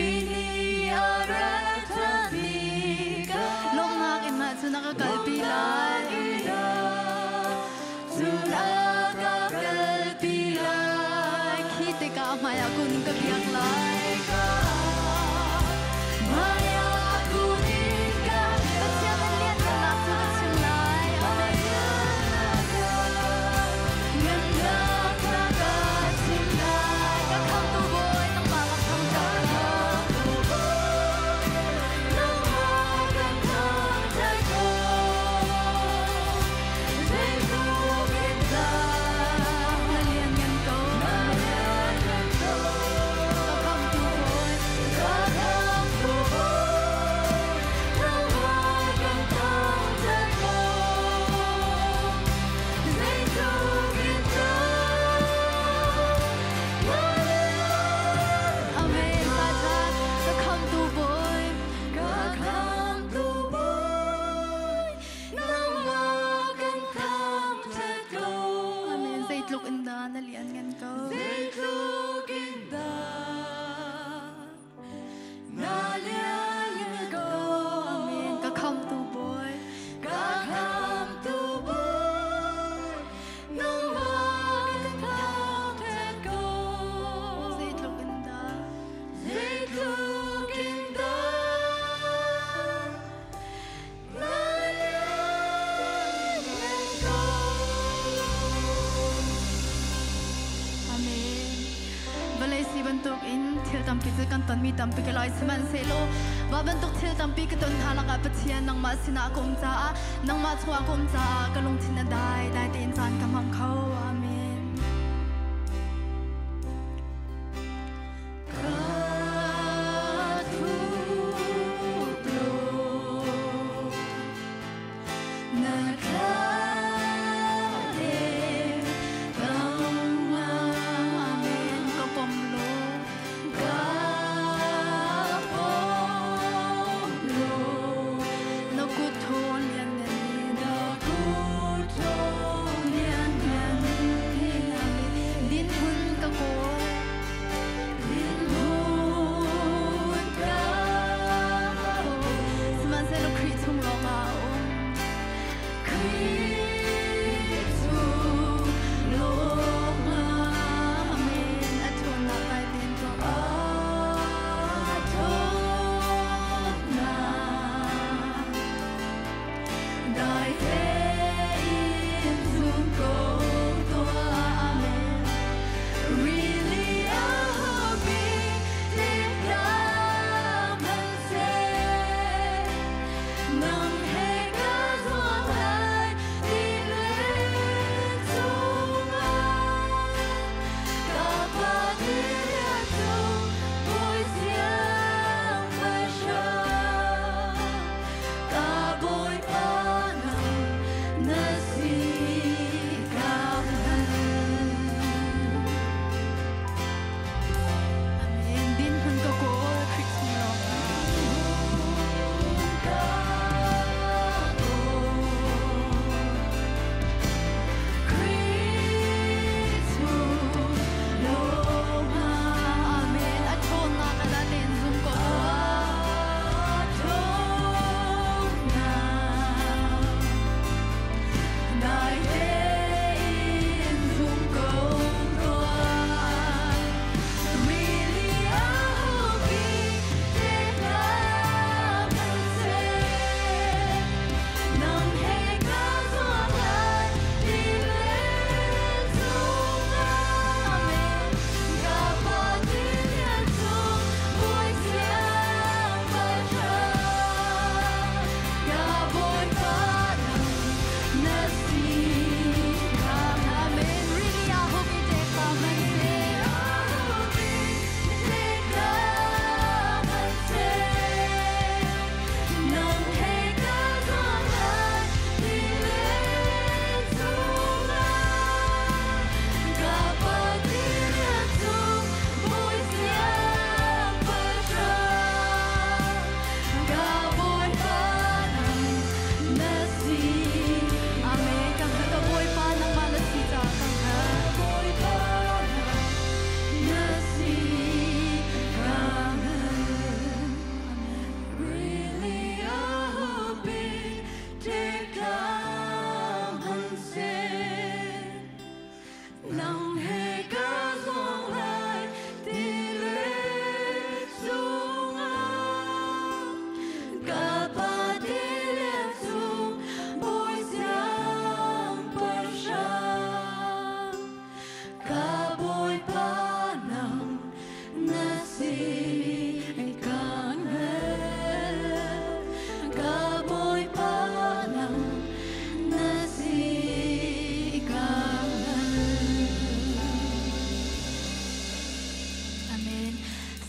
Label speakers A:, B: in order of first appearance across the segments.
A: Khrih nih a rat ṭhan tikah
B: Lawmhnak in ah cun a ka kalpi lai.
A: Cun a ka kalpi lai.
B: Khi tikah hmaiah kun in ka biak lai.
A: Hmaiah kun in ka
B: Pathian na lianhngannak cu ka chim lai. Amen.
A: Ngannak na ka chim lai.
B: Ka khamtu Bawi, nangmah ka thangṭhat ko.
A: Nangmah kan thangṭhat ko. Zeitluk in dah
B: Na lianngan ko.
A: na lianngan ko.
B: Ka khamtu Bawi,
A: Ka khamtu Bawi, nangmah kan thangṭhat ko. Zeitluk in dah na
B: Amen. Sa ṭhan. Ka khamtu Bawi,
A: Ka khamtu Bawi, nangmah kan thangṭhat ko.
B: Amen. Zeitluk in dah na lianngan ko.
A: Zeitluk in dah na lianngan ko.
B: Amen. Ka khamtu Bawi,
A: Ka khamtu Bawi, nangmah kan thangṭhat ko.
B: Zeitluk in dah.
A: Zeitluk in dah na lianngan ko.
B: Amen. Vawlei si bantuk in thil tampi cu kan tonmi tampi ka lai, sihmanhsehlaw wa bantuk thil tampi ka ton hna lakah Pathian nangmah sinah ka um caah, nangmah chungah ka um caah ka lungthin a dai, dai tein caan ka hmang kho. Amen.
A: Ka thup law na thladem tangah.
B: Amen. Ka pom law,
A: Ka pom law
B: na kut thaw lianngan in
A: na kut thaw lianngan.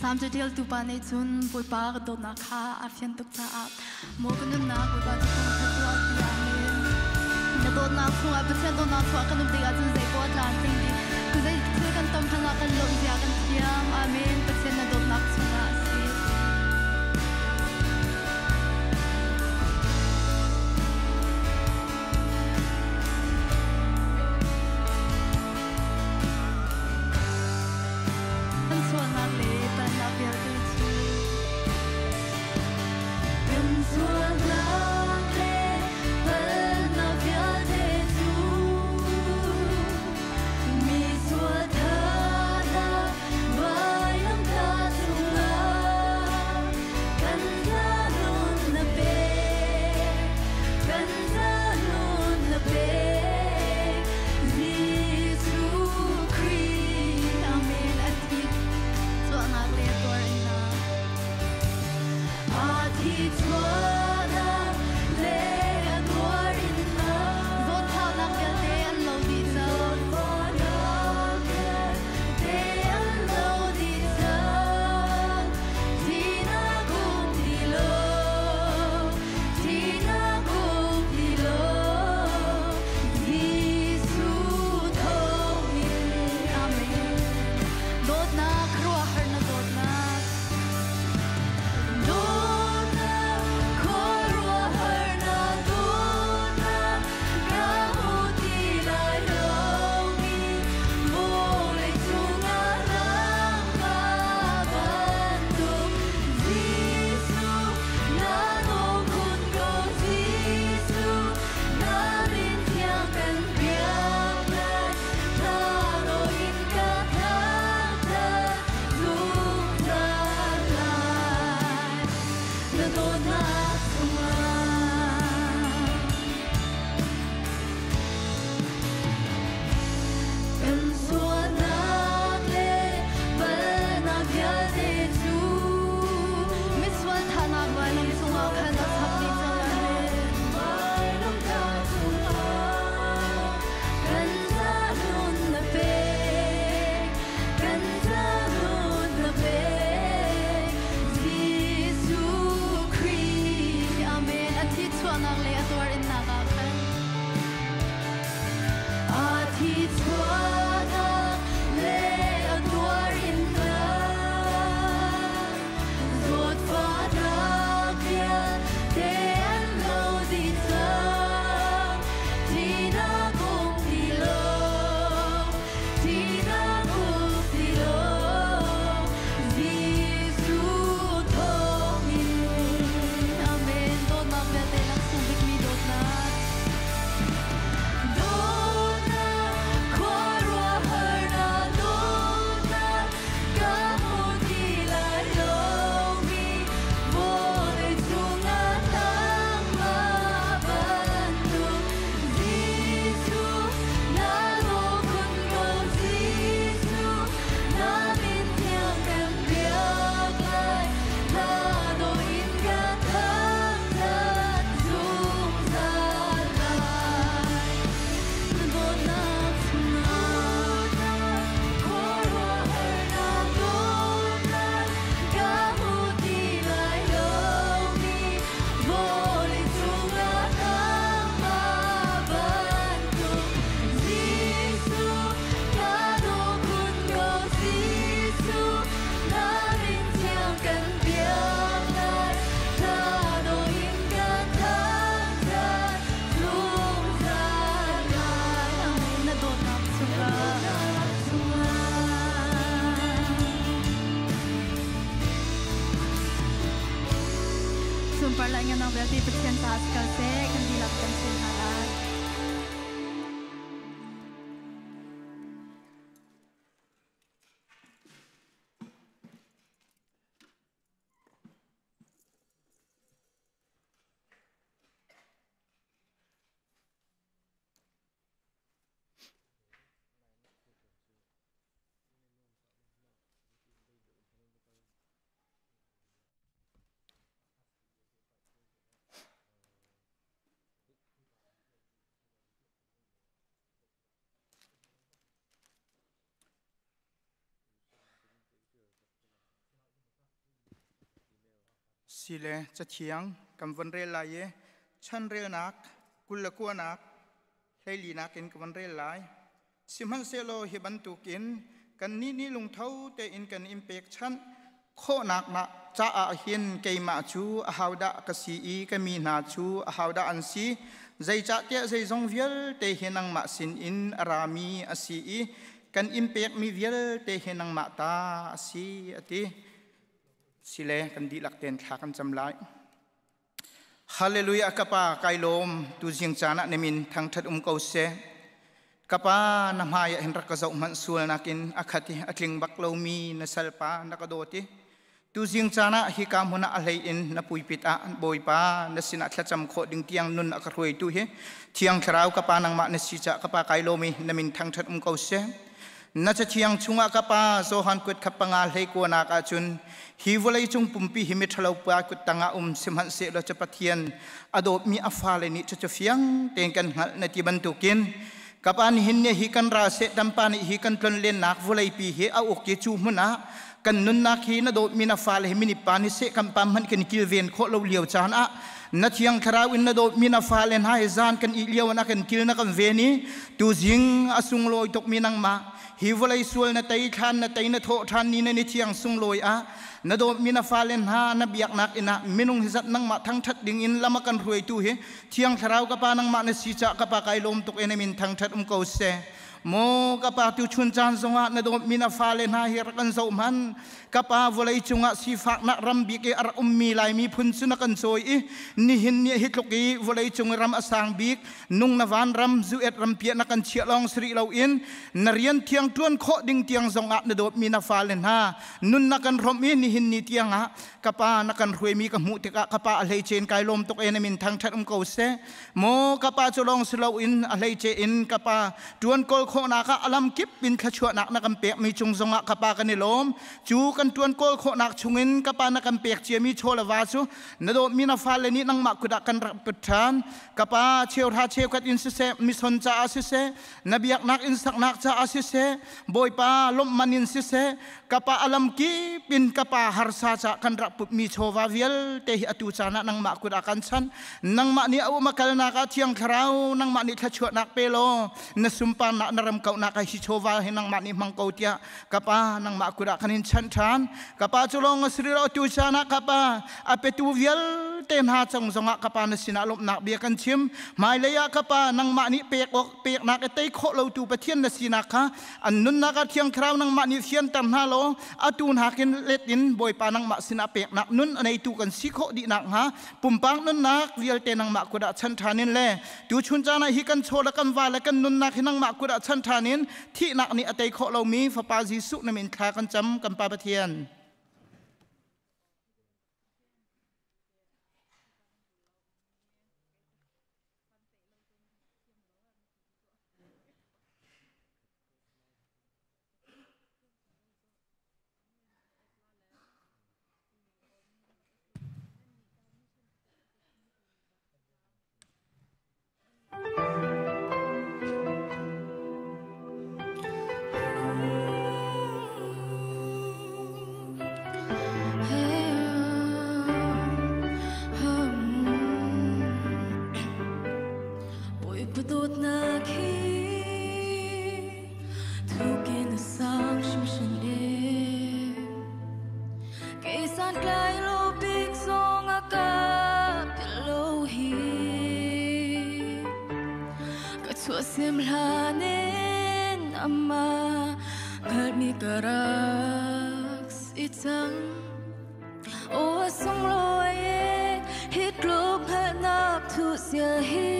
B: Salm caṭialtu pa nih cun Bawipa ka dawtnak kha aa fian tuk caah maw ka nunnak Bawipa cu thangṭhat tuah tiah amen. Na dawtnak chungah Pathian dawtnak chungah kan um tikah cun zei poah tla tling dih. Ku zei thil kan tom hmanh ah kan lawmh zia kan thiam. Amen. Pathian na dawtnak chungah a si. Kan sualnak le palhnak vialte cu
A: Kan sualnak le palhnak vialte cu mi sual thahnak vailamtah cungah kan zanun na pek, kan zanun na pek, Jesuh Khrih.
B: Amen. A thi chuahnak le tuarinnak.
A: A thi chuahnak le a tuarinnak.
B: Zawtfahnak vialte an lo dih cang.
A: Zawtfahnak vialte an lo dih cang. Thihnak um ti lo, thihnak um ti lo, Jesuh thawngin.
B: Amen. Dawtnak, khuaruahhar na dawtnak.
A: Dawtnak, khuaruahhar na dawtnak, ka hmu ti lai lomi, vawlei cungah nangmah bantuk. Jesuh, na daw khun ko, Jesuh, na min thiang kan biak lai, na nawl in ka thangṭhat zungzal lai. Na dawtnak chungah. Kan sualnak le palhnak vialte cu
B: Misual thahnak vailam cungah khan a chap dih cang. Amen.
A: Vailamtah cungah kan zanun na pek, kan zanun na pek, Jesuh Khrih.
B: Amen. A thi chuahnak le a tuarinnak ah khan.
A: A thi chuahnak le a tuarinnak, zawtfahnak vialte an lo dih cang. Thihnak um ti lo, thihnak um ti lo, Jesuh thawngin.
B: Amen. Dawtnak vialte laksawng bikmi dawtnak.
A: Dawtnak, khuaruahhar na dawtnak, ka hmu ti lai lomi, vawlei cungah nangmah bantuk. Jesuh, na daw khun ko, Jesuh, na min thiang kan biak lai, na nawl in ka thangṭhat zungzal lai.
B: Na dawtnak chungah.
A: Khuaruahhar na dawtnak, ka hmu ti lai lomi, vawlei cungah nangmah bantuk. Jesuh, na daw khun ko, Jesuh, na min thiang kan biak lai, na nawl in ka thangṭhat zungzal lai.
B: Amen. Na dawtnak chungah.
A: Chungah.
B: Sunpar lai ngan vialte Pathian caah si ko seh. Kan dihlak kan sin hna lai.
C: Sile cathiang kan von rel lai i chanrelnak 29nak 14nak in ka von rel lai. Sihmanhsehlaw hi bantukin kannih nih lungtho tein kan in pekchanh khawhnak caah hin keimah cu ahodah ka si i ka mi hna cu ahodah an si, zeicahtiah zeizong vialte hi nangmah sinin a rami a si i kan in pekmi vialte hi nangmah ta a si, a ti. Sile kan dihlak tein thla kan cam lai. Hallelujah. Kapa, kai lawm. Tu zing caan ah na min thangthat um ko seh. Kapa, na hmai ah hin rak ka zoh hmanh. Sual nakin a khat i a tling bak lomi na salpa na ka dawt i tu zing caan ah hi ka hmun ah a hlei in na puipit ah, Bawipa, na sinah thlacam khawh ding tiang nun a ka hruaitu hi Thiang Thlarau kapa nangmah na si ca kapa kai lawm i na min thangthat um ko seh. Na cathiang chungah ka pa, Johan kut kha 5 29nak ahcun, hi vawlei cung pumpi hi miṭhalo pa kut tangah um sihmanhsehlaw cu Pathian a dawtmi a fale nih cucu fiang tein kan hngalh na ti bantukin, ka pa, nihin ni hi kan ral Satan pa nih hi kan tlonlennak vawleipi hi a uk i cu hmun ah kan nunnak hi na dawtmi na fale hi minip pa nih seh kan pa hmanh kan kilven khawh lo lio caan ah, na Thiang Thlarau in na dawtmi na fale hna hi zan kan ih lio na kan kil na kan ven i tuzing a sunglawi tukmi nangmah hi vawlei sual na tei, thlan na tei, na thawh ṭhan ni na ni thiang sunglawi ah na dawtmi na fale hna na biaknak inn ah minung hi zat nangmah thangṭhat ding in lam a kan hruaitu hi Thiang Thlarau ka Pa nangmah na si cah ka Pa kai lawm tuk in min thangṭhat um ko seh. Maw ka Pa, tu chun caan zongah na dawtmi na fale hna hi rak kan zoh hmanh. Ka Pa, vawlei cungah sifaknak ram bik i a rak ummi Laimi phun cu na kan cawi i nihin ni hi tluk i vawlei cung i ram a sang bik nung na van ram zuet ram piah na kan chiah lawng siri loin na rian thiang ṭuan khawh ding tiang zongah na dawtmi na fale hna nun na kan hrawmh i nihin ni tiangah ka Pa na kan hruaimi ka hmuh tikah ka Pa a hleicein kai lawm tuk e, na min thangṭhat um ko seh. Maw ka Pa, cu lawng si loin a hleice in ka Pa ṭuan kawl khawhnak ah alam kip in thluachuahnak na kan pekmi cung zongah ka Pa kan i lawm. Cu kan ṭuan kawl khawhnak chungin ka Pa na kan pek ciami chaw le va cu na dawtmi na fale nih nangmah kut ah kan rak put ṭhan. Ka Pa, cheuhra cheukhat in siseh, mison caah siseh, na biaknak inn saknak caah siseh, Bawipa lawmhman in siseh, ka Pa alam kip in ka Pa harsa ca kan rak putmi chawva vialte hi atu caan ah nangmah kut ah kan chan. Nangmah nih a um a kalnak ah Thiang Thlarau nangmah nih thluachuahnak pe law na sunparnak na ram kauhnak ah hi chawva hi nangmah nih hmang ko tiah ka Pa nangmah kut ah kan in chanh ṭhan. Ka Pa, cu lawng a si rih lo. Atu caan ah ka Pa a petu vialte hna cung zongah ka Pa na sinah lawmhnak bia kan chim. Hmailei ah ka Pa nangmah nih pek awk peknak i tei khawh lotu Pathian na sinak kha an nunnak ah Thiang Thlarau nangmah nih fianter hna law atu nakin let in Bawipa nangmah sinah peknak nun a neitu kan si khawh dih nakhnga pumpak nunnak vialte nangmah kut ah chan ṭhan in le tu chun caan ah hi kan chaw le kan va le kan nunnak hi nangmah kut ah chan ṭhan in thihnak nih a tei khawh lomi Fapa Jesuh na min thla kan cam, kan Pa Pathian.
A: Bawipa dawtnak hi thukin a sang hrimhrim e. Kei santlai lo bik zong a ka philh lo hi. Ka chuahsim hlan in amah hngalhmi ka rak si cang. Aw a sunglawi e, hi tluk hngalhnak thuhsia hi.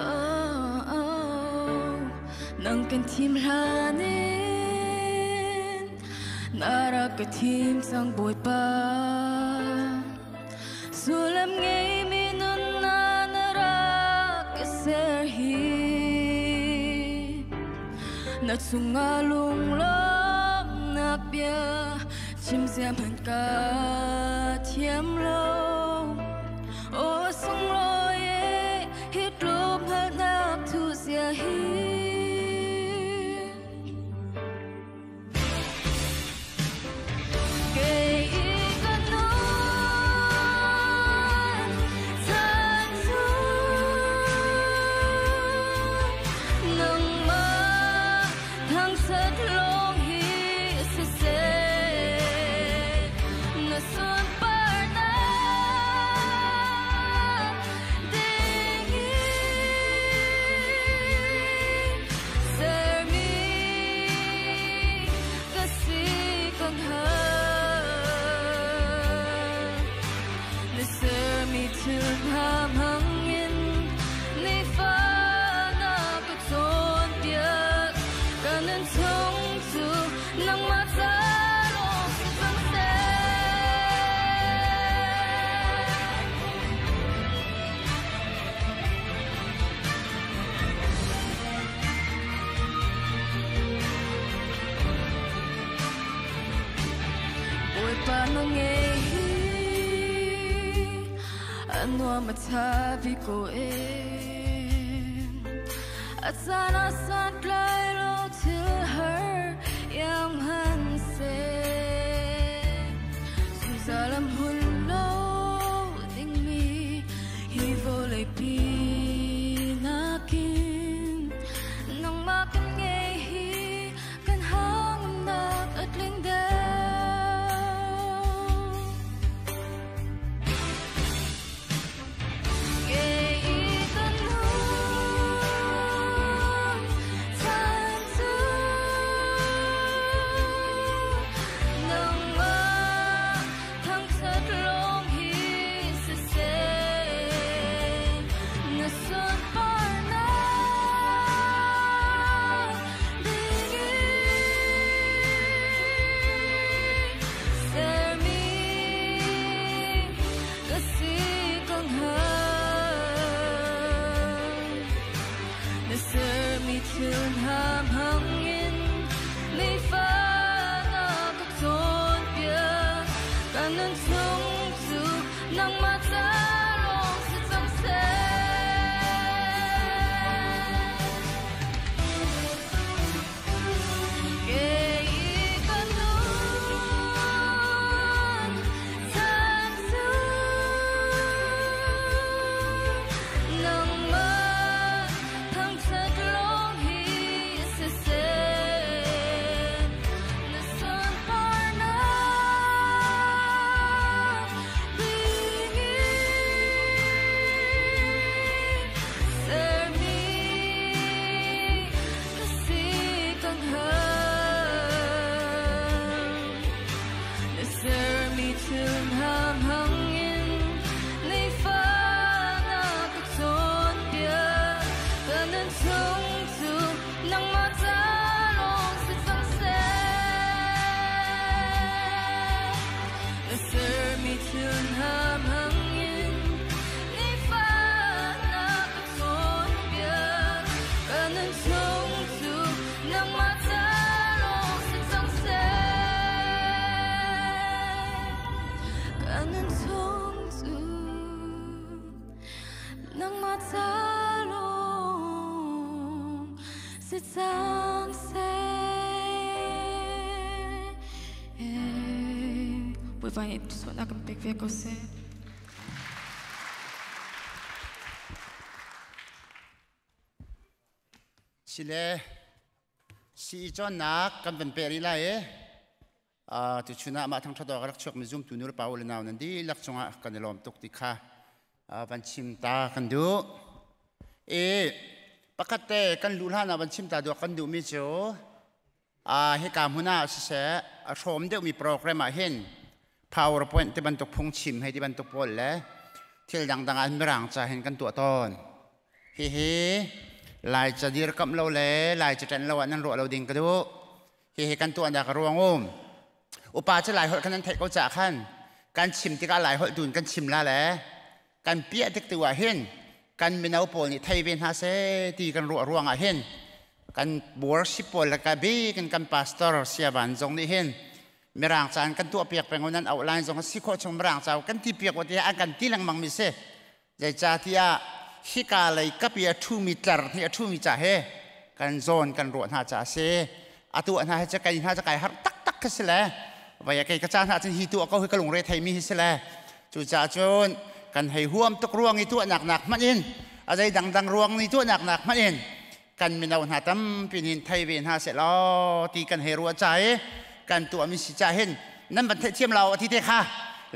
A: Oh, oh, nang kan thim hlan in na rak ka thim cang, Bawipa. Sullam ngeimi nunnak na rak ka ser hi. Na chungah lunglawmhnak bia chim zia hmanh ka thiam lo. Aw sunglawi e, hi tluk hngalhnak thuhzia hi. na ngei hi a nuam a tha bik ko ee. A caan ah santlai lo thil har iang han seh. Zungzal am hun lo dingmi hi vawleipi nakin nangmah kan ngei hi kan hangamnak a tling deuh. Ngei ka nun chan cu nangmah thangṭhat lawng hi siseh, na sunparnak dingin sermi ka si ko hnga. Na sermi thil hna hmangin nifa na ka cawnpiak. Ka nun chung cu nangmah ca lawng si cang seh. Kei ka nun chan cu nangmah thangṭhat lawng hi siseh, na sunparnak dingin sermi ka si ka hnga. Na sermi thil hna hmangin nifa na ka cawnpiak. Ka nun chung cu nangmah ca lawng si cang seh. Na sermi thil hna hmangin nifa na ka cawnpiak. Ka nun chung cu nangmah ca lawng si cang seh. Ka nun chung cu nangmah ca lawng si cang seh. Bawipa nih sualnak kan pek ve ko seh.
D: Sile sii cawnnak kan van peh rih lai i tuchun ah mah thangṭhat awk a rak chuakmi zumtu nu le pa u le nau nan dihlak cungah kan i lawm tuk ti kha van chim ta kan duh. I pakhat te kan luh hlan ah van chim ta duak kan duhmi cu hika hmun ah siseh a hrawm deuhmi program ah hin PowerPoint ti bantuk phungchim hei ti bantuk pawl le thil dangdang ah mirang ca hin kan tuah tawn. Hihi Laica dirkamh lo le Laica ṭanh lo ah nan ruah lo ding ka duh. Hihi kan tuahnak a ruang um. Upa cu Laiholh khan nan theih ko caah khan kan chim tikah Laiholh tu in kan chim la le kan piah tik tu ah hin kan mino pawl nih thei ve hna seh ti kan ruah ruangah hin kan worship pawl le ka bik in kan pastor Siavan zong nih hin mirang caan kan tuah piak peng nan outline zong si khawh chung mirang ca kan ti piak ti an kan ti lengmang mi si. Zeicahtiah hika lei kapi a ṭhumi tlar nih a ṭhumi ca he kan zawn kan ruah hna ca a si. Atu hna he kai hna kai har taktak kha si le vai kei ka ca hna cun hi tu ko hi ka lungre theimi hi si le cucaah cun kan hei huam tuk ruang i tuahnak nak hmanh in a zei dangdang ruang ni tuahnak nak hmanh in kan mino hna tampi nih thei ve hna seh law ti kan hei ruah ca i kan tuahmi si ca hin nan van theihthiam lo ti te kha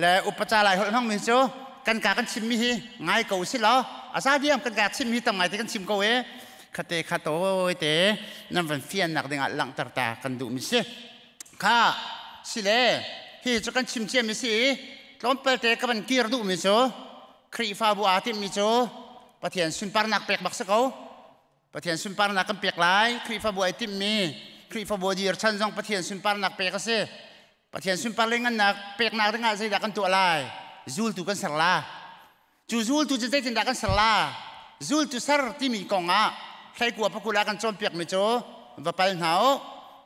D: le upaca lai holh hmangmi cu kan ka kan chimmi hi ngai ko si law a za diam kan ka chimmi tam ngai te kan chim ko e khate kha tawi te nan van fiannak dingah langhter ta kan duhmi si kha si le hi cu kan chim ciami si i tlawmpal te ka van kir duhmi cu Khrihfabu aa timhmi cu Pathian sunparnak pek bak si ko. Pathian sunparnak kan pek lai. Khrihfabu ai timhmi Khrihfabu a dir chan zong Pathian sunparnak pek a si. Pathian sunpar le ngannak peknak dingah zeidah kan tuah lai? Zultu kan ser la. Cu zultu cu zeitindah kan ser la? Zultu ser timi kong ah hleikua pakul ah kan cawnpiakmi cu va pal hna u,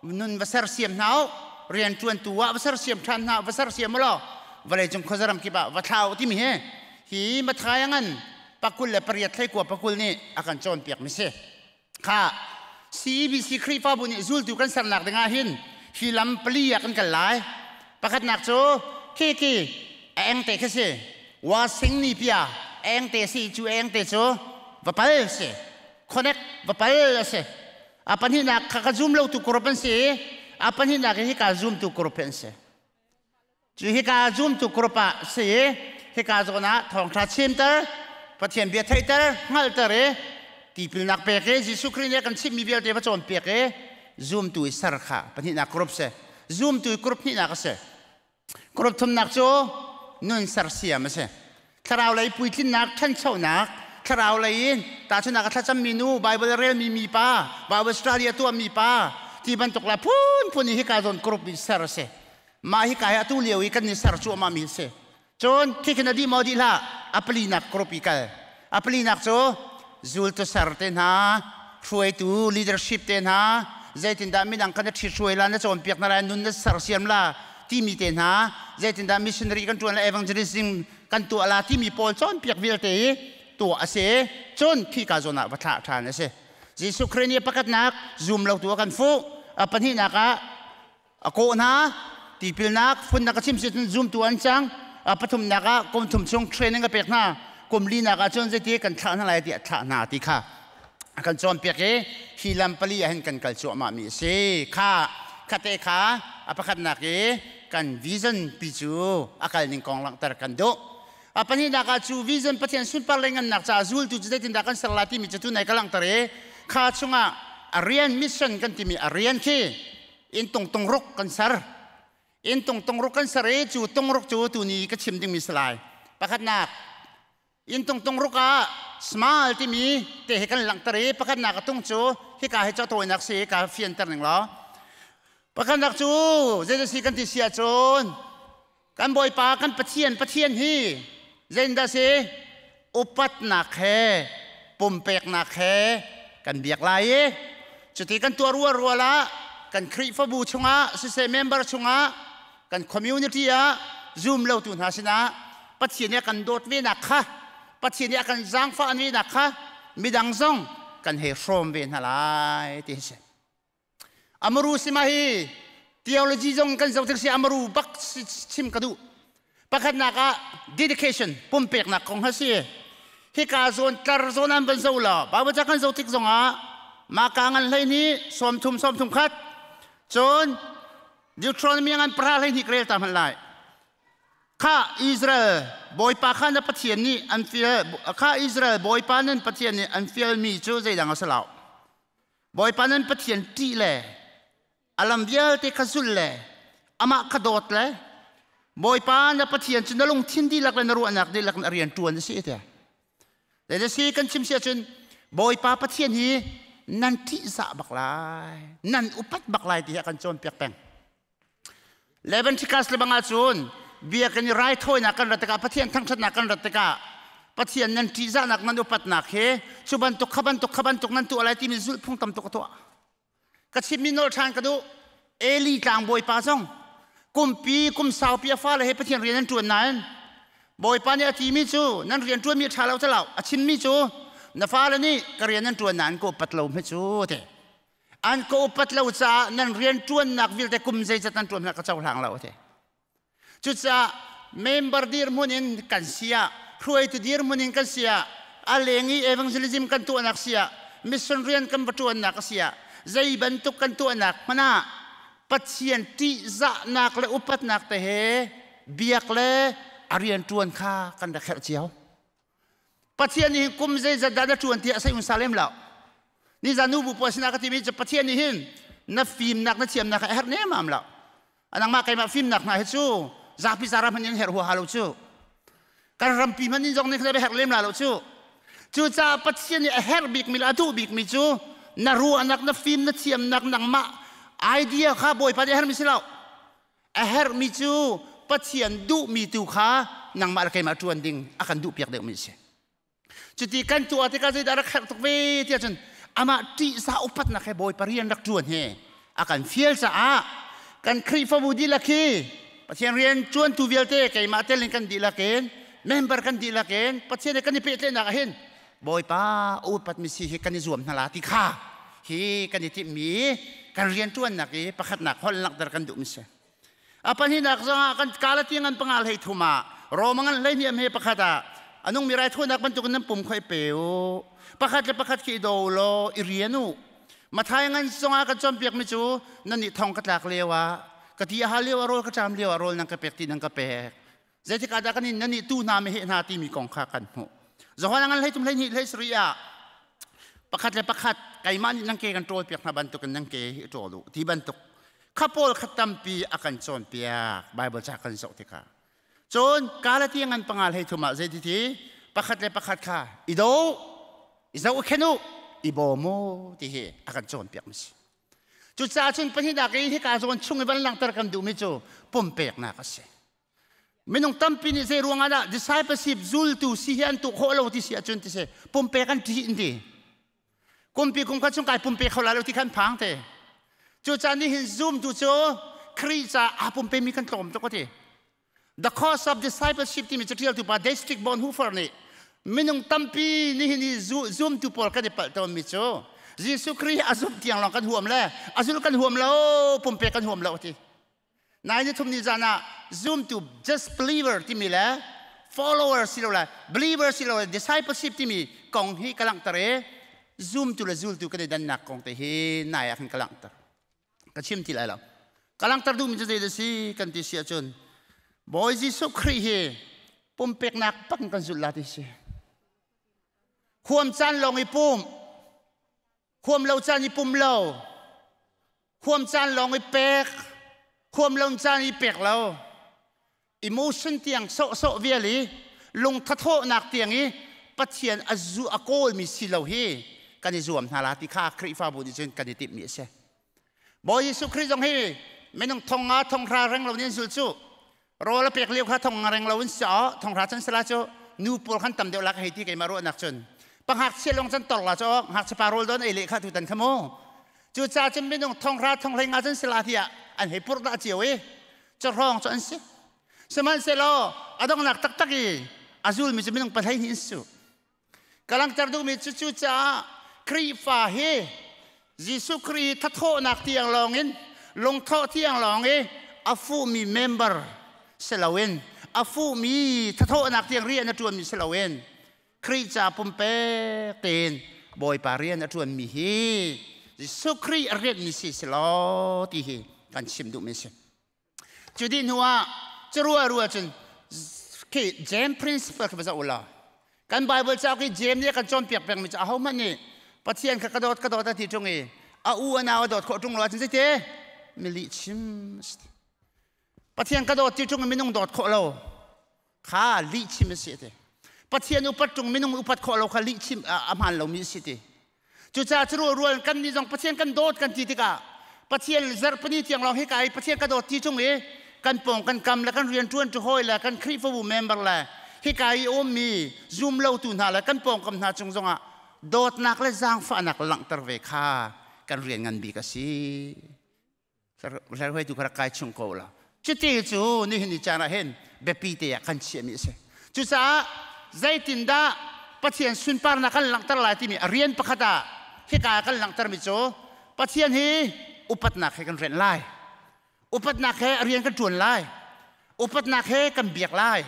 D: nun va sersiam hna u, Rianṭuantu ah va sersiam ṭhan hna, va sersiam u law vawleicung khuazaram kip ah va thla u timi hi hi Matthai ngan pakul le pariat thleikua pakul nih a kan cawnpiak mi si. Kha CEBC Khrihfabu nih zultu kan sernak dingah hin hi lam pali ah kan kal lai. Pakhatnak cu khi khi a eng te khi si. Wa sing ni pia eng te si cu eng te cu va pal si. Connect va pal a si. A pahnihnak kha ka zoom lo tu group an si. A pahnihnak hi ka zoom tu group an si. Cu hika zumtu group ah si i hika zawn ah thawngṭha chimter, Pathian bia theihter, hngalhter i tipilnak pek i Jesuh Khrih nih a kan chimhmi vialte va cawnpiak i zumtu i ser kha pahnihnak group si. Zumtu i group hnihnak a si. Group thumnak cu nun sersiam a si. Thlarau lei puitlinnak, ṭhanchonak, thlarau lei in tahchunhnak a thlacammi nu, Bible a relmi mi pa, Bible study a tuahmi pa, ti bantuk la phunphun i hika zawn group i ser a si. Mah hika hi atu lio i kan i ser cuahmah mi a si. Cun khi khin a dih maw dih hlah, a palinak group i kal. A palinak cu zultu ser te hna, hruaitu leadership te hna, zeitindah midang kha na ṭhithruai la, na cawnpiak hna lai, nun na sersiam la timi te hna, zeitindah missionary kan ṭuan la, evangelism kan tuah la timi pawl cawnpiak vialte hi tuah a si. Cun khika zawn ah va thlah ṭhan a si. Jesuh Khrih nih pakhatnak zum lo tu a kan fuh, a pahnihnak ah a kawh hna, tipilnak phunnak a chim si cun zumtu an cang. A pathumnak ah kum thum chung training a pek hna. Kum linak ah cun zeiti kan thlah hna lai ti a thlah hna ti kha a kan cawnpiak i hi lam pali ah hin kan kal cuahmah mi a si. Kha khate kha a pakhatnak i kan vision pi cu a kal ning kong langhter kan duh. A pahnihnak ah cu vision Pathian sunpar le ngannak caah zultu cu zeitindah kan ser la timi cu tunai ka langhter i kha chungah a rian mission kan timi a rian khi inn tung tung ruk kan ser. Inn tung tung ruk kan ser i cu tung ruk cu tuni ka chim dingmi si lai. Pakhatnak inn tung tung ruk ah small timi te hi kan langhter i pakhatnak a tung cu hika hi cawtawinak si ka fianter ning law pakhatnak cu zeidah si kan ti si ahcun kan Bawipa kan Pathian Pathian hi zeitindah si upatnak he pumpeknak he kan biak lai i cuti kan tuah rual rual ah kan Khrihfabu chungah siseh member chungah kan community ah zum lotu hna sinah Pathian nih a kan dawt ve nak kha Pathian nih a kan zaangfah ve nak kha midang zong kan hei hrawm ve hna lai ti si. Amaru sima hi theology zong kan zoh tik si amaru bak chim ka duh. Pakhatnak ah dedication pumpeknak kong ha si. Hika zawn tlar zawn an van zo la Bible ca kan zo tik zong ah maka ngan hlei ni sawmthum sawmthum khat cun Deuteronomy ngan para hlei ni rel ta hman lai. Kha Israel Bawipa kha na Pathian nih an fial kha Israel Bawipa nan Pathian nih an fialmi cu zeidang a si lo. Bawipa nan Pathian ṭih le a lam vialte kha zulh le amah kha dawt le Bawipa na Pathian cu na lungthin dihlak le na ruahnak dihlak in a rian ṭuan a si tiah. Zei si kan chim si ahcun Bawipa Pathian hi nan ṭihzah bak lai, nan upat bak lai ti hi a kan cawnpiak peng. Leviticus le bang ahcun biakinn i raithawinak kan rat tikah Pathian thangṭhatnak kan rat tikah Pathian nan ṭihzahnak nan upatnak hi cu bantuk kha bantuk kha bantuk nan tuah lai timi zulhphung tam tuk a tuah. Ka chimmi nawl ṭhan ka duh. Eli tlangbawi pa zong kumpi kum saupi a fale he Pathian rian an ṭuan nain Bawipa nih a timi cu nan rian ṭuanmi a ṭha lo lo a chimmi cu na fale nih ka rian an ṭuan nain ka upat lo hme cu te. An ka upat lo caah nan rianṭuannak vialte kum zeizat nan ṭuan hna ka cohlang lo a ti. Cucaah member dirhmun in kan si ah, hruaitu dirhmun in kan si ah, a leng i evangelism kan tuahnak si ah, mission rian kan va ṭuannak a si ah, zei bantuk kan tuahnak hmanh ah Pathian ṭihzahnak le upatnak te he biak le a rianṭuan kha kan rak herh cio. Pathian nih hin kum zeizat dah na ṭuan tiah a sei unsa lem lo. Nizan nu bu pawl sinah ka timi cu Pathian nih hin na fimnak na thiamnak a herh nemam lo. Nangmah keimah fimnak hna hi cu zapi zara hmanh in herh huaha lo cu. Kan rampi hmanh in zong nih khan herh lem la lo cu. Cucaah Pathian nih a herh bikmi le a duh bikmi cu na ruahnak, na fim, na thiamnak, nangmah idea kha Bawipa nih a herhmi si lo. A herhmi cu Pathian duhmi tu kha nangmah le keimah ṭuan ding a kan duhpiak deuhmi a si. Cuti kan tuah tikah zeidah rak herh tuk ve tiah cun amah ṭihzah upatnak he Bawipa rian rak ṭuan hi a kan fial caah Kan Khrihfabu dihlak hi Pathian rian ṭuantu vialte keimah tel in kan dihlak in member kan dihlak in Pathian he kan i pehtlaihnak ah hin Bawipa upat mi si hi kan i zuam hna la ti kha hi kan i timhmi kan rian ṭuannak i pakhatnak holh langhter kan duhmi si. A pahnihnak zongah kan Galati ngan pangal hei thum ah Roma ngan hleihnih am he pakhat ah a nungmi raithawinak bantukin nan pum kha i pe u. Pakhat le pakhat khi i do law i rian u. Mathai ngan zongah kan cawnpiakmi cu nan nih thong ka tlak lio ah ka ti a hal lio ah rawl ka ṭam lio ah rawl nan ka pek ti nan ka pek. Zeitik ah dah kan in nan nih tu hna me he hna timi kong kha kan hmuh. Johan ngan hlei tum hlei hnih hlei sarih ah pakhat le pakhat keimah nih nan ke kan ṭawl piak hna bantukin nan ke hi ṭawl u ti bantuk kha pawl kha tampi a kan cawnpiak Bible ca kan zoh tikah. Cun Galati ngan panga hlei thum ah zeiti ti pakhat le pakhat kha i do i zoh khen u i bawm u ti hi a kan cawnpiak mi si. Cucaah cun pahnihnak i hika zawn chung i van langhter kan duhmi cu pumpeknak a si. Minung tampi nih zei ruangah dah discipleship zultu si hi an tuh khawh lo ti si ahcun ti si pumpek an ṭih in ti. Kumpi kum khat chung kai pumpe kho lai lo ti khan phang te. Cucaah nihin zumtu cu Khrih ca aa pumpe mi kan tlawm tuk ti. The Cost of Discipleship timi caṭialtu pa Dietrich Bonhoeffer nih minung tampi nihin i zumtu pawl kan i palh tawnmi cu Jesuh Khrih a zumh tiang lawng kan huam le a zulh kan huam lo pumpe kan huam lo ti. Nai ni thum ni zan ah zumtu just believer timi le follower si lo le believer si lo le discipleship timi kong hi ka langhter i zumtu le zultu kan i dannak kong te hi nai ah khan ka langhter. Ka chim ti lai lo. Ka langhter duhmi cu zei si kan ti si ahcun Bawi Jesuh Khrih hi pumpeknak bak in kan zulh la ti si. Huam caan lawng i pum, huam lo caan i pum lo, huam caan lawng i pek, huam lo caan i pek lo. Emotion tiang sawhsawh vial i lungthathawhnak tiang i Pathian a zu a kawlmi si lo hi kan i zuam hna la ti kha Khrihfabu nih cun kan i timhmi a si. Bawi Jesuh Khrih zong hi minung thong nga thong hra reng lo nih an zul cu rawl a pek lio kha thong nga reng lo in si thong hra chan sala cu nu pawl khan tam deuh la ka hei ti keimah ruahnak cun pangakchia lawng chan tor la cu ngakchia pa rawl don ei leh kha tutan kha mu cu ca cun minung thong hra thong hlei nga chan sala tiah an hei purh dah cio i cahrawng cu an si. Sihmanhsehlaw a donghnak taktak i a zulmi cu minung pahlei hnih an si. Ka langhter duhmi cu cucaah Khrihfa hi Jesuh Khrih thathawhnak tiang lawngin lungthawh tiang lawng i a fuhmi member si loin a fuhmi thathawhnak tiang rian a ṭuanmi si loin Khrih ca pumpek tein Bawipa rian a ṭuanmi hi Jesuh Khrih a rianmi si si law ti hi kan chim duhmi a si. Cu dih hnu ah carua rua cun khi James principle kha va zoh u law kan Bible cauk i James nih a kan cawnpiak pengmi cu ahohmanh nih Pathian kha ka dawt ka dawt a ti ṭung i a u a nau a dawt khawh ṭung lo ahcun zeiti mi lih chim Pathian ka dawt ti ṭung i minung dawt khawh lo kha lihchim a si ti Pathian upat ṭung minung upat khawh lo kha lihchim a hmaan lomi a si ti cucaah cu rual kan nih zong Pathian kan dawt kan ti tikah Pathian zarhpini tiang lawng hika i Pathian ka dawt ti ṭung i kan pawng kan kam le kan rianṭuan ṭu hawi le kan Khrihfabu member le hika i ummi zum lotu hna le kan pawngkam hna cung zongah dawtnak le zaangfahnak langhter ve kha kan rian ngan bik a si. Hlerhuaitu kha rak kai chung ko la. Cuti cu nihin ni caan ah hin biapi te ah kan chiahmi a si. Cucaah zeitindah Pathian sunparnak kan langhter lai timi a rian pakhat ah hika kan langhtermi cu Pathian hi upatnak he kan rianh lai. Upatnak he a rian kan ṭuan lai. Upatnak he kan biak lai.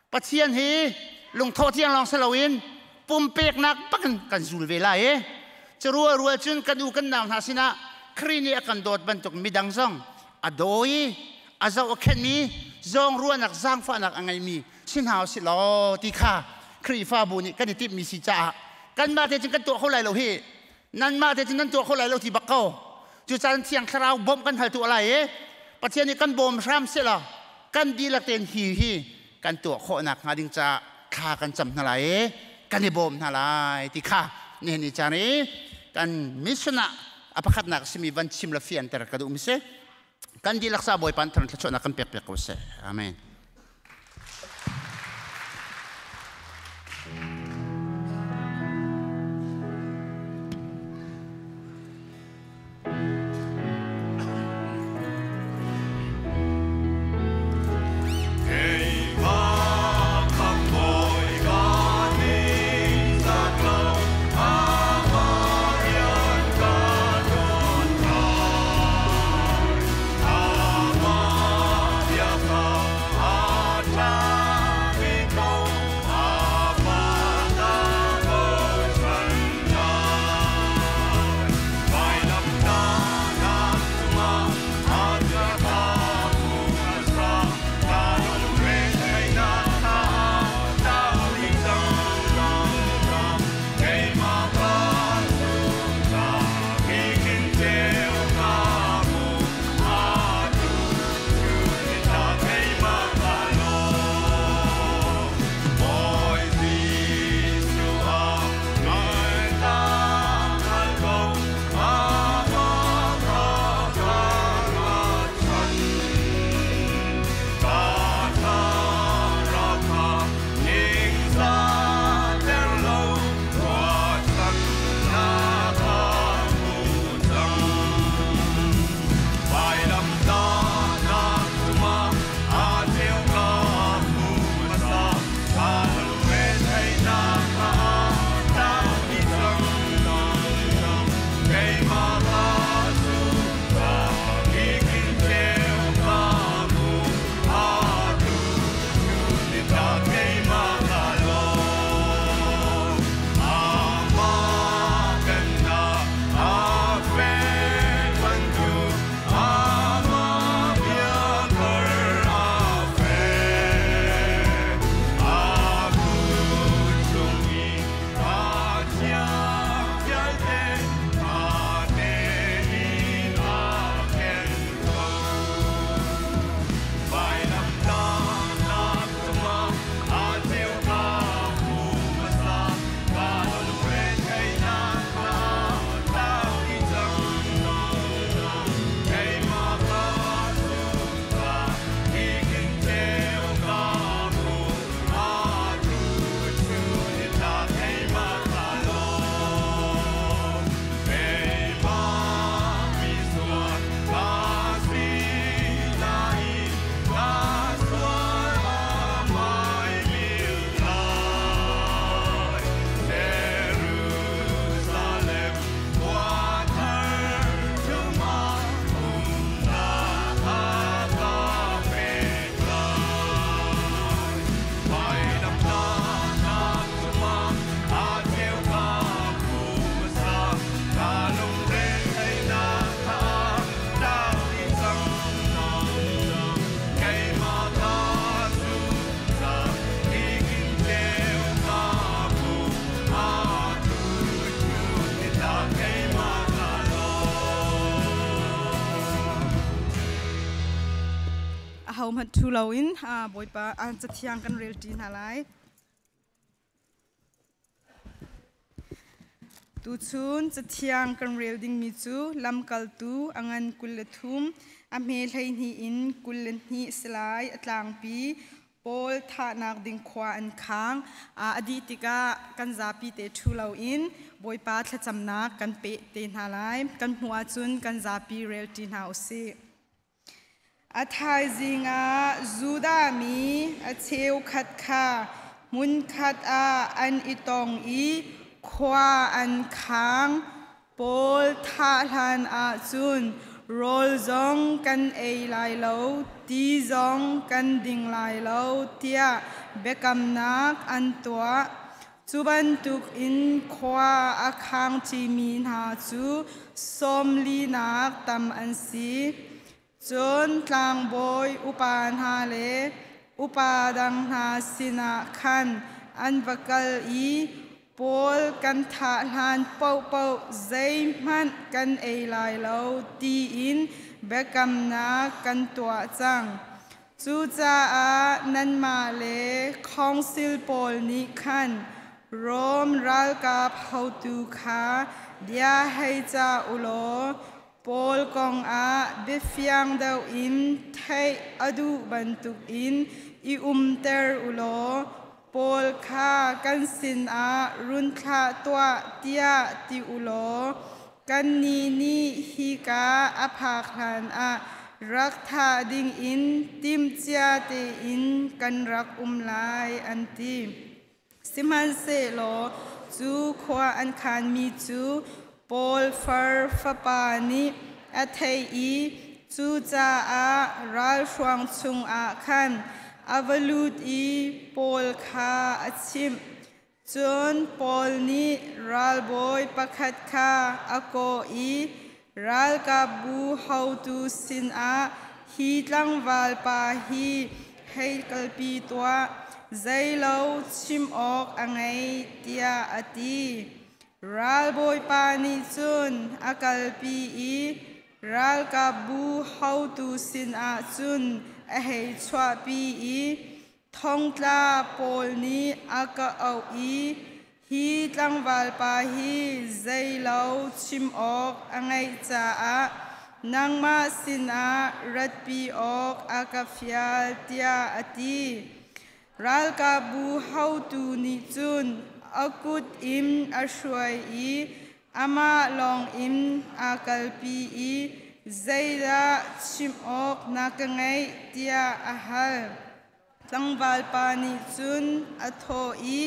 D: Pathian hi lungthawh thiang lawng si loin pumpeknak bakin kan zul ve lai i carua rual cun kan u kan nau hna sinah Khrih nih a kan dawt bantuk midang zong a daw i a zoh a khenmi zawng ruahnak zaangfahnak a ngeimi si hna usih law ti kha Khrihfabu nih kan i timhmi si caah kanmah te cun kan tuah kho lai lo hi nanmah te cun nan tuah kho lai lo ti bak ko cucaan thiang thlarau bawmh kan hal tuah lai i Pathian nih kan bawm hram seh law kan dihlak tein hi hi kan tuah khawhnak hnga ding caah thla kan cam hna lai i kan i bawm hna lai ti kha nihin ni caan i kan mission ah a pakhatnak simi van chim le fianter ka duhmi si kan dihlak sa Bawipa thar thluachuahnak kan pek piak ko seh. Amen.
E: Ahohmanh ṭhu loin Bawipa Cathiang kan rel ṭi hna lai. Tuchun Cathiang kan rel dingmi cu Lamkaltu a ngan 23, a hme 12 in 22 si lai. A tlangpi Paul thahnak ding khua an khang. A dih tikah kan zapi te ṭhu loin Bawipa thlacamnak kan peh te hna lai. Kan hmuh ahcun kan zapi rel ṭi hna u sih. A thaizing ah Judah mi a cheukhat kha hmunkhat ah an i tong i khua an khang. Paul thah hlan ahcun rawl zong kan ei lai lo, ti zong kan ding lai lo tiah biakamnak an tuah. Cu bantukin khua a khang cimi hna cu 40 nak tam an si. Cun tlangbawi upa hna le upa dang hna sinah khan an va kal i Paul kan thah hlan paohpaoh zeihmanh kan ei lai lo tiin biakamnak kan tuah cang. Cucaah nanmah le khawngsil pawl nih khan Rom ralkap hotu kha bia hei cah u law Paul kongah biafiang deuh in theih a duh bantukin i umter u law Paul kha kan sinah run thlah tuah tiah ti u law kannih nih hika a phak hlanah rak thah dingin timhcia tein kan rak um lai, an ti. Sihmanhsehlaw cu khua an khanmi cu Paul far fapa nih a theih i cucaah ralhruang chungah khan a va lut i Paul kha a chimh. Cun Paul nih ralbawi pakhat kha a kawh i ralkapbu hotu sinah hi tlangval pa hi hei kalpi tuah, zeilo chim awk a ngei, tiah a ti. Ralbawipa nih cun a kalpi i ralkapbu hotu sinah cun a hei chuahpi i thongtla pawl nih a ka auh i hi tlangval pa hi zeilo chim awk a ngeih caah nangmah sinah ratpi awk a ka fial, tiah a ti. Ralkapbu hotu nih cun a kut in a hruai i amah lawng in aa kalpi i zeidah chim awk na ka ngeih tiah a hal. Tlangval pa nih cun a thawh i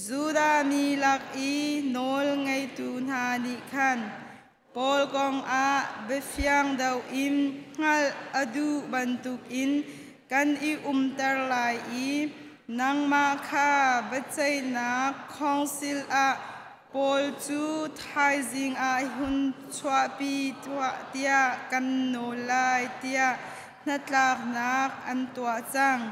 E: Judah mi lak i nawl ngeitu hna nih khan Paul kongah biafiang deuh in hngalh a duh bantukin kan i umter lai i nangmah kha biaceihnak khawngsil ah Paul cu thaizing ah hun chuahpi tuah tiah kan nawl lai tiah hnatlaknak an tuah cang.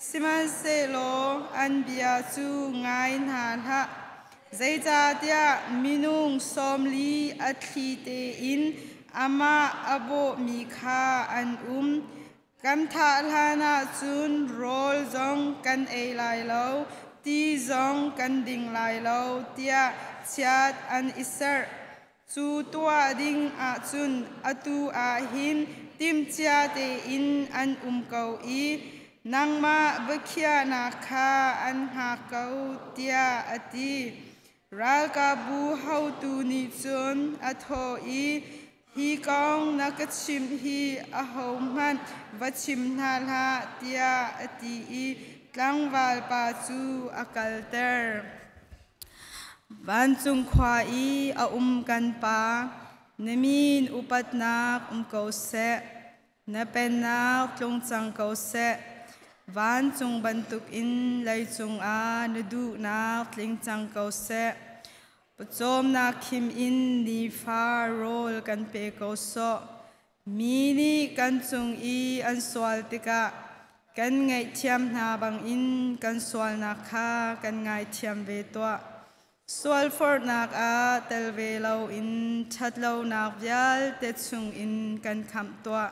E: Sihmanhsehlaw an bia cu ngai hna hlah. Zeicahtiah minung 40 a thli tein amah a bawhmi kha an um. Kan thah hlanah cun rawl zong kan ei lai lo, ti zong kan ding lai lo, tiah chiat an i serh. Cu tuah ding ahcun atu ah hin timhcia tein an um ko i nangmah biakhiahnak kha an hngak ko, tiah a ti. Ralkapbu hotu nih cun a thawh i hi kong na ka chimh hi ahohmanh va chim hna hlah, tiah a ti i tlangval pa cu a kalter. Vancung khua i a um kan Pa, na min upatnak um ko seh. Na pennak tlung cang ko seh. Vancung bantukin leicung ah na duhnak tling cang ko seh. Pawcawmnak khim in nifa rawl kan pe ko sawh. Mi nih kan cung i an sual tikah kan ngaihthiam hna bangin kan sualnak kha kan ngaithiam ve tuah. Sualforhnak ah tel ve loin ṭhatlonak vialte chungin kan khamh tuah.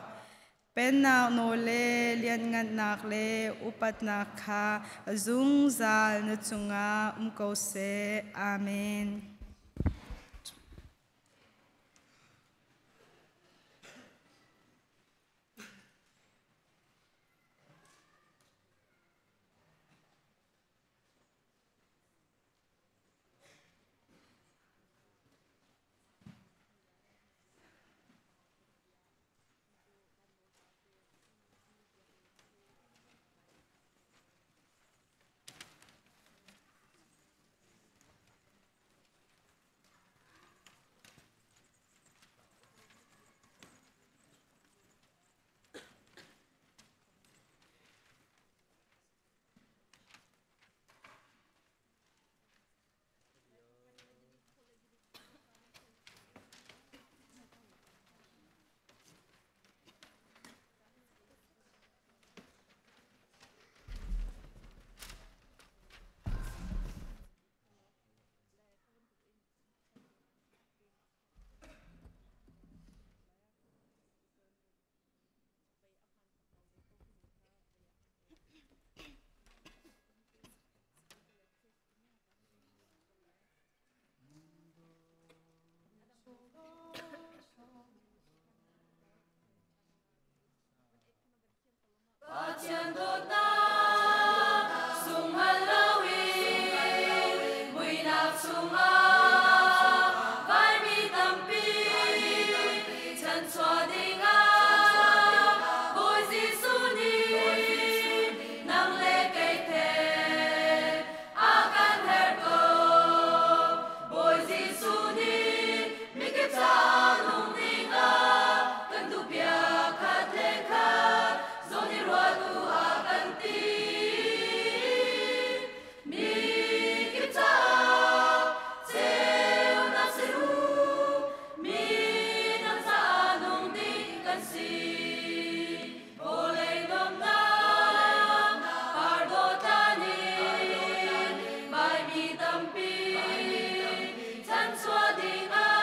E: Pennak nawl le lianhngannak le upatnak kha zungzal na cungah um ko seh. Amen.
A: Pathian dawtnak sunghngal loin muihnak chungah vaimi tampi chanchuah dingah Bawi Jesuh nih nang le kei the a kan herh ko. Bawi Jesuh nih mikip caah nung dingah kan duhpiak khat le khat zawn i ruat u a kan ti. Mikip caah ceunak si u, midang caah nung ding kan si. Vawlei nuamhnak par dawtlan in vaimi tampi chanchuah dingah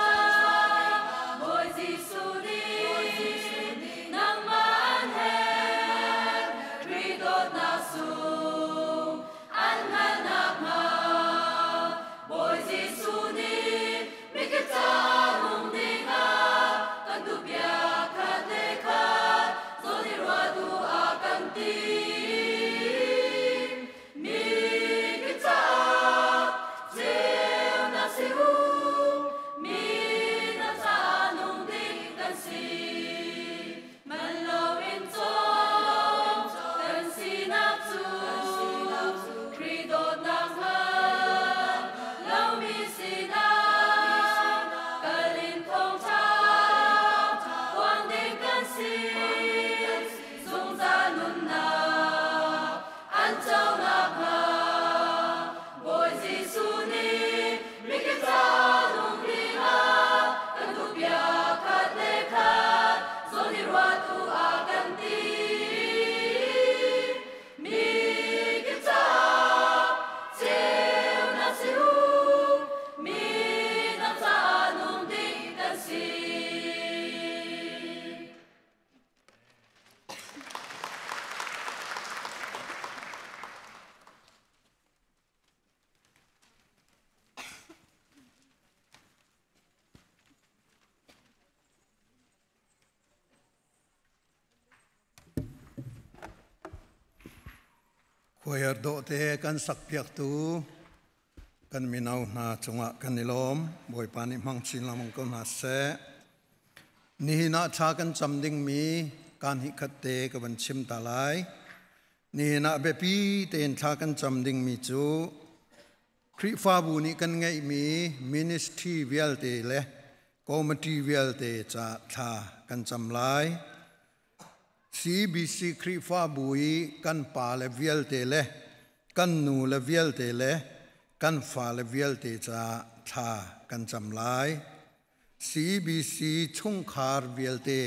A: Bawi Jesuh nih nangmah an herh. Khrih dawtnak sung an hngalh nakhnga Bawi Jesuh nih mikip caah nung dingah kan duhpiak khat le khat zawn i ruat u a kan ti. Mikip caah ceunak si u, midang caah nung ding kan si. Man loin cawm kan sinak cu Khrih dawtnak hngal lomi sinah kal in thawngṭha phuang ding kan si. Zungzal nunnak an co nakhnga Bawi Jesuh nih mikip caah nung dingah kan duhpiak khat le khat zawn i ruat u a kan ti. Mikip caah ceunak si u, midang caah nung ding kan si.
F: Choir dawh te kan sakpiaktu kan mino hna cungah kan i lawm. Bawipa nih hmang chin lengmang ko hna seh. Nihin ah thla kan cam dingmi kaan hnih khat te ka van chim ta lai. Nihin ah biapi tein thla kan cam dingmi cu Khrihfabu nih kan ngeihmi ministry vialte le committee vialte ca thla kan cam lai. CBC Khrihfabu i kan pa le vialte le kan nu le vialte le kan fa le vialte ca thla kan cam lai. CBC chungkhar vialte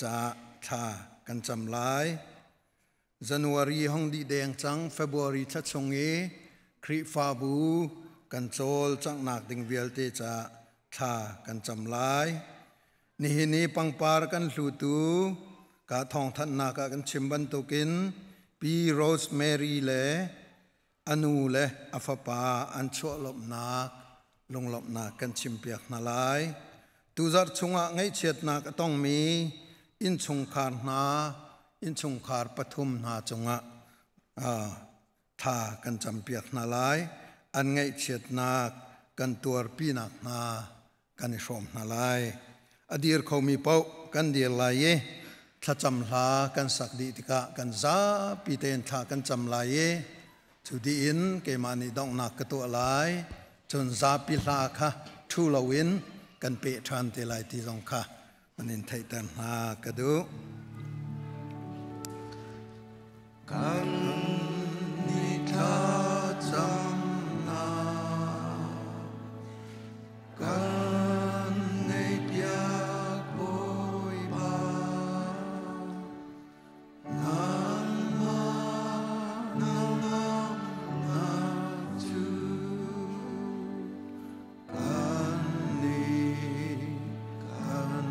F: ca thla kan cam lai. January hong dih deng cang, February thla chung i Khrihfabu kan cawl canghnak ding vialte ca thla kan cam lai. Nihin i pangpar kan hlutu Ka thong than na ka kan chim bantukin Pi Rosemary le anu le afapa an chuah lawmhnak lunglawmhnak kan chimpiak hna lai. Tuzarh chungah ngaihchiatnak a tongmi innchungkhar hna innchungkhar pathum hna cungah thla kan campiak hna lai. An ngaihchiatnak kan tuarpinak hna kan i hrawm hna lai. A dir khomi paoh kan dir lai i thlacam hla kan sak dih tikah kan zapi tein thla kan cam lai i cu dih in keimah nih donghnak ka tuah lai. Cun zapi hla kha ṭhu loin kan peh ṭhan te lai ti zong kha an in theihter hna ka duh. Kan ni thlacamnak kan ngaihpiak Bawipa, nangmah nangamnak cu kan nih kan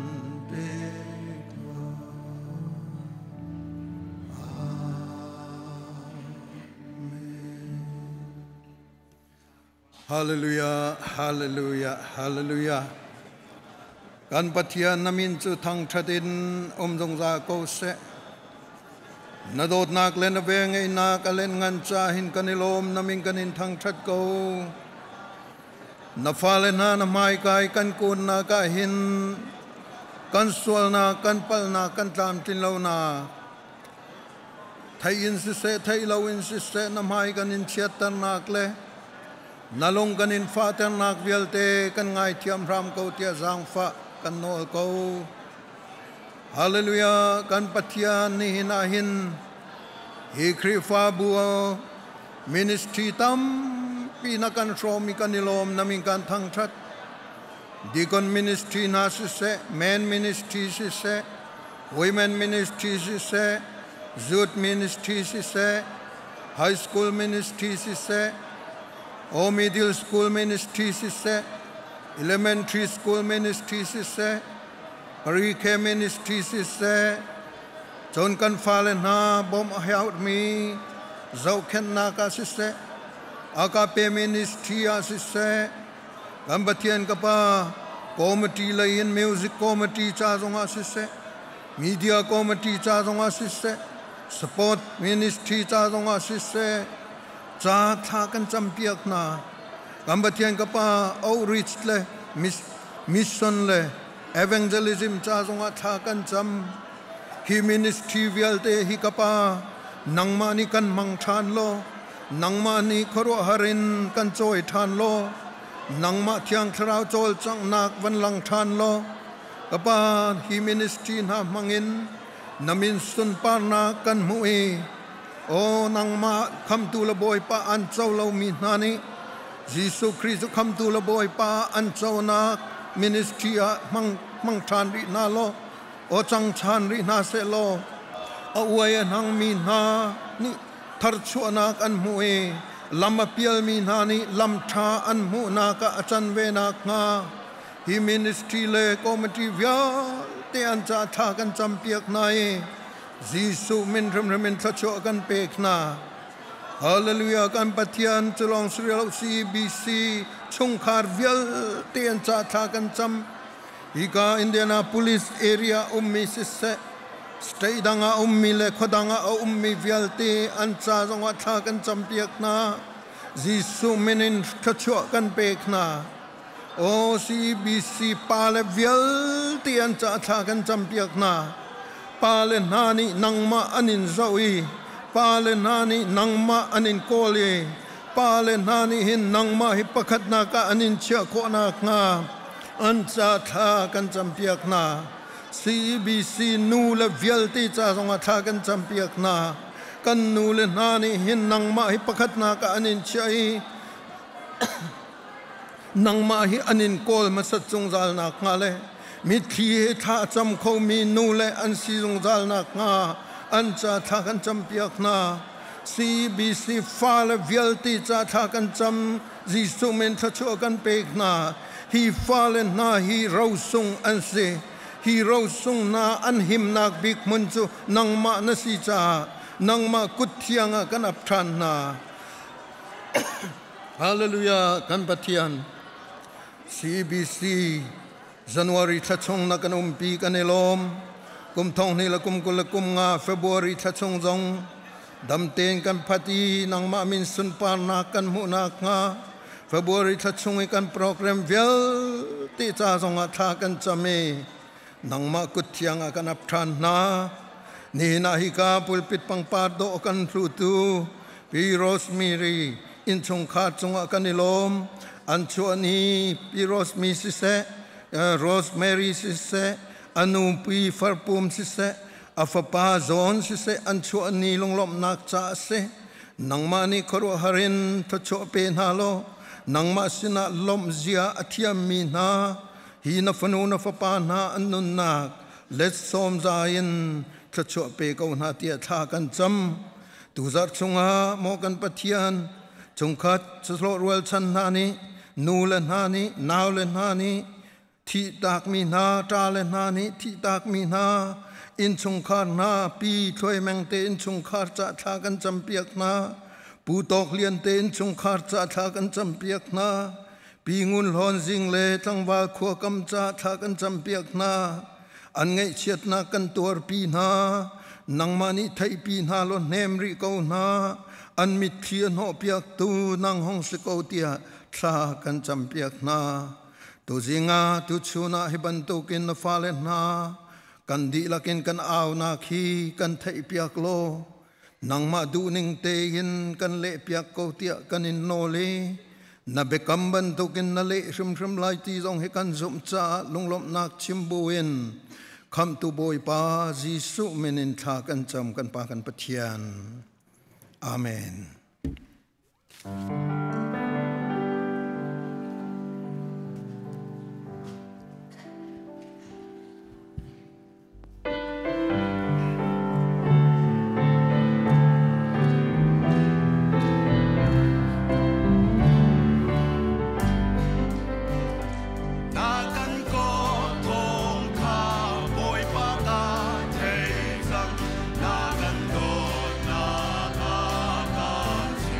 F: pek tuah. Amen. Hallelujah, hallelujah, hallelujah. Kan Pathian na min cu thangṭhat in um zungzal ko seh. Na dawtnak le na velngeihnak a len ngan ca hin kan i lawm, na min kan in thangṭhat ko. Na fale hna na hmaikai kan kunnak ah hin kan sualnak, kan palhnak, kan tlamtlin lonak, theih in siseh, theih lo in siseh, na hmai kan in chiatternak le na lung kan in fahternak vialte kan ngaithiam hram ko tiah zaangfah kan nawl ko. Hallelujah, kan Pathian nihin ah hin hi Khrihfabu ministry tampi na kan hrawm i kan i lawm, na min kan thangṭhat. Deacon ministry hna siseh, men ministry siseh, women ministry siseh, youth ministry siseh, high school ministry siseh, o middle school ministry siseh, elementary school ministry siseh, pre-K ministry siseh, cun kan fale hna bawmh a herhmi zohkhenhnak ah siseh, agape ministry ah siseh, kan Pathian ka Pa committee lei in music committee ca zongah siseh, media committee ca zongah siseh, sport ministry ca zongah siseh, ca thla kan campiak hna. Kan Pathian ka Pa outreach le mission le evangelism ca zongah thla kan cam. Hi ministry vialte hi ka Pa nangmah nih kan hmang ṭhan law, nangmah nih khuaruahhar in kan cawi ṭhan law, nangmah Thiang Thlarau cawlcanghnak van lang ṭhan law, ka Pa hi ministry hna hmangin na min sunparnak kan hmuh i o nangmah khamtu le Bawipa an co lomi hna nih Jesuh Khrih cu khamtu le Bawipa an conak ministry ah hmang ṭhan rih hna law, o cang ṭhan rih hna seh law, a uai a hnangmi hna nih tharchuahnak an hmuh i lam a pialmi hna nih lam ṭha an hmuhnak ah a can ve nakhnga hi ministry le committee vialte an ca thla kan campiak hna i Jesuh min hrimhrim in thluachuah kan pek hna. Hallelujah, kan Pathian cu lawng si lo, CBC chungkhar vialte an ca thla kan cam. Hika Indianapolis area ummi siseh, state dang ah ummi le khua dang ah a ummi vialte an ca zongah thla kan campiak hna. Jesuh min in thluachuah kan pek hna. O CBC pa le vialte an ca thla kan campiak hna. Pa le hna nih nangmah an in zoh i pa le hna nih nangmah an in kawl i pa le hna nih hin nangmah hi pakhatnak ah an in chiah khawh nakhnga an ca thla kan campiak hna. CBC nu le vialte ca zongah thla kan campiak hna. Kan nu le hna nih hin nangmah hi pakhatnak ah an in chiah i nangmah hi an in kawl hmasat zungzal nakhnga le mitthli he thla a cam khomi nu le an si zungzal nakhnga an ca thla kan campiak hna. CBC fale vialte ca thla kan cam. Jesuh min thluachuah kan pek hna. Hi fale hna hi rosung an si. Hi ro sung na an him nak bik mun chu nangma na si cha nangma kut thianga kan ap than na. Hallelujah kan Pathian. CBC January thachong na kan umpi kan elom kum thong ni la kum kul kum nga February thachong zong damten kan phati nangma min sun par na kan mu na nga February thachung kan program vel ti cha zong a tha kan chame nangma kut thianga kan ap than na ni na hi ka pulpit pangpar do kan thlu tu Pi Rosemary in chung kha chunga kan ilom an chu ani Pi Rosemary si se Rosemary si se anu pi farpum si se afapa zon si se an chu ani lunglom nak cha se nangma ni khoro harin tha chu pe na lo nangma sina lom zia athiam mi na hi na fanu na fapa na anun nak let som zain tha chu pe ko na tia tha kan cham tu zar chunga mo kan Pathian chungkhat chlo rual chan na ni nu le na ni naw le na ni thi tak mi na ta le na ni thi tak mi na in chungkhar na pi thloi meng te in chungkhar cha tha kan cham piak na pu tok lian te in chungkhar cha tha kan cham piak na pi ngun hlon jing le tlangwal khua kam cha tha kan cham piak na an ngai chiat na kan tuar pi na nangma ni thai pi na lo nem ri ko na an mit thian ho piak tu nang hong se ko tia tha kan cham piak na tu zinga tu chuna hi ban tu kin na fa le na kan di lakin kan aw na khi kan thai piak lo nangma du ning te hin kan le piak ko tia kan in no le na be kam ban tu kin na le shum shum lai ti zong he kan zum cha lunglom nak chim buin kham tu boi pa Jisu minin tha kan cham kan pa kan Pathian. Amen.
A: Na kan do na ka ka chi.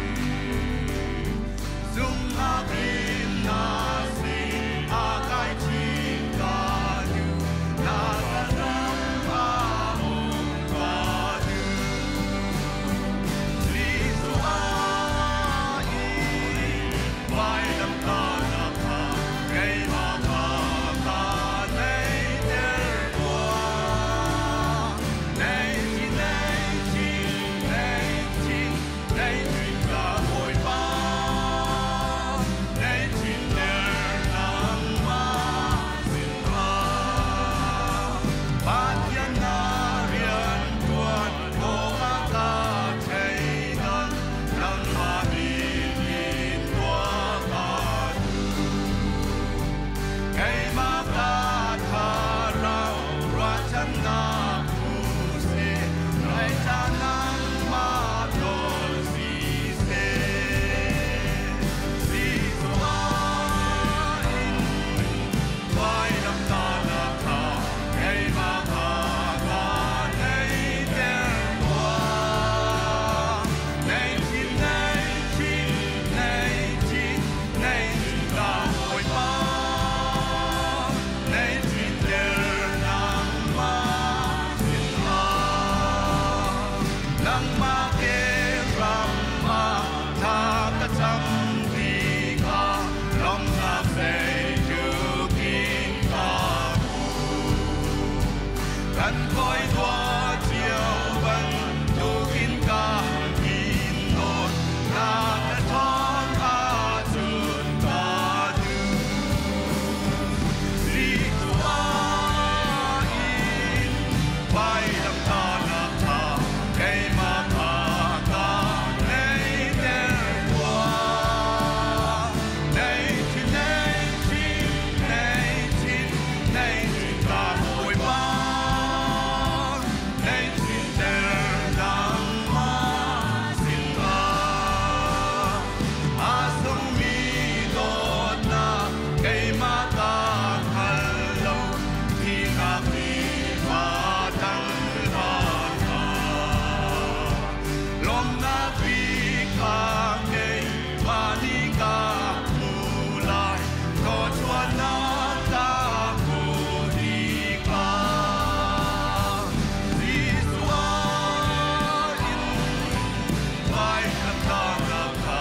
A: Vailamtahnak kha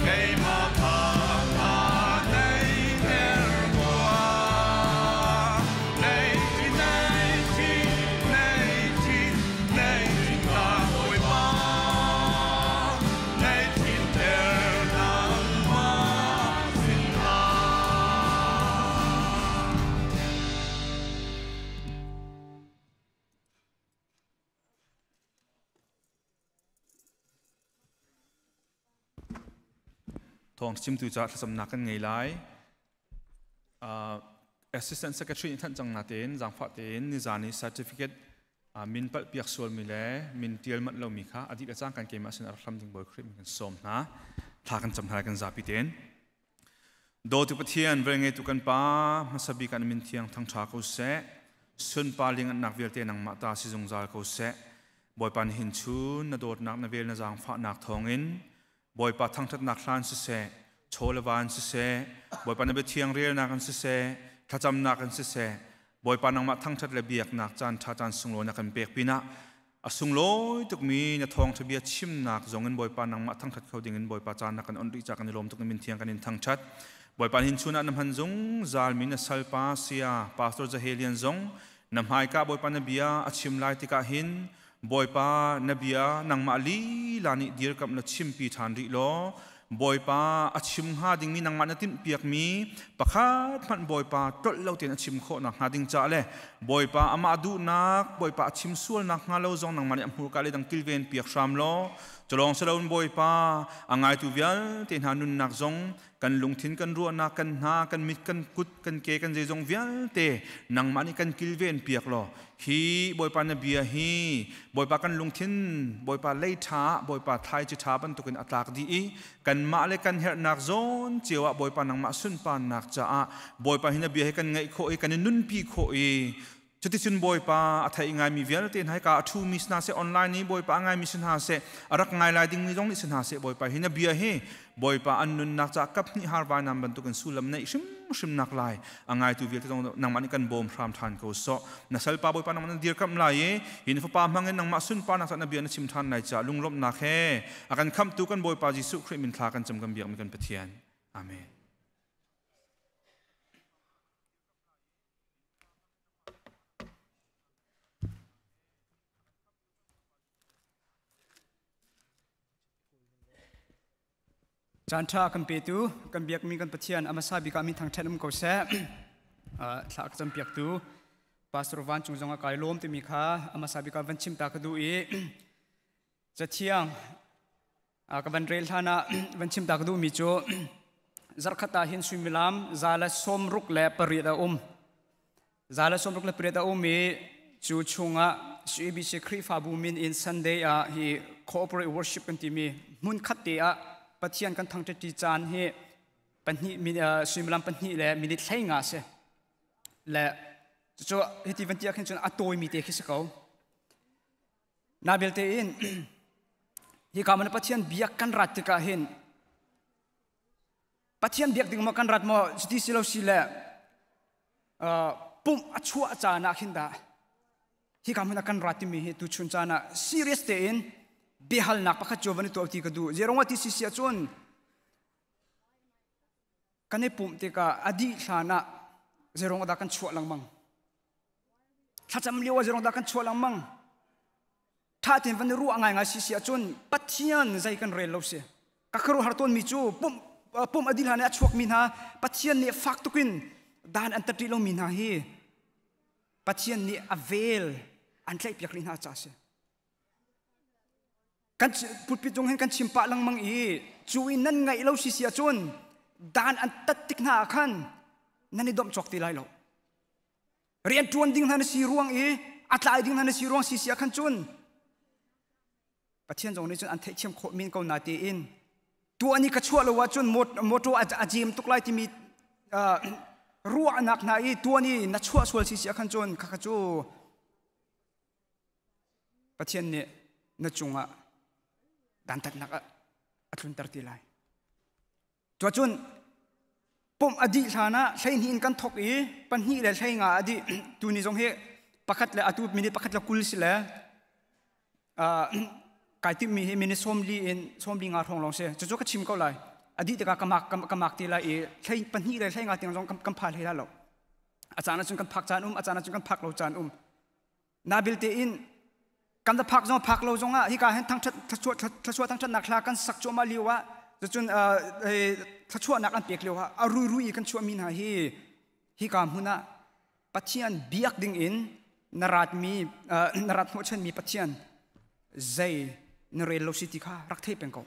A: keimah kha nei ter tuah. Nei thi, nei thi, nei thi, nei thi ta Bawipa. Nei thin ter nangmah sinah.
G: Thawng chimtu ca thlacamnak kan ngei lai. Assistant Secretary nih thanh cang natein zaangfah tein nizan i certificate min palh piak sualmi le min tial manh lomi kha a dih le cang kan keimah sin a rak hlam ding Bawi Khrih min kan sawm hna. Thla kan cam hna lai kan zapi tein. Dawtu Pathian, velngeitu kan Pa, hmasa bik ah na min thiang thangṭha ko seh. Sunpa lingannak vialte nangmah ta si zungzal ko seh. Bawipa nihin chun na dawtnak na vel na zaangfahnak thawngin Bawipa thangṭhatnak hlan siseh, chaw le van siseh, Bawipa na biathiang relnak in siseh, thlacamnak in siseh, Bawipa nangmah thangṭhat le biaknak caan ṭha caan sunglawi na kan pek pinah a sunglawi tukmi na thawngṭha bia chimnak zongin Bawipa nangmah thangṭhat kho dingin Bawipa caan na kan onh rih ca kan i lawm tuk na min thiang kan in thangṭhat. Bawipa hin chun ah na hman zungzal mi na salpa saya Pastor Zahelian zong na hmaika Bawipa na bia a chim lai tikah hin Bawipa na bia nangmah lila nih dirkamh na chimpi ṭhan rih law Bawipa a chim hnga dingmi nangmah na tinhpiakmi pakhat hmanh Bawipa tlolh lo tein a chim khawh nakhnga ding caah le Bawipa amah duhnak Bawipa a chim sual nakhnga lo zong nangmah nih a hmurka le dang kilven piak hram law culawng si loin Bawipa a ngaitu vialte hna nunnak zong kan lungthin kan ruahnak kan hna kan mit kan kut kan ke kan zeizong vialte nangmah nih kan kilven piak law hi Bawipa na bia hi Bawipa kan lungthin Bawipa lei ṭha Bawipa thlaici ṭha bantukin a tlak dih i kanmah le kan herhnak zawn cio ah Bawipa nangmah sunparnak caah Bawipa hi na bia hi kan ngaih khawh i kan i nunpi khawh i cuticun Bawipa a thei ngaimi vialte hna hika a ṭhumi si hna seh online i Bawipa a ngaimi si hna seh a rak ngai lai dingmi zong nih si hna seh Bawipa hi na bia hi Bawipa an nunnak caah kap hnih har vainam bantukin sullam neih hrimhrim nak lai a ngaitu vialte zong nangmah nih kan bawm hram ṭhan ko sawh. Na salpa Bawipa nangmah na dirkamh lai i hi na fapa hmangin nangmah sunparnak caah na bia na chim ṭhan lai caah lunglawmhnak he a kan khamhtu kan Bawipa Jesuh Khrih min thla kan cam kan biakmi kan Pathian. Amen.
H: Caan ṭha kan petu kan biakmi kan Pathian a hmasa bik ah min thangṭhat um ko seh. Thla ka campiaktu Pastor Van Cung zong a kai lawm timi kha a hmasa bik ah van chim ta ka duh i Cathiang ka van rel hlan ah van chim ta ka duhmi cu zarkhat ah hin suimilam 168 a um. 168 a um i cu chungah CBC Khrihfabu min in Sunday ah hi corporate worship kan timi hmun khat te ah Pathian kan thangṭhat caan hi pahnih suimilam pahnih le minute hlei nga si. Le cucu hiti van ti ah khin cun a tawimi te khi si ko. Na belte in hi ka man Pathian biak kan rat tikah hin Pathian biak ding maw kan rat maw cuti si lo si le pumh a chuah caan ah khin dah hi ka hmun ah kan rat timi hi tuchun caan ah serious tein biahalnak pakhat cu van i tuah ti ka duh. Zeirong ah ti si si ahcun kan i pumh tikah a dih hlan ah zeirong dah kan chuah lengmang. Thlacam lio ah zeirong dah kan chuah lengmang. Ṭha tein van i ruah ngaingai si si ahcun Pathian zei kan rel lo si. Ka khuaruahhar tawnmi cu pumh pumh a dih hlan i a chuakmi hna Pathian nih fak tukin dan an tat rih lomi hna hi Pathian nih a vel an tlaihpiak rih hna caah a si. Kan pulpit cung hin kan chim pah lengmang i cu i nan ngaih lo si si ahcun dan an tat tik hna ah khan nan i domh cawk ti lai lo. Rian ṭuan ding hna na si ruang i a tlai ding hna na si ruang si si ah khan cun Pathian zong nih cun an theihthiam khawh men ko na tiin tuah ni ka chuah lo ahcun motor a jem tuk lai timi ruahnak hna i tuah ni na chuah sual si si ah khan cun khakha cu Pathian nih na cungah dantatnak a tlunter ti lai. Cuacun pumh a dih hlan ah 12 in kan thok i pahnih le hlei nga a dih tuni zong hi pakhat le atu minute pakhat le kul si le. Kai tim mi hi minute 40 in 45 hrawng lawng si. Cucu ka chim ko lai. Adi tikah ka mak ka mak ti lai i thlei pahnih le thlei nga tiang zong kan pha hlei la lo. A caan ahcun kan phak caan um, a caan ahcun kan phak lo caan um. Nabil tein kan da phak zong phak lo zong ah hika hin thangthat thluachuah thluachuah thangthatnak thla kan sak cuahmah lio ah cucun thluachuahnak an pek lio ah a rui rui i kan chuahmi hna hi hika hmun ah Pathian biak ding in na ratmi na rat hnawhchanmi Pathian zei na rel lo si ti kha rak thei peng ko.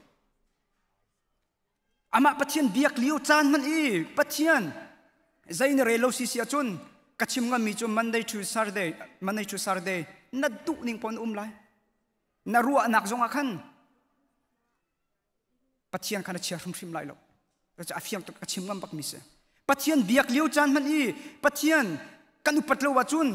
H: Amah Pathian biak lio caan hmanh i Pathian zei na rel lo si si ahcun ka chim ngammi cu Monday to Saturday, Monday to Saturday na duh ning pon um lai. Na ruahnak zongah khan Pathian kha na chia hrimhrim lai lo. A fiang tuk ka chim ngam bak mi si. Pathian biak lio caan hmanh i Pathian kan upat lo ahcun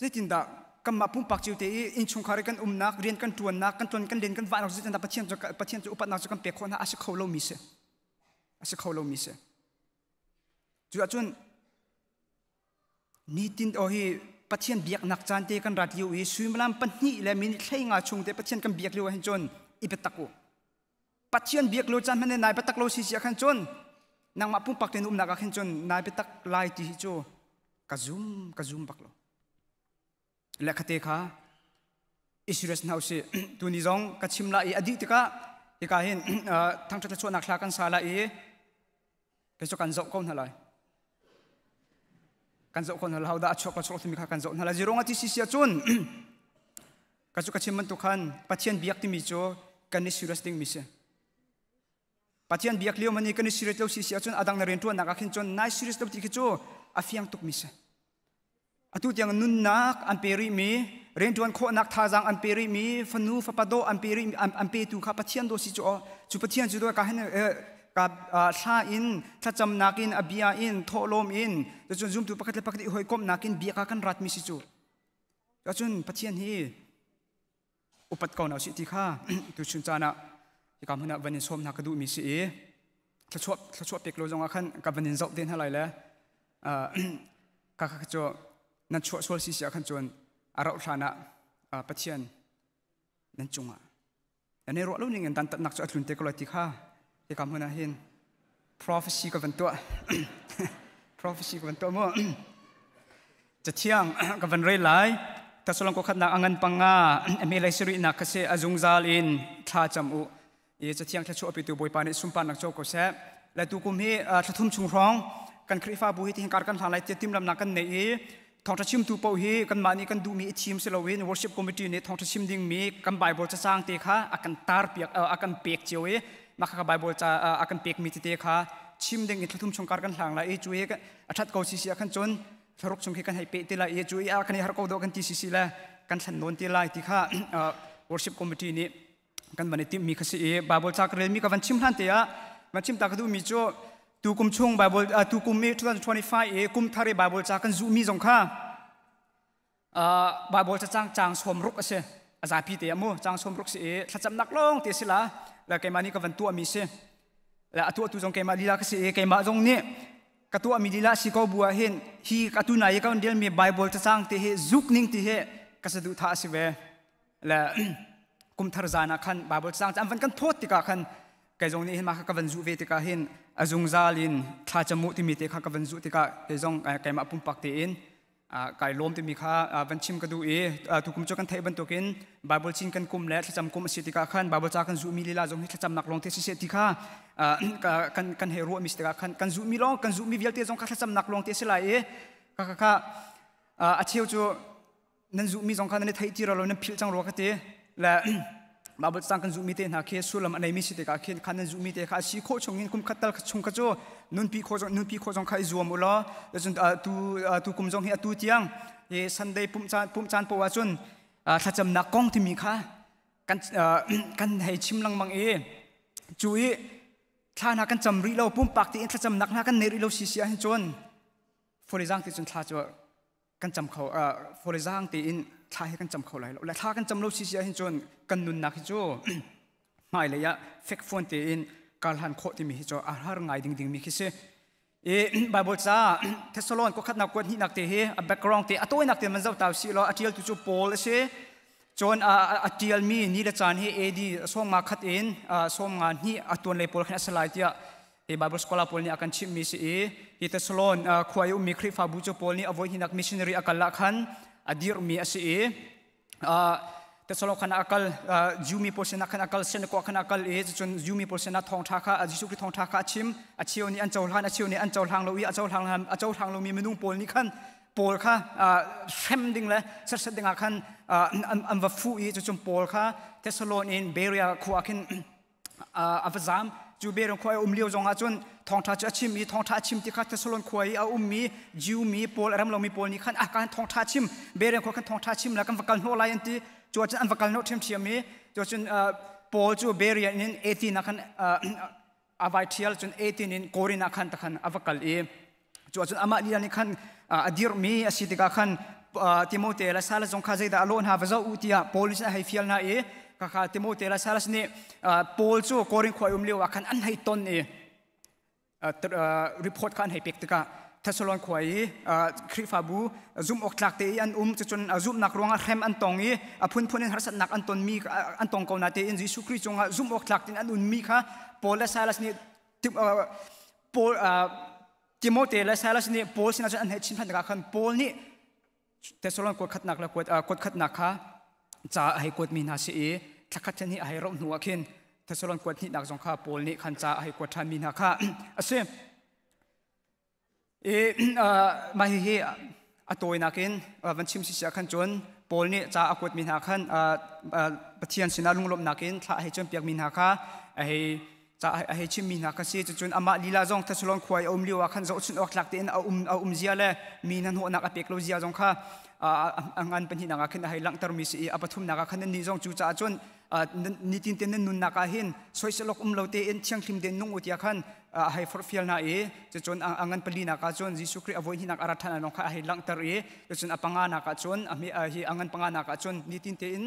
H: zeitindah kanmah pumpak cio te i innchungkhar i kan umnak rian kan ṭuannak kan ṭuan kan len kan vahnak zeitindah Pathian cu Pathian cu upatnak cu kan pek khawh hna a si kho lomi si a si kho lomi si cu ahcun nitin o hi Pathian biaknak caan te kan rat lio i suimilam pahnih le minute hlei nga chung te Pathian kan biak lio ahhin cun i biatak u Pathian biak lo caan hmanh nai biatak lo si si ah khan cun nangmah pumpak tein umnak ah khin cun nai biatak lai ti hi cu ka zum ka zum bak lo le khate kha Israel hna usih tuni zong ka chim la i a dih tikah hika hin thangṭhat chuahnak thla kan sa la i kei cu kan zoh ko hna lai kan zoh ko hna lai dah a chuak lo chuak timi kha kan zoh hna lai zirong a ti si si ahcun ka cu ka chim bantuk khan Pathian biak timi cu kan i serious ding mi si Pathian biak lio mani kan i serious lo si si ahcun adang na rianṭuannak ah khin cun nai serious lo ti khi cu a fiang tuk mi si atu tiang nunnak an pe rih mi rianṭuan khawhnak thazaang an pe rih mi fanu fapa dawh an pe rih an petu kha Pathian daw si cu cu Pathian cu ka hin ka thla in thlacamnak in a bia in thawhlawm in cun zumtu pakhat le pakhat i hawikomhnak in bia ka kan rat mi si cu cun Pathian hi upat ko na si ti kha tu chun caan ah hika hmun ah van in sawm hna ka duhmi si i thluachuah thluachuah pek lo zongah khan ka van in zoh te hna lai le ka kha cu nan chuah sual si si ah khan cun a rauh hlan ah Pathian nan cungah nan i ruah lo ning in dantatnak cu a tlun te ko lai ti kha hika hmun ah hin prophecy ka van tuah prophecy ka van tuah mu Cathiang ka van rel lai. Thessalon khatnak a ngan panga ame lei sarihnak kha si a zungzal in thla cam u. I cathiang thla pitu Bawipa nih sunparnak co ko seh. Le tu kum hi thla thum chung hrawng kan Khrihfabu hi tihin kar kan hlang lai tiah timhlamnak kan nei i thawngṭha chimtu paoh hi kanmah nih kan duhmi i thim si loin worship committee nih thawngṭha chim dingmi kan Bible cacang te kha a kan tar piak a kan pek cio i mah kha Bible ca a kan pekmi tete kha chim ding in thla thum chung kar kan hlang lai i cu i a ṭhat ko si si ah khan cun thlaruk chung khi kan hei peh ti lai i cu i a kan i har ko do kan ti si si le kan thlen nawn ti lai ti kha worship committee nih kan van i timhmi kha si i Bible ca ka relmi ka van chim hlan te ah van chim ta ka duhmi cu tu kum chung Bible tu kum i 2025 i kum thar i Bible ca kan zuhmi zong kha Bible ca cang cang sawm ruk a si a zapi te amu cang sawm ruk si i thlacamnak lawng te si la la keimah nih ka van tuahmi si la a tuahtu zong keimah lila ka si i keimah zong nih ka tuahmi lila si ko bu ah hin hi atu nai i ka on relmi Bible cacang te hi zuk ning ti hi ka saduhthah a si ve le kum thar zan ah khan Bible cacang an van kan phawt tikah khan kei zong nih hin mah kha ka van zuh ve tikah hin a zungzal in thla camu timi te kha ka van zuh tikah kei zong keimah pumpak tein kai lawm timi kha van chim ka duh i tukum cu kan theih bantukin Bible cin kan kum le thlacam kum a si tikah khan Bible ca kan zuhmi lila zong hi thlacamnak lawng te siseh ti kha kan kan hei ruahmi si tikah khan kan zuhmi lawng kan zuhmi vialte zong kha thlacamnak lawng te si lai i kha kha kha a cheu cu nan zuhmi zong kha nan i theih ti lo nan philh cang rua ka ti le Bible cang kan zuhmi te hna khi sullam a neimi si tikah khin khan nan zuhmi te kha a si khawh chung in kum khat tal chung kha cu nunpi khawh zong nunpi khawh zong kha i zuam u law cun tu tu kum zong hi atu tiang hi Sunday pumh caan pumh caan poah cun thlacamnak kong timi kha kan kan hei chim lengmang i cu i thla hna kan cam rih lo pumpak tein thlacamnak hna kan nei rih lo si si ahhin cun folizang ti cun thla cu kan cam kho folizang tein thla hi kan cam kho lai lo le thla kan cam lo si si ahhin cun kan nunnak hi cu hmailei ah fekfuan tein karhlan khawh timi hi cu a har ngai ding dingmi khi si i Bible ca Thessalon ko khatnak kuat hnihnak te hi a background te a tawinak te man zoh tau si law a tialtu cu Paul a si. Cun a ṭialmi ni le caan hi AD 51 in 52 a tuan lei pawl khan a si lai tiah hi Bible scholar pawl nih a kan chimhmi si i hi Thessalon khua i ummi Khrihfabu cu Paul nih a voihnihnak missionary a kal ah khan a dirhmi a si i Thessalon khan a kal, Jew mi pawl sinah khan a kal, synagogue khan a kal i cun Jew mi pawl sinah thawngṭha kha, Jesuh Khrih thawngṭha kha a chim. A cheu nih an cohlan, a cheu nih an cohlang lo i a cohlang lomi minung pawl nih khan Paul kha hrem ding le serhsat dingah khan an va fuh i cucun Paul kha Thessalon in Berea khua khin a va zam. Cu Berea khua i um lio zongah cun thawngṭha cu a chim i thawngṭha a chim ti kha Thessalon khua i a ummi Jew mi pawl, a rem lomi pawl nih khan a kan thawngṭha chim, Berea khua khan thawngṭha chim la, kan va kal hnawh lai an ti. Cu ahcun an va kal hnawh ṭhiamṭhiam i cu cun Paul cu Berea in Athens ah khan a vai ṭhial, cun Athens in Korin ah khan takhan a va kal i cu ahcun amah lila nih khan a dirhmi a si tikah khan Timote le Silas zong kha zeidah a lawh hna va zoh u tiah Paul nih a hei fial hna i khakha Timote le Silas nih Paul cu Korin khua i um lio ah khan an hei ton i report kha an hei pek tikah Thessalon khua i Khrihfabu zumh awk tlak te i an um, cucun zumhnak ruangah hrem an tong i a phunphun in harsatnak an tonmi an tong ko na tein Jesuh Khrih cungah zumh awk tlak tein an ummi kha Paul le Silas nih, Paul, Timote le Silas nih Paul sinah cun an hei chim than tikah khan Paul nih Thessalon kuat khatnak le kuat khatnak kha ca a hei kuatmi hna si i thlakhat then hi a hei roh hnu ah khin Thessalon kuat hnihnak zong kha Paul nih khan ca a hei kuat ṭhanmi hna kha a si. I mah hihi a tawinak in van chim si siah khan cun Paul nih ca a kuatmi hna khan Pathian sinah lunglawmhnak in thla a hei cawnpiakmi hna kha a hei ca a hei chimmi hna kha si. Cucun amah lila zong Thessalon khua i a um lio ah khan zohchunh awk tlak tein a um zia le mi hnahnawhnak a pek lo zia zong kha a ngan pahnihnak ah khin a hei langhtermi si i a pathumnak ah khan nannih zong cu caah cun nitin te nan nunnak ah hin soiselok um lo tein thianghlim tein nung u tiah khan a hei forhfial hna i cucun a ngan palinak ah cun Jesuh Khrih a voi hnihnak a rat ṭhan lawng kha a hei langhter i cucun a panganak ah cun hi a ngan panganak ah cun nitin tein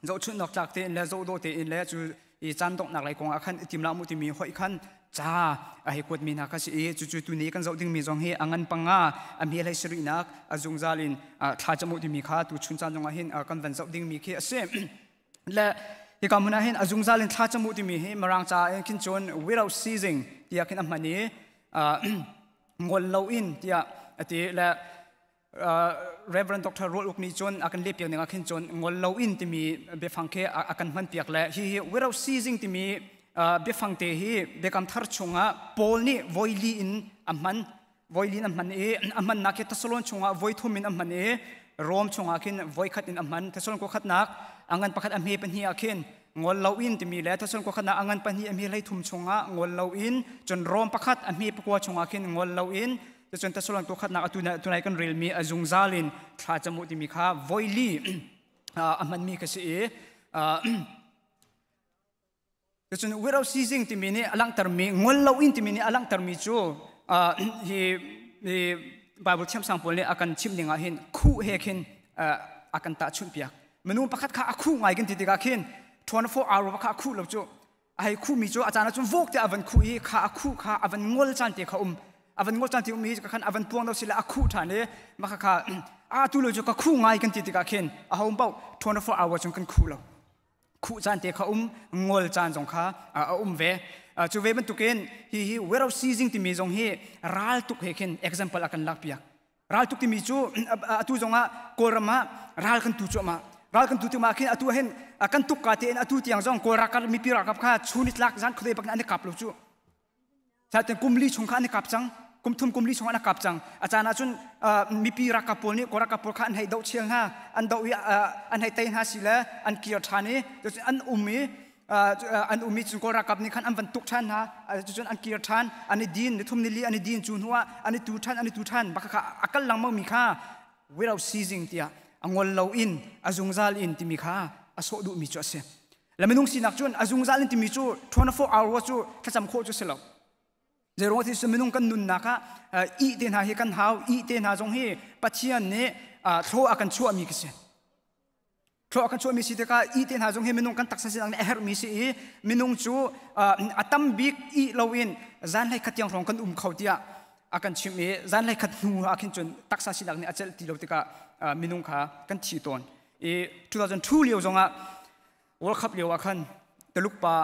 H: zohchunhnak tlak tein le zohdawh tein le cu i caan donghnak lei kong ah khan i timlah mu timi hoih khan ca a hei kuatmi hna kha si i cucu tuni kan zoh dingmi zong hi a ngan panga a hme hlei sarihnak, a zungzal in thla cam u timi kha tu chun caan zong ah hin kan van zoh dingmi khi a si. Le hika hmun ah hin a zungzal in thla cam u timi hi Mirang ca in khin cun "without ceasing" tiah khin a hman i ngol lo in tiah a ti. Le Reverend Dr. Rual Uk nih cun a kan lehpiak ning ah khin cun ngol lo in timi biafang khi a kan hman piak. Le hi hi "without ceasing" timi biafang te hi Biakam Thar chungah Paul nih voili in a hman, voili in a hman i a hmannak hi Thessalon chungah voi thum in a hman i Rom chungah khin voi khat in a hman. Thessalon khua khatnak a ngan pakhat a hme pahnih ah khin ngol lo in timi le Thessalon khua khatnak a ngan pahnih a hme 13 chungah ngol lo in, cun Rom pakhat a hme pakua chungah khin ngol lo in. Cun Thessalon khatnak atu tunai kan relmi a zungzal in thla cam u timi kha voili a hmanmi ka si i cun "without ceasing" timi nih a langhtermi, ngol lo in timi nih a langhtermi cu hi Bible thiamsang pawl nih a kan chimh ding ah hin khuh he khin a kan tahchunh piak. Minung pakhat kha a khuh ngai kan ti tikah khin 24 hour kha a khuh lo cu. A hei khuhmi cu a caan ahcun vok te a van khuh i kha a khuh kha a van ngol caan te kha um, a van ngol caan te um i khan a van puang lo sile a khuh ṭhan i mah kha kha a tu lo cu ka khuh ngai kan ti tikah khin a ho paoh 24 hour cun kan khuh lo. Khuh caan te kha um, ngol caan zong kha a um ve. Cu ve bantukin hi hi "without ceasing" timi zong hi ral tuk he khin example a kan lak piak. Ral tuk timi cu atu zongah Kawlram ah ral kan tu cuahmah. Ral kan tu tikah khin atu hin kan tuk ka tein atu tiang zong Kawl ralkap, mipi ralkap kha chun tlak zan khuadei bak an i kap lo cu. Satin kum li chung kha an i kap cang, kum thum kum li chung an i kap cang. A caan ah cun mipi ralkap pawl nih Kawl ralkap pawl kha an hei doh chial hna, an doh i an hei tei hna si le an kir ṭhan i an um i an um i cun Kawl ralkap nih khan an van tuk ṭhan hna, cucun an kir ṭhan, an i din ni thum ni li an i din, cu hnu ah an i tu ṭhan, an i tu ṭhan bak kha a kal lengmang mi kha "without ceasing" tiah a ngol lo in, a zungzal in timi kha a sawh duhmi cu a si. Le minung sinak cun a zungzal in timi cu 24 hour cu thlacam khawh cu si lo. Zeiruang ti minung kan nunnak ah ih te hna hi kan hau. Ih te hna zong hi Pathian nih thlaw a kan chuahmi ka si. Thlaw a kan chuahmi si tikah ih te hna zong hi minung kan taksa sinak nih a herhmi si i minung cu a tam bik ih loin zan hlei khat tiang hrawng kan um kho tiah a kan chimh i zan hlei khat hnu ah khin cun taksa sinak nih a celh ti lo tikah minung kha kan thi tawn. I 2002 lio zongah World Cup lio ah khan Tuluk pa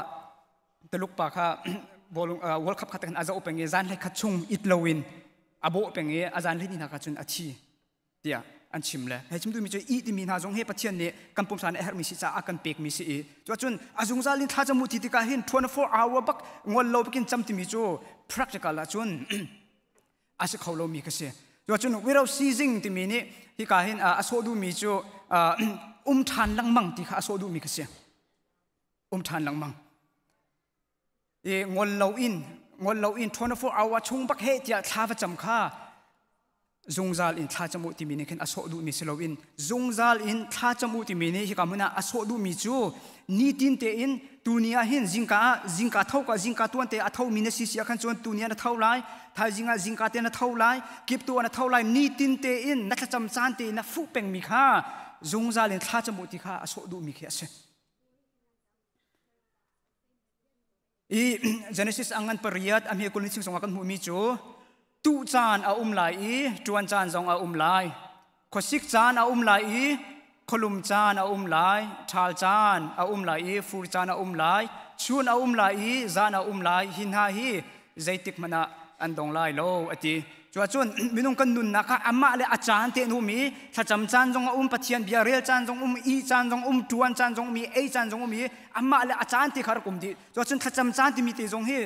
H: Tuluk pa kha World Cup kha te khan a zoh peng i zan hlei khat chung it loin a bawh peng i a zan hlei ni hna kha cun a thi tiah an chim le hei chim duhmi cu i timi hna zong hi Pathian nih kan pumsa nih a herhmi si caah a kan pekmi si i cuahcun a zungzal in thlacam u ti tikah hin 24 hour bak ngol lo bakin cam timi cu practical ah cun a si kho lomi ka si. Cuahcun without ceasing timi nih hika hin a sawh duhmi cu um ṭhan lengmang ti kha a sawh duhmi ka si. Um ṭhan lengmang. I ngol loin 24 hour chung bak he tiah thla va cam kha zungzal in thla cam u timi nih khin a sawh duhmi si loin zungzal in thla cam u timi nih hika hmun ah a sawh duhmi cu nitin tein tuni ah hin zingka ah zingka tho ka zingka tuan te a tho mi na si si ah khan cun tuni ah na tho lai, thaizing ah zingka te na tho lai, kip tu ah na tho lai, nitin tein na thlacam caan te na fuh pengmi kha zungzal in thla cam u ti kha a sawh duhmi khi a si. I Genesis angan pariat a hme kul ni ching songah kan hmuhmi cu tuh caan a um lai i ṭuan caan zong a um lai, khuasik caan a um lai i khualum caan a um lai, ṭhal caan a um lai i fur caan a um lai, chun a um lai i zan a um lai, hi hna hi zeitik hmanh ah an dong lai lo a ti. Cuahcun minung kan nunnak kha amah le a caan te an um i thlacam caan zong a um, Pathian bia rel caan zong um, ih caan zong um, ṭuan caan zong um i ei caan zong um i amah le a caan te kha rak um dih. Cuahcun thlacam caan timi te zong hi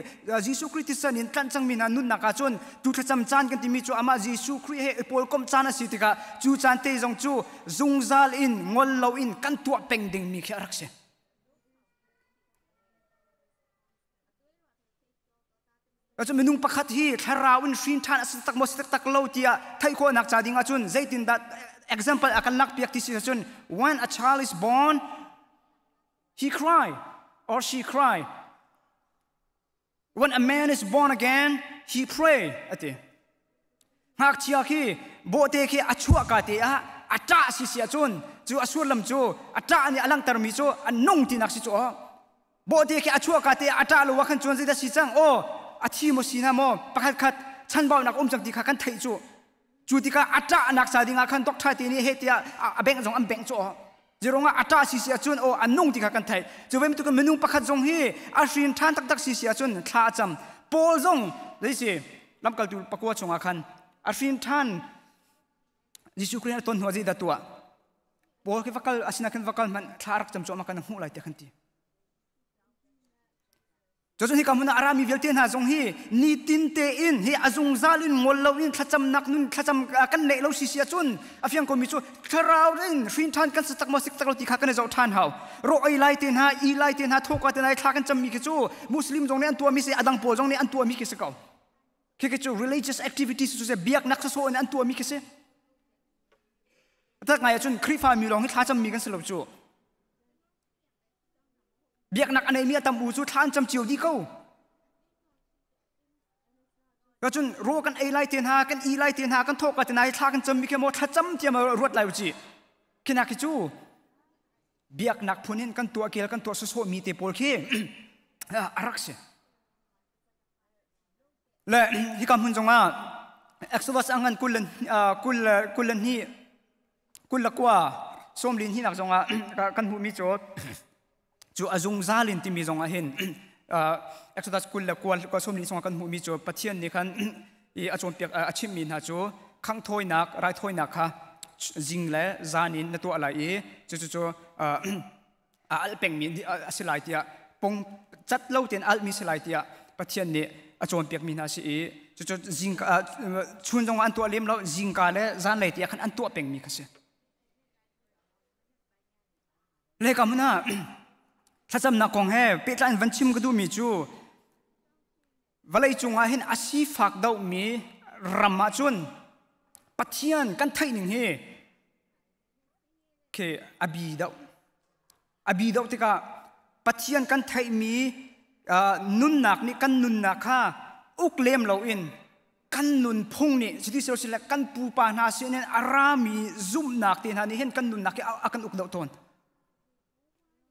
H: Jesuh Khrih thisen in tlanh cangmi hna nunnak ah cun tu thlacam caan kan timi cu amah Jesuh Khrih he i pawlkomh caan a si tikah cu caan te zong cu zungzal in ngol loin kan tuah peng dingmi khi a rak si. Cun minung pakhat hi thlarau in hrin ṭhan a si tak maw si taktak lo tiah theih khawhnak ca ding ahcun zeitindah example a kan lakpiak ti si ahcun, when a child is born, he cry or she cry. When a man is born again, he pray ati. Ngakchia khi bawhte khi a chuah ka te ah a ṭah si si ahcun cu a sullam cu a ṭah nih a langhtermi cu a nung tinak si cu aw. Bawhte khi a chuah ka te a ṭah lo ah khan cun zeidah si cang aw, a thi maw si na maw pakhat khat chanbaunak um cang ti kha kan theih cu. Cu tikah a ṭahnak ca dingah khan doctor te nih heh tiah a bengh zong an bengh cu aw. Zirong ah a ṭah si si ahcun aw a nung ti kha kan theih. Cu ve bantuk minung pakhat zong hi a hrin ṭhan taktak si si ahcun thla a cam. Paul zong zei si lamkaltu pakua chungah khan a hrin ṭhan Jesuh Khrih a ton hnu ah zeidah tuah? Paul khi va kal asina khan va kal hmanh thla rak cam cuahmah kan hmuh lai tiah kan ti. Cun hika hmun ah a rami vialte hna zong hi nitin tein hi a zungzal in ngol loin thlacamnak nun thlacam kan neih lo si si ahcun a fiang komi cu thlarau in hrin ṭhan kan si tak maw si tak lo ti kha kan i zoh ṭhan hau. Rawh ei lai te hna, i lai te hna, thawka te hna i thla kan cammi khi cu Muslim zong nih an tuahmi si, a dang pawl zong nih an tuahmi khi si ko. Khi khi cu religious activities cu biaknak sawsawh in an tuahmi khi si. Tak ngai ahcun Khrihfa mi lawng hi thlacammi kan si lo cu. Biaknak a neimi a tam u cu thla an cam cio dih ko. Cun raw kan ei lai te hna, kan i lai te hna, kan thawk lai te hna hi thla kan cammi khi maw thlacam tiah maw ruat lai u ci. Khi khi cu biaknak phun in kan tuah kel kan tuah sawsawhmi te pawl khi a rak si. Le hika hmun zongah Exodus angan kul le hnih kul le kua sawmlin hinak zongah kan hmuhmi cu cu a zungzal in timi zongah hin Exodus kul le kua sawmlin zongah kan hmuhmi cu Pathian nih khan i a cawnpiak a chimhmi hna cu khanghthawinak raithawinak kha zing le zan in na tuah lai i cucu cu a alh pengmi a si lai tiah pong cat lo tein alhmi si lai tiah Pathian nih a cawnpiakmi hna si i cucu zingka chun zong an tuah lem lo, zingka le zanlei tiah khan an tuah pengmi kha si. Le ka hmun ah thlacamnak kong he pehtlai in van chim ka duhmi cu vawlei cungah hin a sifak dohmi ram ahcun Pathian kan theih ning hi khi a bi deuh. A bi deuh tikah Pathian kan theihmi nunnak nih kan nunnak kha uk lem loin kan nunphung nih cuti sile kan pupa hna sinin a rami zumhnak te hna nih hin kan nunnak hi a kan uk deuh tawn.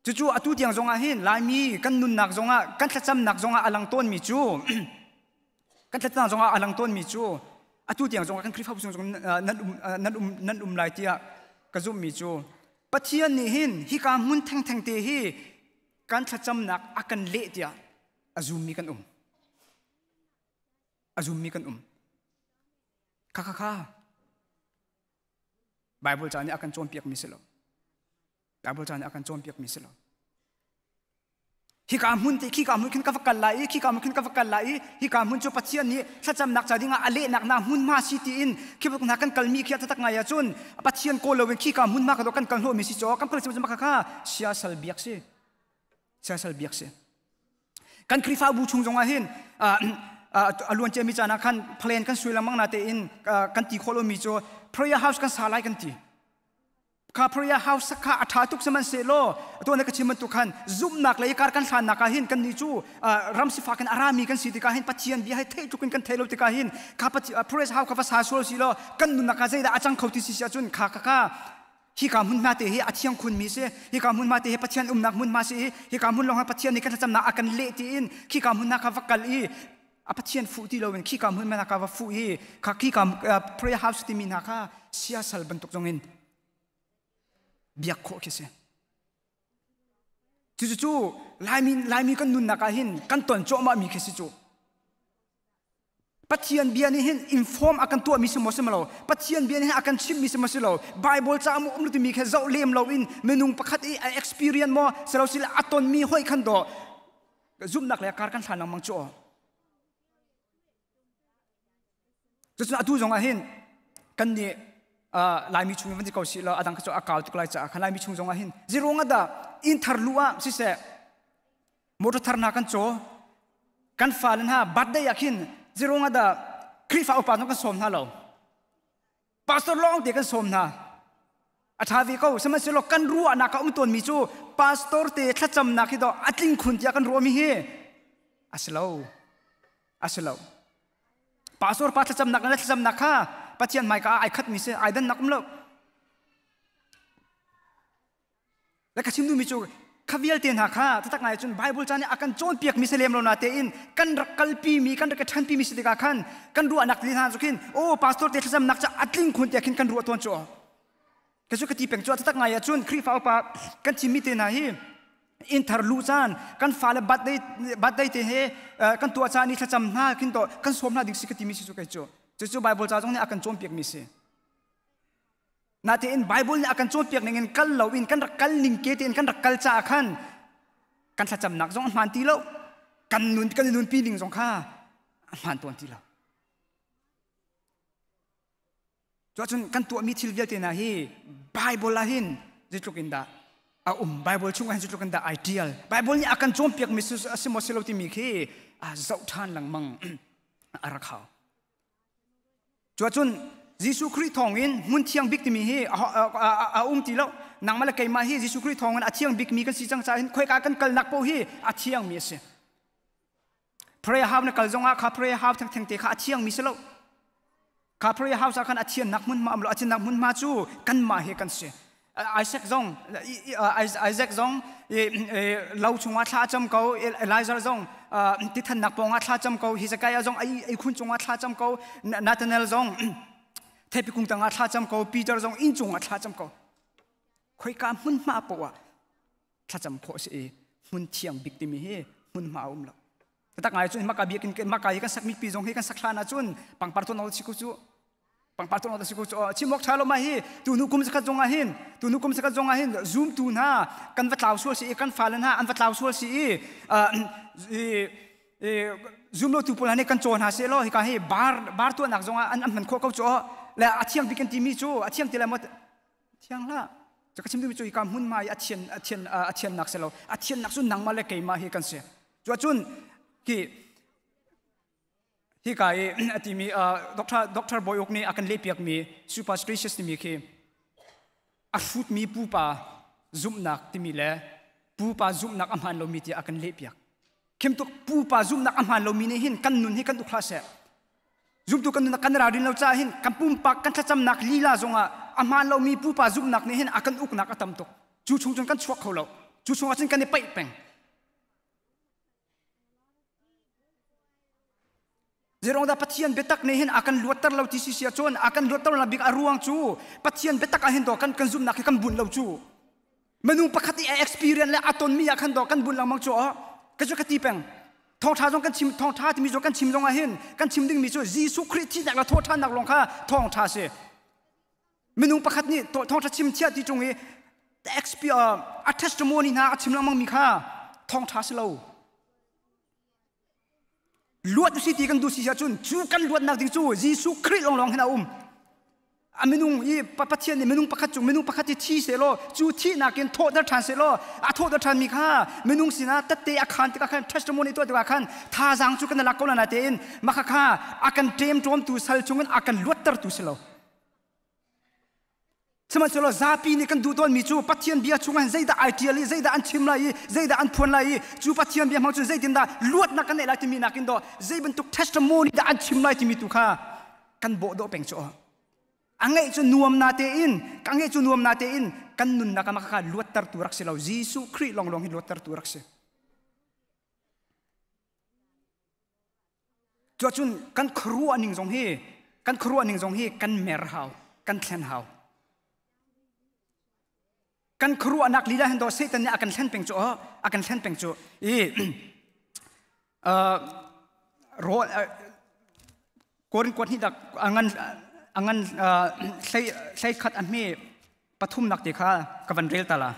H: Cucu atu tiang zongah hin Laimi kan nunnak zongah kan thlacamnak zongah a lang tawnmi cu kan thlacamnak zongah a lang tawnmi cu atu tiang zongah kan Khrihfabu chung zong nan um nan um nan um lai tiah ka zumhmi cu. Pathian nih hin hika hmun thengtheng te hi kan thlacamnak a kan leh tiah a zummi kan um. A zummi kan um. Kha kha kha. Bible ca nih a kan cawnpiakmi si lo. Bible ca nih a kan cawnpiakmi si lo. Hika hmun te khika hmun khin ka va kal lai i khika hmun khin ka va kal lai i hika hmun cu Pathian nih thlacamnak ca dingah a lehnak na hmunhma si tiin khi bantuk hna kan kalmi khi a taktak ngai ahcun Pathian kawl loin khika hmunhma ka kan kal hnawhmi si caw kan kal si kha kha siasal biak si siasal biak si kan Khrihfabu chung zongah hin a luan ciami caan ah khan plan kan sui lengmang na tein kan ti khawh lomi cu prayer house kan sa lai kan ti Kha prayer house kha a ṭha tuk sihmanhsehlaw tuan ka chim bantuk khan zumhnak le kar kan hlannak ah hin kan nih cu ram sifak in a rami kan si tikah hin Pathian bia hi theih tluk in kan thei lo tikah hin kha prayer house kha va sa sual si law kan nunnak ah zeidah a cang kho ti si si ahcun kha kha kha hika hmunhma te hi a thiang khunmi si hika hmunhma te hi Pathian umnak hmunhma si i hika hmun lawng ah Pathian nih kan thlacamnak a kan leh tiin khika hmunhma kha va kal i a Pathian fuh ti loin khika hmun mana ka va fuh i kha khika prayer house timi hna kha siasal bantuk zong in biak khawh khi si. Cucu cu Laimi Laimi kan nunnak ah hin kan ton cuahmah mi khi si cu. Pathian bia nih hin inform a kan tuah mi si maw si lo Pathian bia nih hin a kan chimh mi si maw si lo Bible ca mu um timi kha zoh lem lo in minung pakhat i a experience maw silo sila a ton mi hoi khan do zumhnak le kar kan hlan lengmang cu cucun atu zong ah hin kan nih Laimi chung van si ko si lo adang kha cu a kau tuk lai caah khan Laimi chung zong ah hin zirung ah dah inn thar lu ah siseh motor thar hna kan caw kan fale hna birthday ah khin zirung ah dah Khrihfa upa zong kan sawm hna lo Pastor lawng te kan sawm hna. A ṭha ve ko. Sihmanhsehlaw kan ruahnak a um tawnmi cu pastor te thlacamnak hi dawh a tling khun tiah kan ruahmi hi a si lo. A si lo. Pastor pa thlacamnak le thlacamnak kha Pathian hmaika ah ai khatmi si, ai dannak um lo. Le ka chim duhmi cu kha vialte hna kha taktak ngai cun Bible ca nih a kan cawnpiakmi si lem lo na tein kan rak kalpimi kan rak ṭhanpimi si tikah khan kan ruahnak ti hna cu khin oh pastor te thlacamnak ca a tling khun tiah khin kan ruah tawn cu ka cu ka ti peng cu taktak ngai ahcun Khrihfa upa kan thimmi te hna hi inn thar luh caan kan fale birthday birthday te he kan tuah caan i thlacam hna khin to kan sawm hna ding si ka timi si cu kei cu cucu Bible ca zong nih a kan cawnpiakmi si Natein Bible nih a kan cawnpiak ning in kal lo in kan rak kal ning ke tein kan rak kal caah khan kan thlacamnak zong a hmaan ti lo kan nun kan i nunpi ning zong kha a hmaan tawn ti lo. Cuahcun kan tuahmi thil vialte hna hi Bible ah hin zeitluk in dah a um Bible chung ah hin zeitluk in dah ai tial Bible nih a kan cawnpiak mi a si maw si lo timi khi a zoh ṭhan lengmang a rak hau. Cuacun Jesuh Khrih thawngin hmun thiang bik timi hi a um ti lo. Nangmah le keimah hi Jesuh Khrih thawngin a thiang bikmi kan si cang caah hin khoika kan kalnak paoh hi a thiangmi a si. Prayer house na kal zongah kha prayer house thengtheng te kha a thiangmi si lo. Kha prayer house ah khan a thiannak hmunhma um lo. A thiannak hmunhma cu kanmah hi kan si. Isaac zong Isaac zong lo chungah thla cam ko Elijah zong tithannak pawngah thla cam ko Hezekiah zong ei khun cungah thla cam ko Nathanael zong theipi kung tangah thla cam ko Peter zong inn cungah thla cam ko khoika hmunhma poah thlacam khawh si i hmun thiang bik timi hi hmunhma a um lo tak ngai cun maka biakinn maka hi kan sak mi pi zong hi kan sak hlan ahcun pangpar tuan si ko cu pangpar tuan si ko cu chim awk tha lo ma hi tu nu kum zakhat zong ah hin tu nu kum zakhat zong ah hin zoom tu hna kan va tlau sual si i kan fale hna an va tlau sual si i zoom lo tu pawl nih kan caw hna seh law hika hi bar bar tuahnak zong ah an hman khawh ko cu le a thiang bik kan timi cu a thiang ti le maw Thiang hlah. Cu ka chim duhmi cu hika hmunhma i a thian a thian a thiannak si lo. A thiannak cu nangmah le keimah hi kan si. Cu ahcun hi hika i a timi Dr. Dr. Boyuk nih a kan lehpiakmi superstitious timi khi a hrutmi pupa zumhnak timi le pupa zumhnak a hmaan lomi tiah a kan lehpiak. Khim tuk pupa zumhnak a hmaan lomi nih hin kan nun hi kan uk hlah seh. Zumtu kan nunnak kan ralrin lo caah hin kan pumpak kan thlacamnak lila zongah a hmaan lomi pupa zumhnak nih hin a kan uknak a tam tuk. Cu chung cun kan chuak kho lo. Cu chungah cun kan i paih peng. Zeirong dah Pathian biatak nih hin a kan luatter lo ti si si ahcun a kan luatter lo bik a ruang cu Pathian biatak ah hin to kan kan zumhnak hi kan bunh lo cu. Minung pakhat i a experience le a tonmi ah khan do kan bun lengmang cu ka cu ka ti peng. Thawngṭha zong kan chim thawngṭha timi cu kan chim zong ah hin kan chim dingmi cu Jesuh Khrih thihnak le thawhṭhannak lawng kha thawngṭha si. Minung pakhat nih thawngṭha chim thiah ti ṭung i a testimony hna a chim lengmang mi kha thawngṭha si lo. Luat usi ti kan duh si ahcun cu kan luatnak ding cu Jesuh Khrih lawnglawng hin a um. A minung i Pathian nih minung pakhat cu minung pakhat i thi sehlaw cu thihnak in thawhter ṭhan sehlaw a thawhter ṭhanmi kha minung sinah tette a khaan tikah khan testimony tuah tikah khan thazaang cu kan lak ko la tein mah kha a kan ṭemṭawmtu sal chungin a kan luattertu si lo. Sihmanhsehlaw zapi nih kan duh tawnmi cu Pathian bia chungah hin zeidah ai ṭial i zeidah an chim lai i zeidah an phuan lai i cu Pathian bia hmang cun zeitindah luatnak kan neih lai timi nakin dawh zei bantuk testimony dah an chim lai timi tu kha kan bawh dawh peng cu. A ngeih cu nuam na tein ka ngeih cu nuam na tein kan nunnak ah kha luattertu rak si lo. Jesuh Khrih lawnglawng hi luattertu rak si. Cuacun kan khuaruah ning zong hi kan khuaruah ning zong hi kan mer hau, kan thlen hau. Kan khuaruahnak lila hin do Satan nih a kan thlen peng cu a kan thlen peng cu i rawl Korin kuat hnih dak angan angan hlei hlei khat a hme pathum nak te kha ka van rel ta la.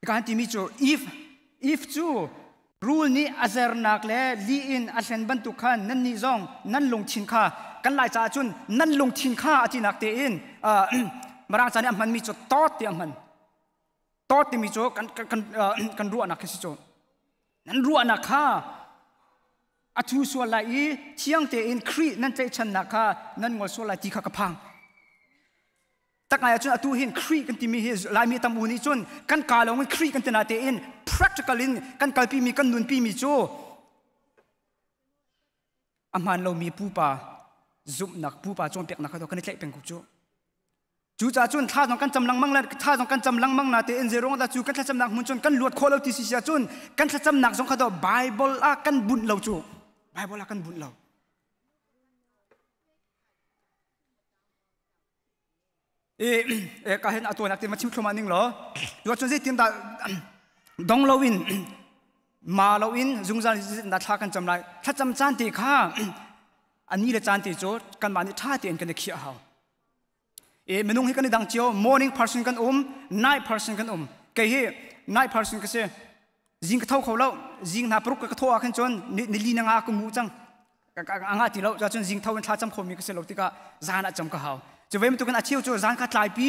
H: Ka han timi cu if cu rul nih a zernak le li in a hlen bantuk khan nannih zong nan lungthin kha kan lai caah cun nan lungthin kha a tinak tein Mirang ca nih a hmanmi cu thought ti a hman. Thought timi cu kan ruahnak khi si cu. Nan ruahnak kha a thu sual lai i thiang tein Khrih nan tlaihchannak kha nan ngol sual lai ti kha ka phang. Tak ngai ahcun atu hin Khrih kan timi hi Laimi tam u nih cun kan ka lawng in Khrih kan tina tein practical in kan kalpi mi kan nunpi mi cu a hmaan lomi pupa zumhnak pupa cawnpiaknak kha kan i tlaih peng ko cu. Cucaah cun thla zong kan cam lengmang le thla zong kan cam lengmang na tein zeiruang dah cu kan thlacamnak hmun cun kan luat khawh lo ti si si ahcun kan thlacamnak zong kha Bible ah kan bunh lo cu Bible ah kan bunh lo. E ka hen atuan akti ma chim thluma ning lo tu chun zeitin dah dong lo in ma lo in zungzal na thla kan cam lai thlacam caan te kha ani le caan te cu kan mah nih tha tein kan i khiah hau e minung hi kan i dang cio morning person kan um night person kan um kei hi night person ka si zing ka tho kho lo zing hna paruk ka tho ah khan cun nili na nga ka mu cang anga ti lo cun zing tho in thla cam khomi ka si lo tikah zan ah cam ka hau cu ve bantukin a cheu cu zan kha tlaipi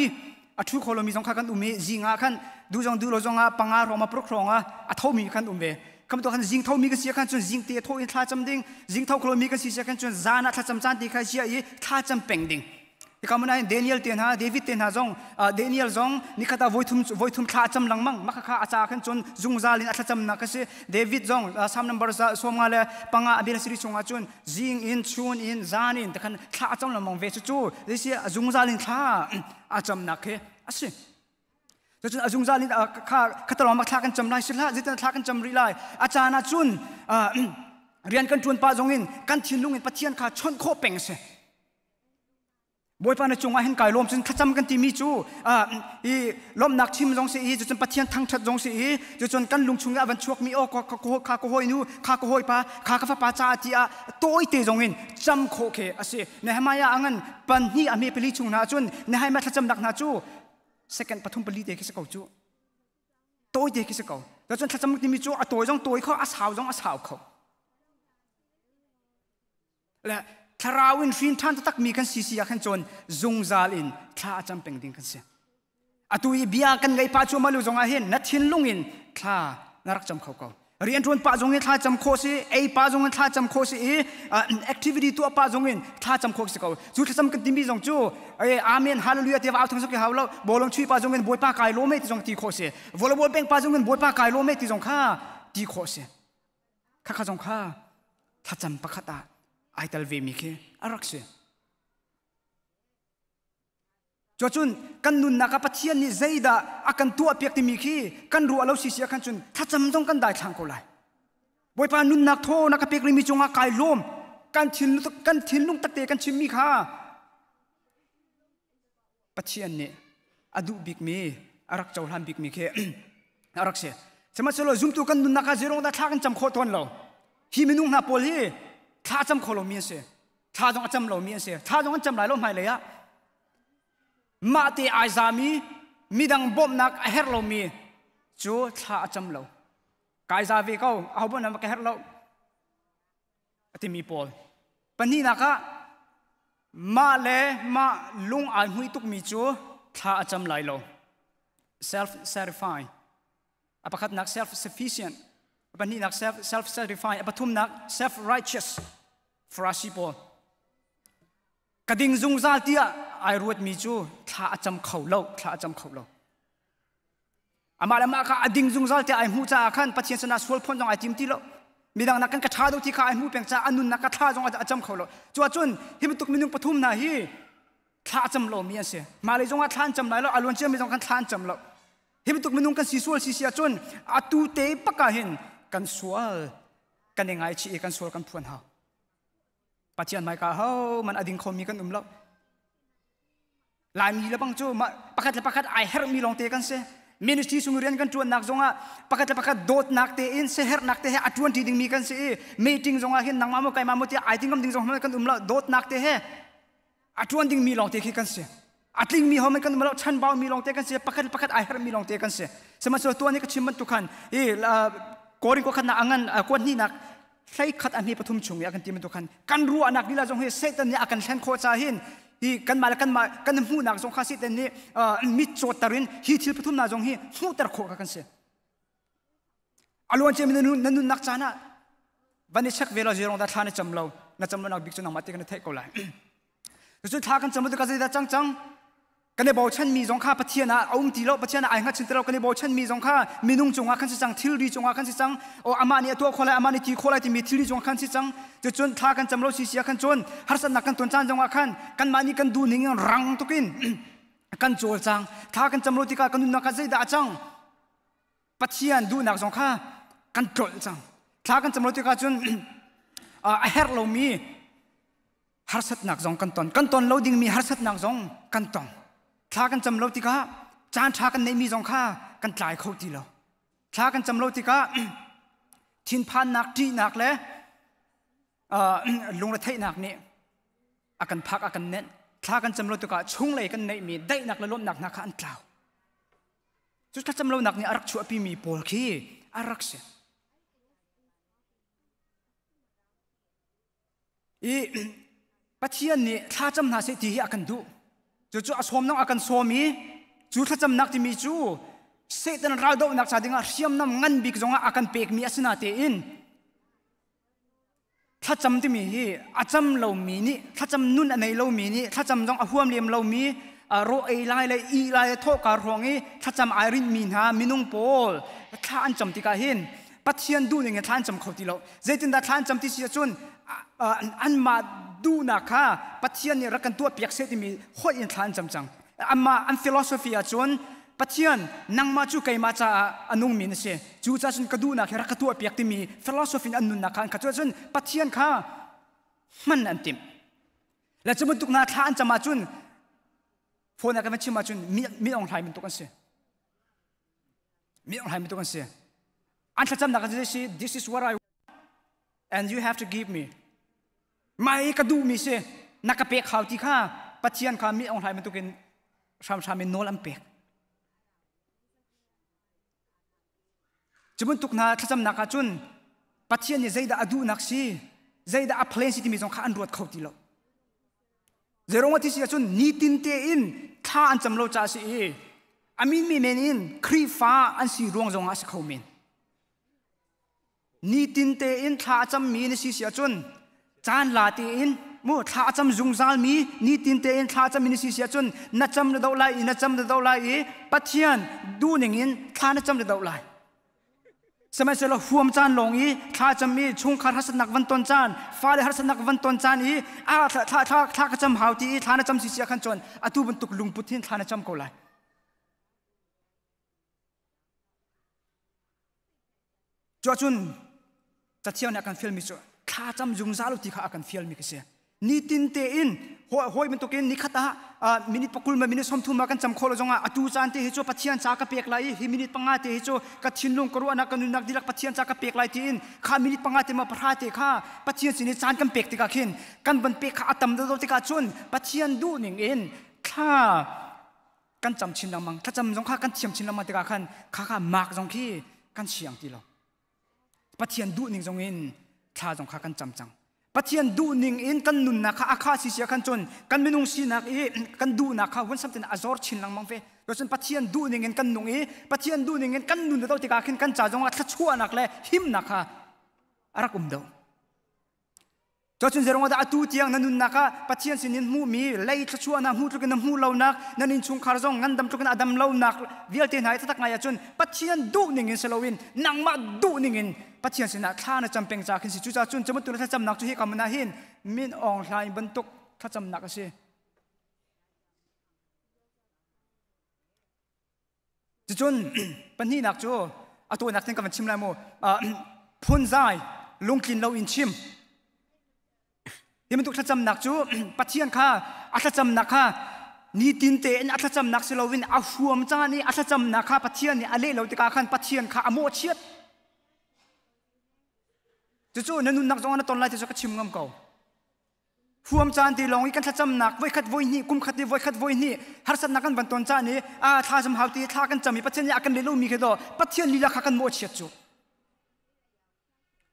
H: a thu kho lomi zong kha kan um i zing ah khan du zong du lo zong ah panga rong ma paruk rong ah a thomi kan um ve kam to khan zing thomi ka si khan cun zing te tho in thla cam ding zing tho kholo mi ka si khan cun zan ah thla cam caan ti kha sia i thla cam peng ding. Hika Daniel te hna, David te hna zong, Daniel zong nikhat ah voithum voithum thla a cam lengmang. Mah kha a ca khan cun zungzal in a thlacamnak a si. David zong Psalm number 55 a bia siri chungah cun zing in chun in zan in te khan thla a cam lengmang ve cu cu zungzal in thla a camnak khi a si. Cucun a zungzal in kha khatalawng thla kan cam lai si hlah, zeitin thla kan cam rih lai. A caan ah cun rian kan ṭuan pah zong in kan thinlung in Pathian kha chawnh khawh peng a si. Bawipa na cungah hin kai lawm cun thlacam kan timi cu i lawmhnak chim zong si i cucun Pathian thangṭhat zong si i cucun kan lung chung i a van chuakmi aw kha ka hawi nu kha ka hawipa kha ka fapa caah ti ah tawite zong in cam khawh khi a si. Nehemiah a ngan pan hnih a hme pali chung hna cun Nehemiah thlacamnak hna cu second pathum pali te khi si ko cu tawite khi si ko. Cucun thlacam timi cu a tawi zong tawi kho a sau zong a sau kho. Le thlarau in hrin ṭhan taktak mi kan si si ah khan cun zungzal in thla a cam peng ding kan si. Atu i bia kan ngaih pah cu malu zong ah hin na thinlung in thla na rak cam kho ko. Rian ṭuan pah zong in thla cam khawh si, ei pah zong in thla cam khawh si i activity tuah pah zong in thla cam khawh si ko. Cu thlacam kan timi zong cu amen hallelujah ti au thang sok hau lo bawlung chui pah zong in Bawipa kai lawm e ti zong ti khawh si. Volleyball peng pah zong in Bawipa kai lawm e ti zong kha ti khawh si. Khakha zong kha thlacam pakhat ah ai tel vemi khi a rak si. Cuacun kan nunnak ah Pathian nih zeidah a kan tuahpiak timi khi kan ruah lo si si ah khan cun thlacam zong kan daithlang ko lai. Bawipa nunnak thaw na ka pek rimi cungah kai lawm kan thinlung kan thinlung takte kan chimmi kha Pathian nih a duh bikmi arak cohlan bikmi khi arak si. Sihmanhsehlaw zumtu kan nunnak ah zeirong dah thla kan cam khawh tawn lo? Hi minung hna pawl hi thla cam kho lomi an si. Thla zong a cam lomi an si. Thla zong an cam lai lo hmailei ah. Mah te ai zami, midang bawmhnak a herh lomi cu thla a cam lo. Kai za ve ko, aho bawmhnak ka herh lo. A timi pawl. Pahnihnak ah mah le mah lung ai hmuih tukmi cu thla a cam lai lo. Self-satisfy. A pakhatnak self-sufficient. A pahnihnak self-satisfy. A pathumnak self-righteous. Farasi pawl. Ka ding zungzal tiah ai ruatmi cu thla a cam kho lo, thla a cam kho lo. Amah le mah kha a ding zungzal tiah ai hmuh caah khan Pathian sinah sual phon zong ai tim ti lo. Midang nak kan ka ṭha deuh ti kha ai hmuh peng caah a nunnak ka thla zong a cam kho lo. Cu ahcun hi bantuk minung pathum hna hi thla a cam lomi an si. Mah lei zongah thla an cam lai lo, a luan ciami zong khan thla an cam lo. Hi bantuk minung kan si sual si si ahcun atu te bak ah hin kan sual kan i ngaichih i kan sual kan phuan hau. Pathian hmaika ho man a ding khomi kan um lo. Laimi le bang cu pakhat le pakhat ai herhmi lawngte kan si. Ministry sung rian kan ṭuannak zongah pakhat le pakhat dawtnak tein siaherhnak te he a ṭuanṭi dingmi kan si i meeting zongah hin nangmah maw keimah maw tiah ai tingam ding zong kan um lo. Dawtnak te he a ṭuan dingmi lawngte khi kan si. A tlingmi ho man kan um lo, chanbaumi lawngte kan si, pakhat le pakhat ai herhmi lawngte kan si. Sihmanhsehlaw tuan i ka chim bantuk khan i Korin kua khatnak a ngan kua hnihnak hlei khat a hme pathum chung i a kan ti bantuk khan kan ruahnak lila zong hi Satan nih a kan hlen khawh ca hin hi kanmah le kanmah kan hmuhnak zong kha Satan nih mit cawtter in hi thil pathum hna zong hi hmuhter khawh kha kan si. A luan ciami na nunnak caan ah van i check ve lo zirong dah thla na cam lo na cam lonak bik cu nangmah te kan i theih ko lai. Cucu thla kan cam tikah zeidah cang cang? Kan i bochanmi zong kha Pathian ah a um ti lo, Pathian ah ai hngatchin ti lo, kan i bochanmi zong kha minung cungah khan si cang, thilri cungah khan si cang, o amah nih a tuah khawh lai, amah nih ti khawh lai timi thilri cungah khan si cang. Cucun thla kan cam lo si si ah khan cun harsatnak kan ton caan zongah khan kanmah nih kan duh ning in rang tukin kan cawlcang. Thla kan cam lo tikah kan nunnak ah zeidah a cang? Pathian duhnak zong kha kan tlolh cang. Thla kan cam lo tikah cun a herh lomi harsatnak zong kan ton. Kan ton lo dingmi harsatnak zong kan tong. Thla kan cam lo tikah caan ṭha kan neihmi zong kha kan tlai kho ti lo. Thla kan cam lo tikah thinphannak, ṭihnak le lungretheihnak nih a kan phak, a kan nenh. Thla kan cam lo tikah chunglei kan neihmi daihnak le lawmhnak hna kha an tlau. Cu thlacam lonak nih a rak chuahpimi pawl khi a rak si. I Pathian nih thlacam hna seh ti hi a kan duh. Cucu a sawm nong a kan sawm i cu thlacamnak timi cu Satan raldohnak ca dingah hriamnam ngan bik zongah a kan pekmi a si natein thlacam timi hi a cam lomi nih thlacam nun a nei lomi nih thlacam zong a huam lem lomi rawh ei lai le ih lai le thawhka ruang i thlacam ai rinhmi hna minung pawl thla an cam tikah hin Pathian duhning in thla an cam kho ti lo. Zeitindah thla an cam ti si ahcun anmah duhnak kha Pathian nih rak kan tuahpiak seh timi hoih in thla an cam cang. Amah an philosophy ahcun Pathian nangmah cu keimah caah a nungmi na si. Cu caah cun ka duhnak hi rak ka tuahpiak timi philosophy in an nunnak kha an khat. Cuahcun Pathian kha hman an timh. Le cu bantuk hna thla an cam ahcun phone ah kan van chim ahcun min Aung Hlaing bantuk an si. Min Aung Hlaing bantuk an si. An thlacamnak an si, this is what I want and you have to give me. Mai ka duhmi si na ka pek hau ti kha Pathian kha mi Aung Hlaing bantukin hramhram in nawl an pek. Cu bantuk hna thlacamnak ah cun Pathian nih zeidah a duhnak si, zeidah a plan si timi zong kha an ruat kho ti lo. Zeirong ti si ahcun nitin tein thla an cam lo caah si i a min mi men in Khrihfa an si ruang zong ah a si kho men. Nitin tein thla a cammi na si si ahcun caan la tein mu thla a cam zungzal mi nitin tein thla a cammi na si si ahcun na cam na doh lai i na cam na doh lai i Pathian duhning in thla na cam na doh lai. Sihmanhsehlaw huam caan lawng i thla cam i chungkhar harsatnak van ton caan, fale harsatnak van ton caan i a thla thla thla thla ka cam hau ti i thla na cam si si ah khan cun atu bantuk lungput hin thla na cam ko lai. Cuahcun Cathiang nih a kan fialmi cu thlacam zungzal u ti kha a kan fialmi ka si. Nitin tein Hoi bantukin nikhat ah minute pakul ma minute 30 ma kan cam kho lo zongah atu caan te hi cu Pathian ca ka pek lai i hi minute 5 te hi cu ka thinlung ka ruahnak ka nunnak dihlak Pathian ca ka pek lai tiin kha minute 5 te ma 10 te kha Pathian sin i caan kan pek tikah khin kan van pek kha a tam deuh tikah cun Pathian duh ning in thla kan cam chin lengmang, thlacam zong kha kan thiam chin lengmang tikah khan kha kha mak zong khi kan siang ti lo. Pathian duh ning zong in thla zong kha kan cam cang. Pathian duh ning in kan nunnak kha a kha si sia khan cun kan minung sinak i kan duhnak kha hun samtin a zor chin lengmang ve. Cun Pathian duh ning in kan nung i Pathian duh ning in kan nun do tikah khin kan ca zong ah thluachuahnak le himnak kha a rak um do. Cun zeirong dah atu tiang na nunnak ah Pathian sinin hmuhmi lei thluachuahnak hmuh tluk in na hmuh lonak, nan innchungkhar zong ngandam tluk in a dam lonak vialte hna i taktak ngai ahcun Pathian duh ning in si loin nangmah duh ning in Pathian sinah thla na cam peng ca khin si. Cucaah cun cubantuk na thlacamnak cu hi ka mun ah hin Min Aung Hlaing bantuk thlacamnak a si. Cucun pahnihnak cu a tuahnak tin ka van chim lai mu. Phunzai lungtlin lo in chim. Hi bantuk thlacamnak cu Pathian kha a thlacamnak kha nitin tein a thlacamnak si loin a huam caan i a thlacamnak kha Pathian nih a leh lo tikah khan Pathian kha a mawhchiat. Cucu na nunnak zong ah na ton lai ti cu ka chim ngam ko. Huam caan ti lawng i kan thlacamnak voikhat voihnih kum khat i voikhat voihnih harsatnak kan van ton caan i a thla cam hau ti thla kan cam i Pathian nih a kan leh lomi khi do Pathian lila kha kan mawhchiat cu.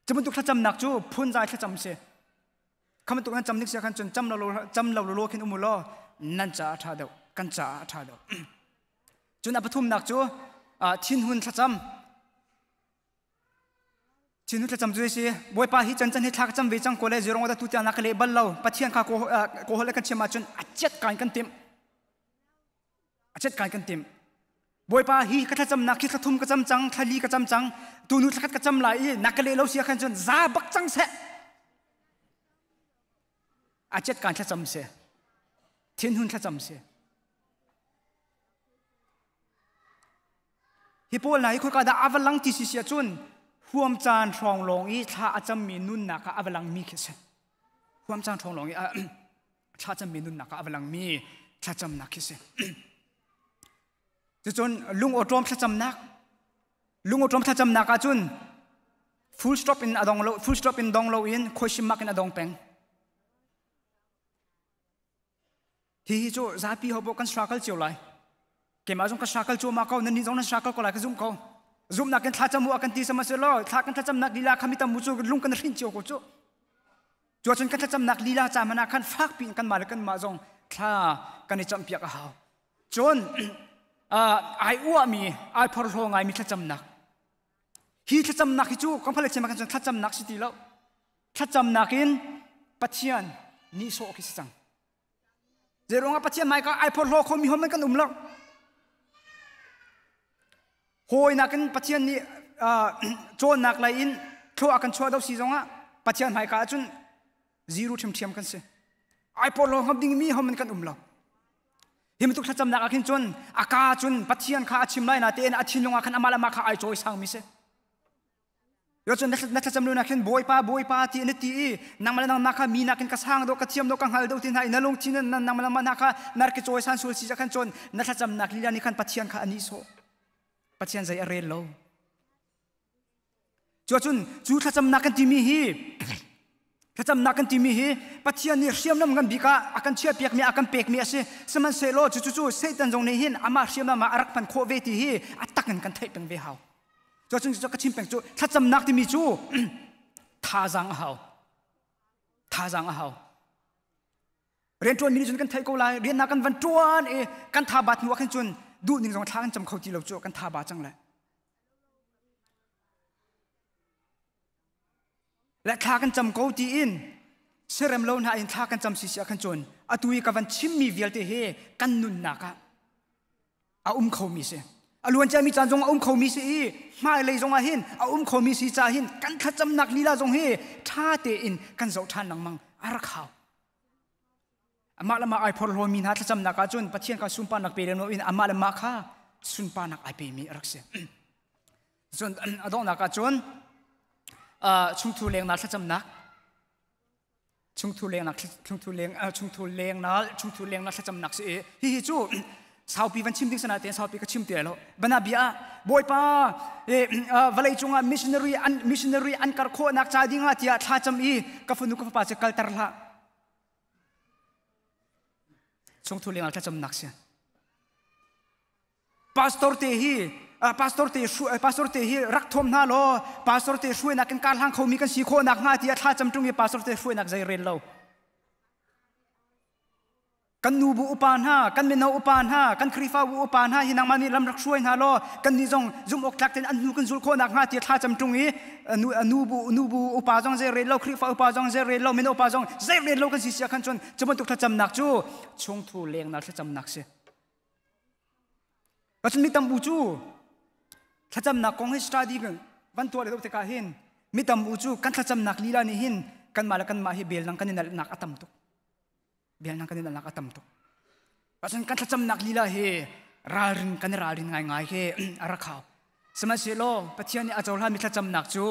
H: Cu bantuk thlacamnak cu phunzai thlacam si. Kha bantuk nan cam ning sia khan cun cam lo cam lo lo khin um u law nan caah a ṭha deuh kan caah a ṭha deuh. Cun a pathumnak cu thinhun thlacam. Thinhun thlacam cu si Bawipa hi can can hi thla ka cam ve cang ko le zirong da tu tiang na ka leh bal lo. Pathian kha ko hol kan chim ahcun a chiat kain kan timh. A chiat kain kan timh. Bawipa hi ka thlacamnak hi thla thum ka cam cang, thla li ka cam cang, tunu thla khat ka cam lai i na ka leh lo si khan cun za bak cang seh. A chiat kain thlacam si. Thinhun thlacam si. Hi pawl hna hi khoika dah a va lang ti si si ahcun huam caan hrawng lawng i thla a cammi nunnak ah a va langmi khi a si. Huam caan hrawng lawng i thla cammi nunnak ah a va langmi thlacamnak khi a si. Cucun lungawṭawm thlacamnak, lungawṭawm thlacamnak ahcun full stop in a dong lo, full stop in dong loin khuaihrimmak in a dong peng. Hihi cu zapi ho kan struggle cio lai. Keimah zong ka struggle cuahmah ko, nannih zong nan struggle ko lai ka zumh ko. Zumhnak in thlacam u a kan ti sama si law, thla kan thlacamnak lila kha mi tam u cu lung kan hrin cio ko cu. Cu ahcun kan thlacamnak lila ca hmanh ah khan fakpi in kanmah le kanmah zong thla kan i campiak a hau. Cun ai uahmi, ai phorhlaw ngaimi thlacamnak. Hi thlacamnak hi cu kan phale cem kan cun thlacamnak si ti lo. Thlacamnak in Pathian nihsawh khi si cang. Zeiruangah Pathian hmaika ai phorhlaw khomi hom kan um lo. Hawi nakin Pathian nih cawnnak lei in thlua a kan chuah do si zongah Pathian hmaika ahcun zero ṭhiamṭhiam kan si. Ai porhlaw ngam dingmi hom kan um lo. Hi bantuk thlacamnak ah khin cun a ka cun Pathian kha a chim lai na tein a thinlung ah khan amah le amah kha ai cawi sangmi si. Yo cun na thlacam lu na khin Bawipa Bawipa ti na ti i nangmah le nangmah kha mi nakin ka sang do ka thiam do ka hngal do ti hna i na lungthin na nangmah le nangmah kha nar ki cawi san sul si khan cun na thlacamnak lila nih khan Pathian kha a nihsawh. Pathian zei a rel lo. Cu cun cu thlacamnak kan timi hi thlacamnak kan timi hi Pathian nih hriamnam ngan bik ah a kan chiahpiakmi a kan pekmi a si. Sihmanhsehlaw cu cu Satan zong nih hin amah hriamnam ah a rak hman khawh ve ti hi a tak in kan theih peng ve hau. Cu cun ka chim peng cu thlacamnak timi cu thazaang a hau. Thazaang a hau. Rianṭuan mi nih cun kan theih ko lai. Rian na kan van ṭuan i kan tha bat hnu ah khin cun duh ning zong thla kan cam kho ti lo cu kan tha ba cang le. Le thla kan cam ko tiin serem lo hna in thla kan cam si si ah khan cun atu i ka van chimmi vialte hi kan nunnak ah a um khomi si. A luan ciami caan zong a um khomi si i hmailei zong ah hin a um khomi si ca hin kan thlacamnak lila zong hi ṭha tein kan zoh ṭhan lengmang a rak hau. Amah le mah ai phorhlawmi hna thlacamnak ah cun Pathian kha sunparnak pe lem loin amah le mah kha sunparnak ai pemi a rak si. Cun a donghnak ah cun chungthu lengnak thlacamnak. Chungthu lengnak chungthu leng chungthu lengnal chungthu lengnak thlacamnak si i hi hi cu saupi van chim ding sana te saupi ka chim ti lo bana bia bawipa vawlei cungah missionary an missionary an kar khawhnak ca dingah tiah thlacam i ka fanu ka fapa cu kalter hlah chungthu lengah thlacamnak si Pastor te hi pastor te pastor te hi rak thom hna law pastor te hruainak kan kar hlang khomi kan si khawh nak hnga tiah thla cam ṭung i pastor te hruainak zei rel lo. Kan nu bu upa hna, kan mino upa hna, kan Khrihfabu upa hna hi nangmah nih lam rak hruai hna law kan nih zong zumh awk tlak tein an hnu kan zul khawh nak hnga tiah thla cam ṭung i nu bu nu bu upa zong zei rel lo, Khrihfa upa zong zei rel lo, mino upa zong zei rel lo kan si sia khan cun cu bantuk thlacamnak cu chungthu lengnak thlacamnak si. Cun mi tam u cu thlacamnak kong hi study van tuah le tikah hin mi tam u cu kan thlacamnak lila nih hin kanmah le kanmah hi bel nang kan i nalhnak a tam tuk. Bel nang kan i nalhnak a tam tuk. Cun kan thlacamnak lila hi ralrin kan i ralrin ngaingai hi a rak hau. Sihmanhsehlaw Pathian nih a cohlanmi thlacamnak cu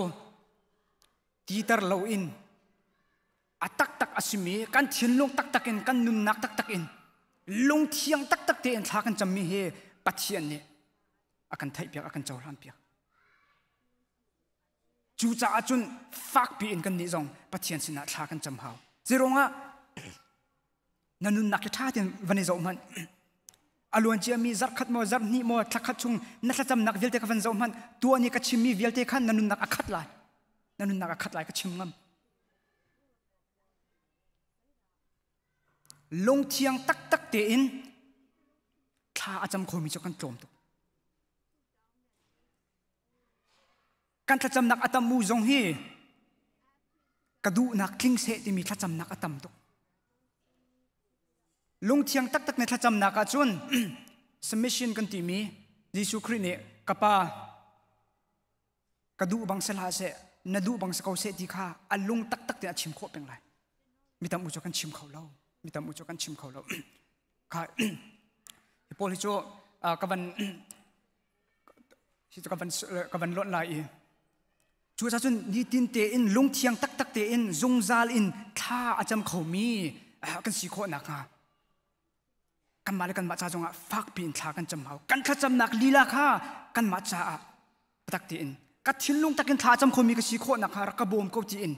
H: titer loin a taktak a simi kan thinlung taktak in kan nunnak taktak in lungthiang taktak tein thla kan cammi hi Pathian nih a kan theihpiak a kan cohlanpiak. Cucaah cun fakpi in kan nih zong Pathian sinah thla kan cam hau. Zeiruangah na nunnak hi ṭha tein van i zoh hmanh. A luan ciami zarhkhat maw zarhhnih maw thlakhat chung na thlacamnak vialte ka van zoh hmanh tuah ni ka chimmi vialte khan na nunnak a khat lai. Na nunnak a khat lai ka chim ngam. Lungthiang taktak tein thla a cam khomi cu kan tlawm tuk. Kan thlacamnak a tam u zong hi ka duhnak tling seh timi thlacamnak a tam tuk. Lungthiang taktak ne thlacamnak ahcun submission kan timi Jesuh Khrih nih ka pa ka duh bang si hlah seh na duh bang si ko seh ti kha a lung taktak tein a chim khawh peng lai mi tam u cu kan chim kho lo mi tam u cu kan chim kho lo kha hi pawl hi cu ka van hi cu ka van ka van lonh lai i cu cun nitin tein lungthiang taktak tein zungzal in thla a cam khomi kan si khawh nakhnga kanmah le kanmah ca zongah fakpi in thla kan cam hau kan thlacamnak lila kha kanmah caah tak tein ka thinlung takin thla cam khomi ka si khawh nak kha rak ka bawm ko tiin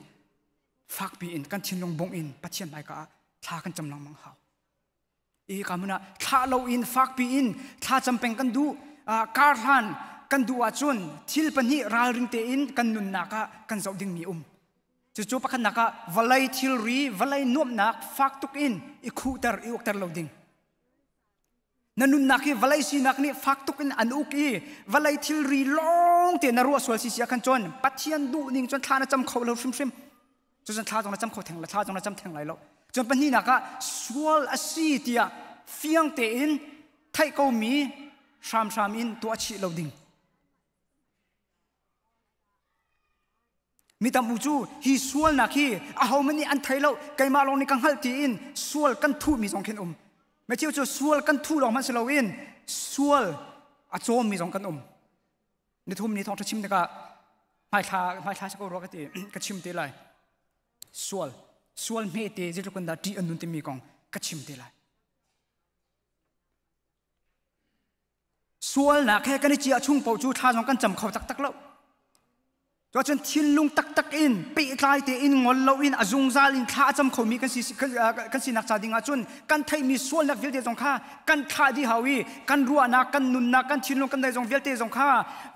H: fakpi in kan thinlung bongh in Pathian hmaika ah thla kan cam lengmang hau i ka mun ah thla lo in fakpi in thla cam peng kan duh kar hlan kan duh ahcun thil pahnih ralring tein kan nunnak ah kan zoh dingmi um Cucu pakhatnak ah vawlei thilri, vawlei nuamhnak fak tuk in i khuhter, i ukter lo ding. Na nunnak hi vawlei sinak nih fak tuk in an uk i vawlei thilri lawng te na ruah sual si sia khan cun Pathian duh ning cun thla na cam kho lo hrimhrim. Cucun thla zong na cam kho theng la, thla zong na cam theng lai lo. Cun pahnihnak ah sual a si tiah fiang tein theih komi hramhram in tuah chih lo ding. Mi tam u cu hi sualnak hi ahohmanh nih an thei lo keimah lawng nih ka hngalh tiin sual kan thuhmi zong khin um. Matthew cu sual kan thuh lawng hmanh si loin sual a cawmmi zong kan um. Nithum ni thawngṭha chim tikah hmaithla hmaithla si ko rua ka ti ka chim te lai. Sual sual hmete zeitluk in dah ṭih an nun timi kong ka chim te lai. Sualnak he kan i ciah chung paoh cu thla zong kan cam kho taktak lo. Cuahcun thinlung taktak in pehtlai tein ngol loin a zungzal in thla a cam khomi kan si kan sinak ca ding ahcun kan theihmi sualnak vialte zong kha kan thlah dih hau i kan ruahnak kan nunnak kan thinlung kan zong vialte zong kha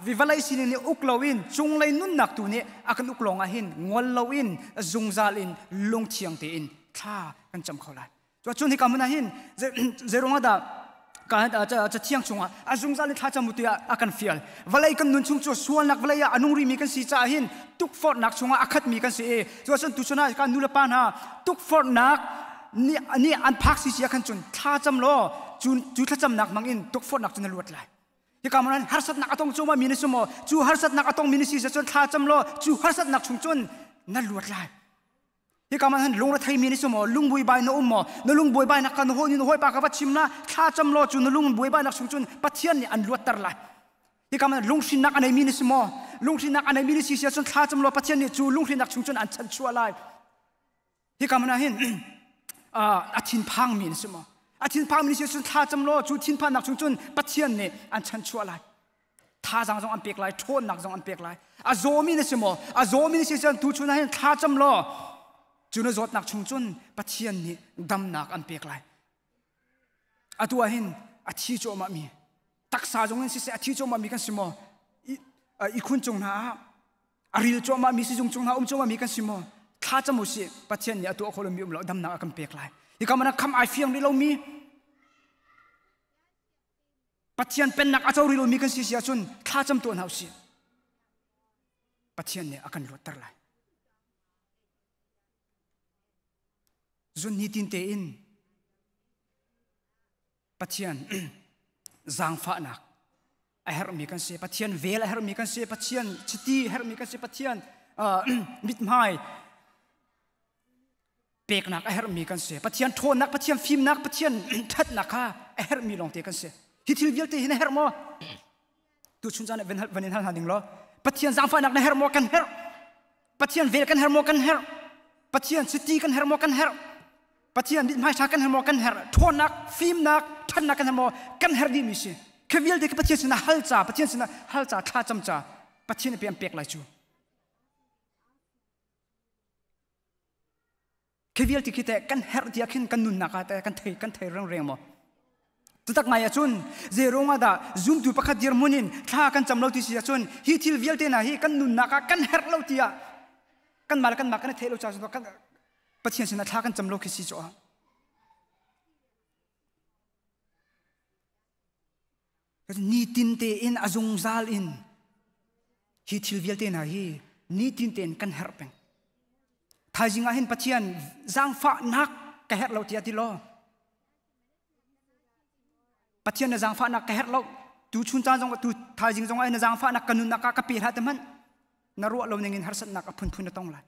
H: vawlei sining nih uk loin cunglei nunnak tu nih a kan uk lawng ah hin ngol loin zungzal in lungthiang tein thla kan cam kho lai. Cuacun hika hmun ah hin zeiruang ah dah cathiang chungah a zungzal in thlacam u tiah a kan fial. Vawlei kan nun chung cu sualnak vawlei ah a nung rimi kan si caah hin tukforhnak chungah a khatmi kan si i cuacun tuchun ah kan nu le pa hna tukforhnak nih an phak si sia khan cun thlacam law cu thlacamnak hmang in tukforhnak cu na luat lai. Hika hmun ah harsatnak a tong cuma mi na si maw cu harsatnak a tong mi na si cun thlacam law cu harsatnak chung cun na luat lai. Hika man han lung thei mi ni sumo lung bui bai na um mo na lung buai bai nak kan ho ni na hoi pa ka va chim la thla cham lo chu na lung buai bai nak chung chun Pathian nih an luat tar lai hika man lung hrin nak anei mi ni sumo lung hrin nak anei mi ni si sia chun thla cham lo Pathian nih chu lung hrin nak chung chun an chan chua lai. Hi ka mana hin a thinphang mi na si maw? A thinphang mi si cun thla cam law cu thinphannak chung cun Pathian nih an chanchuah lai. Thazaang zong an pek lai, ṭhawnnak zong an pek lai. A zawmi na si maw? A zawmi na si cun tu chun ah hin thla cam law cu na zawtnak chung cun Pathian nih damnak an pek lai. Atu ah hin a thi cuahmah mi taksa zong in siseh a thi cuahmah mi kan si maw? Ikhun cung hna ah a ril cuahmah mi sizung cung hna um cuahmah mi kan si maw? Thla cam u sih Pathian nih a tuah kho lomi um lo damnak a kan pek lai. Hika mana kham ai fiang rih lomi Pathian pennak a co rih lomi kan si si ahcun thla cam tuah hna u sih. Pathian nih a kan luatter lai. Zun ni tin tein Pathian zaangfahnak a herhmi kan si Pathian vel a herhmi kan si Pathian chiti a herhmi kan si Pathian mithmai peknak a herhmi kan si Pathian ṭhawnnak Pathian fimnak Pathian ṭhatnak kha a herhmi lawngte kan si hi thil vialte hi na herh maw tu chun caan van in hal hna ding law Pathian zaangfahnak na herh maw kan herh Pathian vel kan herh maw kan herh Pathian chiti kan herh maw kan herh Pathian mithmai ṭha kan herh maw kan herh ṭhawnnak fimnak ṭhatnak kan herh maw kan herh dih mi si khi vialte khi Pathian sinah hal ca Pathian sinah hal ca thla cam ca Pathian pe an pek lai cu Khi vialte khi teh kan herh tiah khin kan nunnak ah teh kan thei kan thei rengreng maw? Cutak ngai ahcun zeirung ah dah zumtu pakhat dirhmun in thla kan cam lo ti si ahcun hi thil vialte hna hi kan nunnak ah kan herh lo tiah kanmah le kanmah kan i theih lo caah kan Pathian sinah thla kan cam lo khi si cu ah. Nitin tein a zungzal in hi thil vialte hna hi nitin tein kan herh peng. Thaizing ah hin Pathian zaangfahnak ka herh lo tiah ti law Pathian na zaangfahnak ka herh lo tu chun caan zong tu thaizing zong ah na zaangfahnak ka nunnak ah ka pe hlah te hmanh na ruah lo ning in harsatnak a phunphun na tong lai.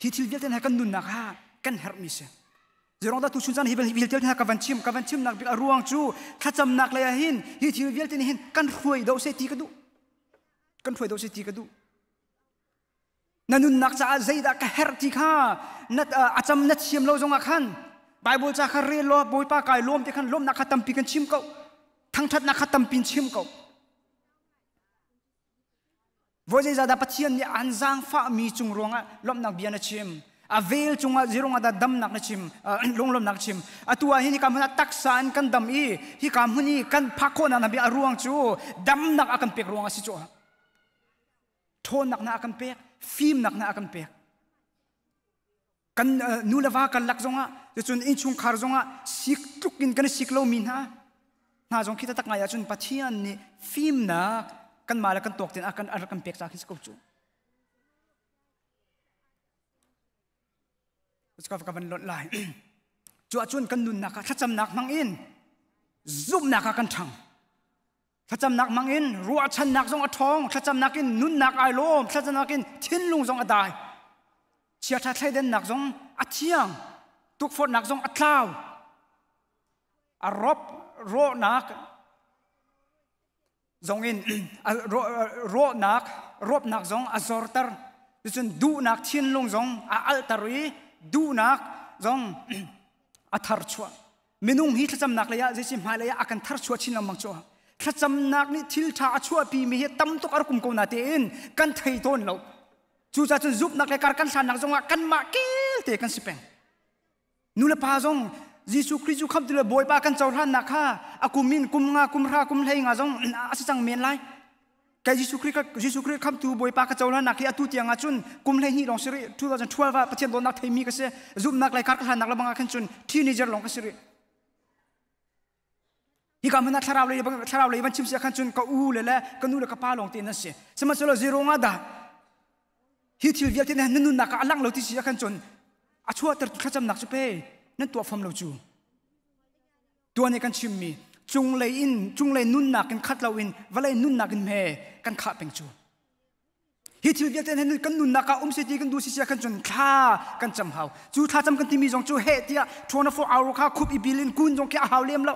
H: Hi thil vialte hna kan nunnak ah kan herhmi si. Zeirong dah tuchun caan hi vialte hna ka van chim ka van chimnak bik a ruang cu thlacamnak lei ah hin hi thil vialte nih hin kan hruai do se ti ka duh. Kan hruai do se ti ka duh. Na nunnak caah zeidah ka herh ti kha na a cam na thiam lo zongah khan Bible ca kha rel law Bawipa kai lawm ti khan lawmnak kha tampi kan chim ko. Thangthatnak kha tampi in chim ko. Voi zeizah dah Pathian nih an zaangfahmi cung ruangah lawmhnak bia na chim? A vel cungah zirung ah dah damnak na chim, lunglawmhnak na chim. Atu ah hin hika hmun ah taksa in kan dam i hika hmun i kan phak khawhnak na bia a ruang cu damnak a kan pek ruang a si cu. Ṭhawnnak na a kan pek, fimnak na a kan pek. Kan nu le va karlak zongah, cun innchungkhar zongah sik tluk in kan sik lomi hna hna zong khi taktak ngai ahcun Pathian nih fimnak kanmah le kan tuak tin a kan a rak kan pek ca khi si ko cu. Ka van lonh lai. Cu ahcun kan nunnak ah thlacamnak hmang in zumhnak ah kan ṭhang. Thlacamnak hmang in ruahchannak zong a ṭhawng, thlacamnak in nunnak ai lawm, thlacamnak in thinlung zong a dai. Chiaṭha thleidannak zong a thiang, tukforhnak zong a tlau. A rop rawhnak zong in rawhnak rawpnak zong a zorter. Cucun duhnak thinlung zong a alhter i duhnak zong a tharchuah. Minung hi thlacamnak lei ah zeisi hmailei ah a kan tharchuah chin lengmang cu. Thlacamnak nih thil ṭha a chuahpi mi hi tam tuk a rak um ko na tein kan thei tawn lo. Cucaah cun zumhnak le kar kan hlannak zongah kanmah kelte kan si peng. Nu le pa zong Jesuh Khrih cu khamtu le Bawipa kan cohlannak kha a kum in kum nga, kum hra, kum hlei nga zong a si cang men lai. Kai Jesuh Khrih Jesuh Khrih khamtu Bawipa ka cohlannak hi atu tiang ah cun kum 12 lawng si rih 2012 ah Pathian dawtnak theimi ka si zumhnak lei kar ka hlannak lebang ah khan cun teenager lawng ka si rih hi ka hmun ah thlarau lei thlarau lei van chim si khan cun ka u le le ka nu le ka pa lawng te nan si sihmanhsehlaw zero nga dah hi thil vialte na nunnak ah a lang lo ti si khan cun a chuahter thlacamnak cu pe nan tuah fam lo cu Tuan i kan chimmi cunglei in cunglei nunnak in khat loin vawlei nunnak in hme kan khah peng cu. Hi thil vialte hin kan nunnak ah um si ti kan duh si sia kan cun thla kan cam hau. Cu thla cam kan timi zong cu heh tiah 24 hour kha khup i bil in kun zong khi a hau lem lo.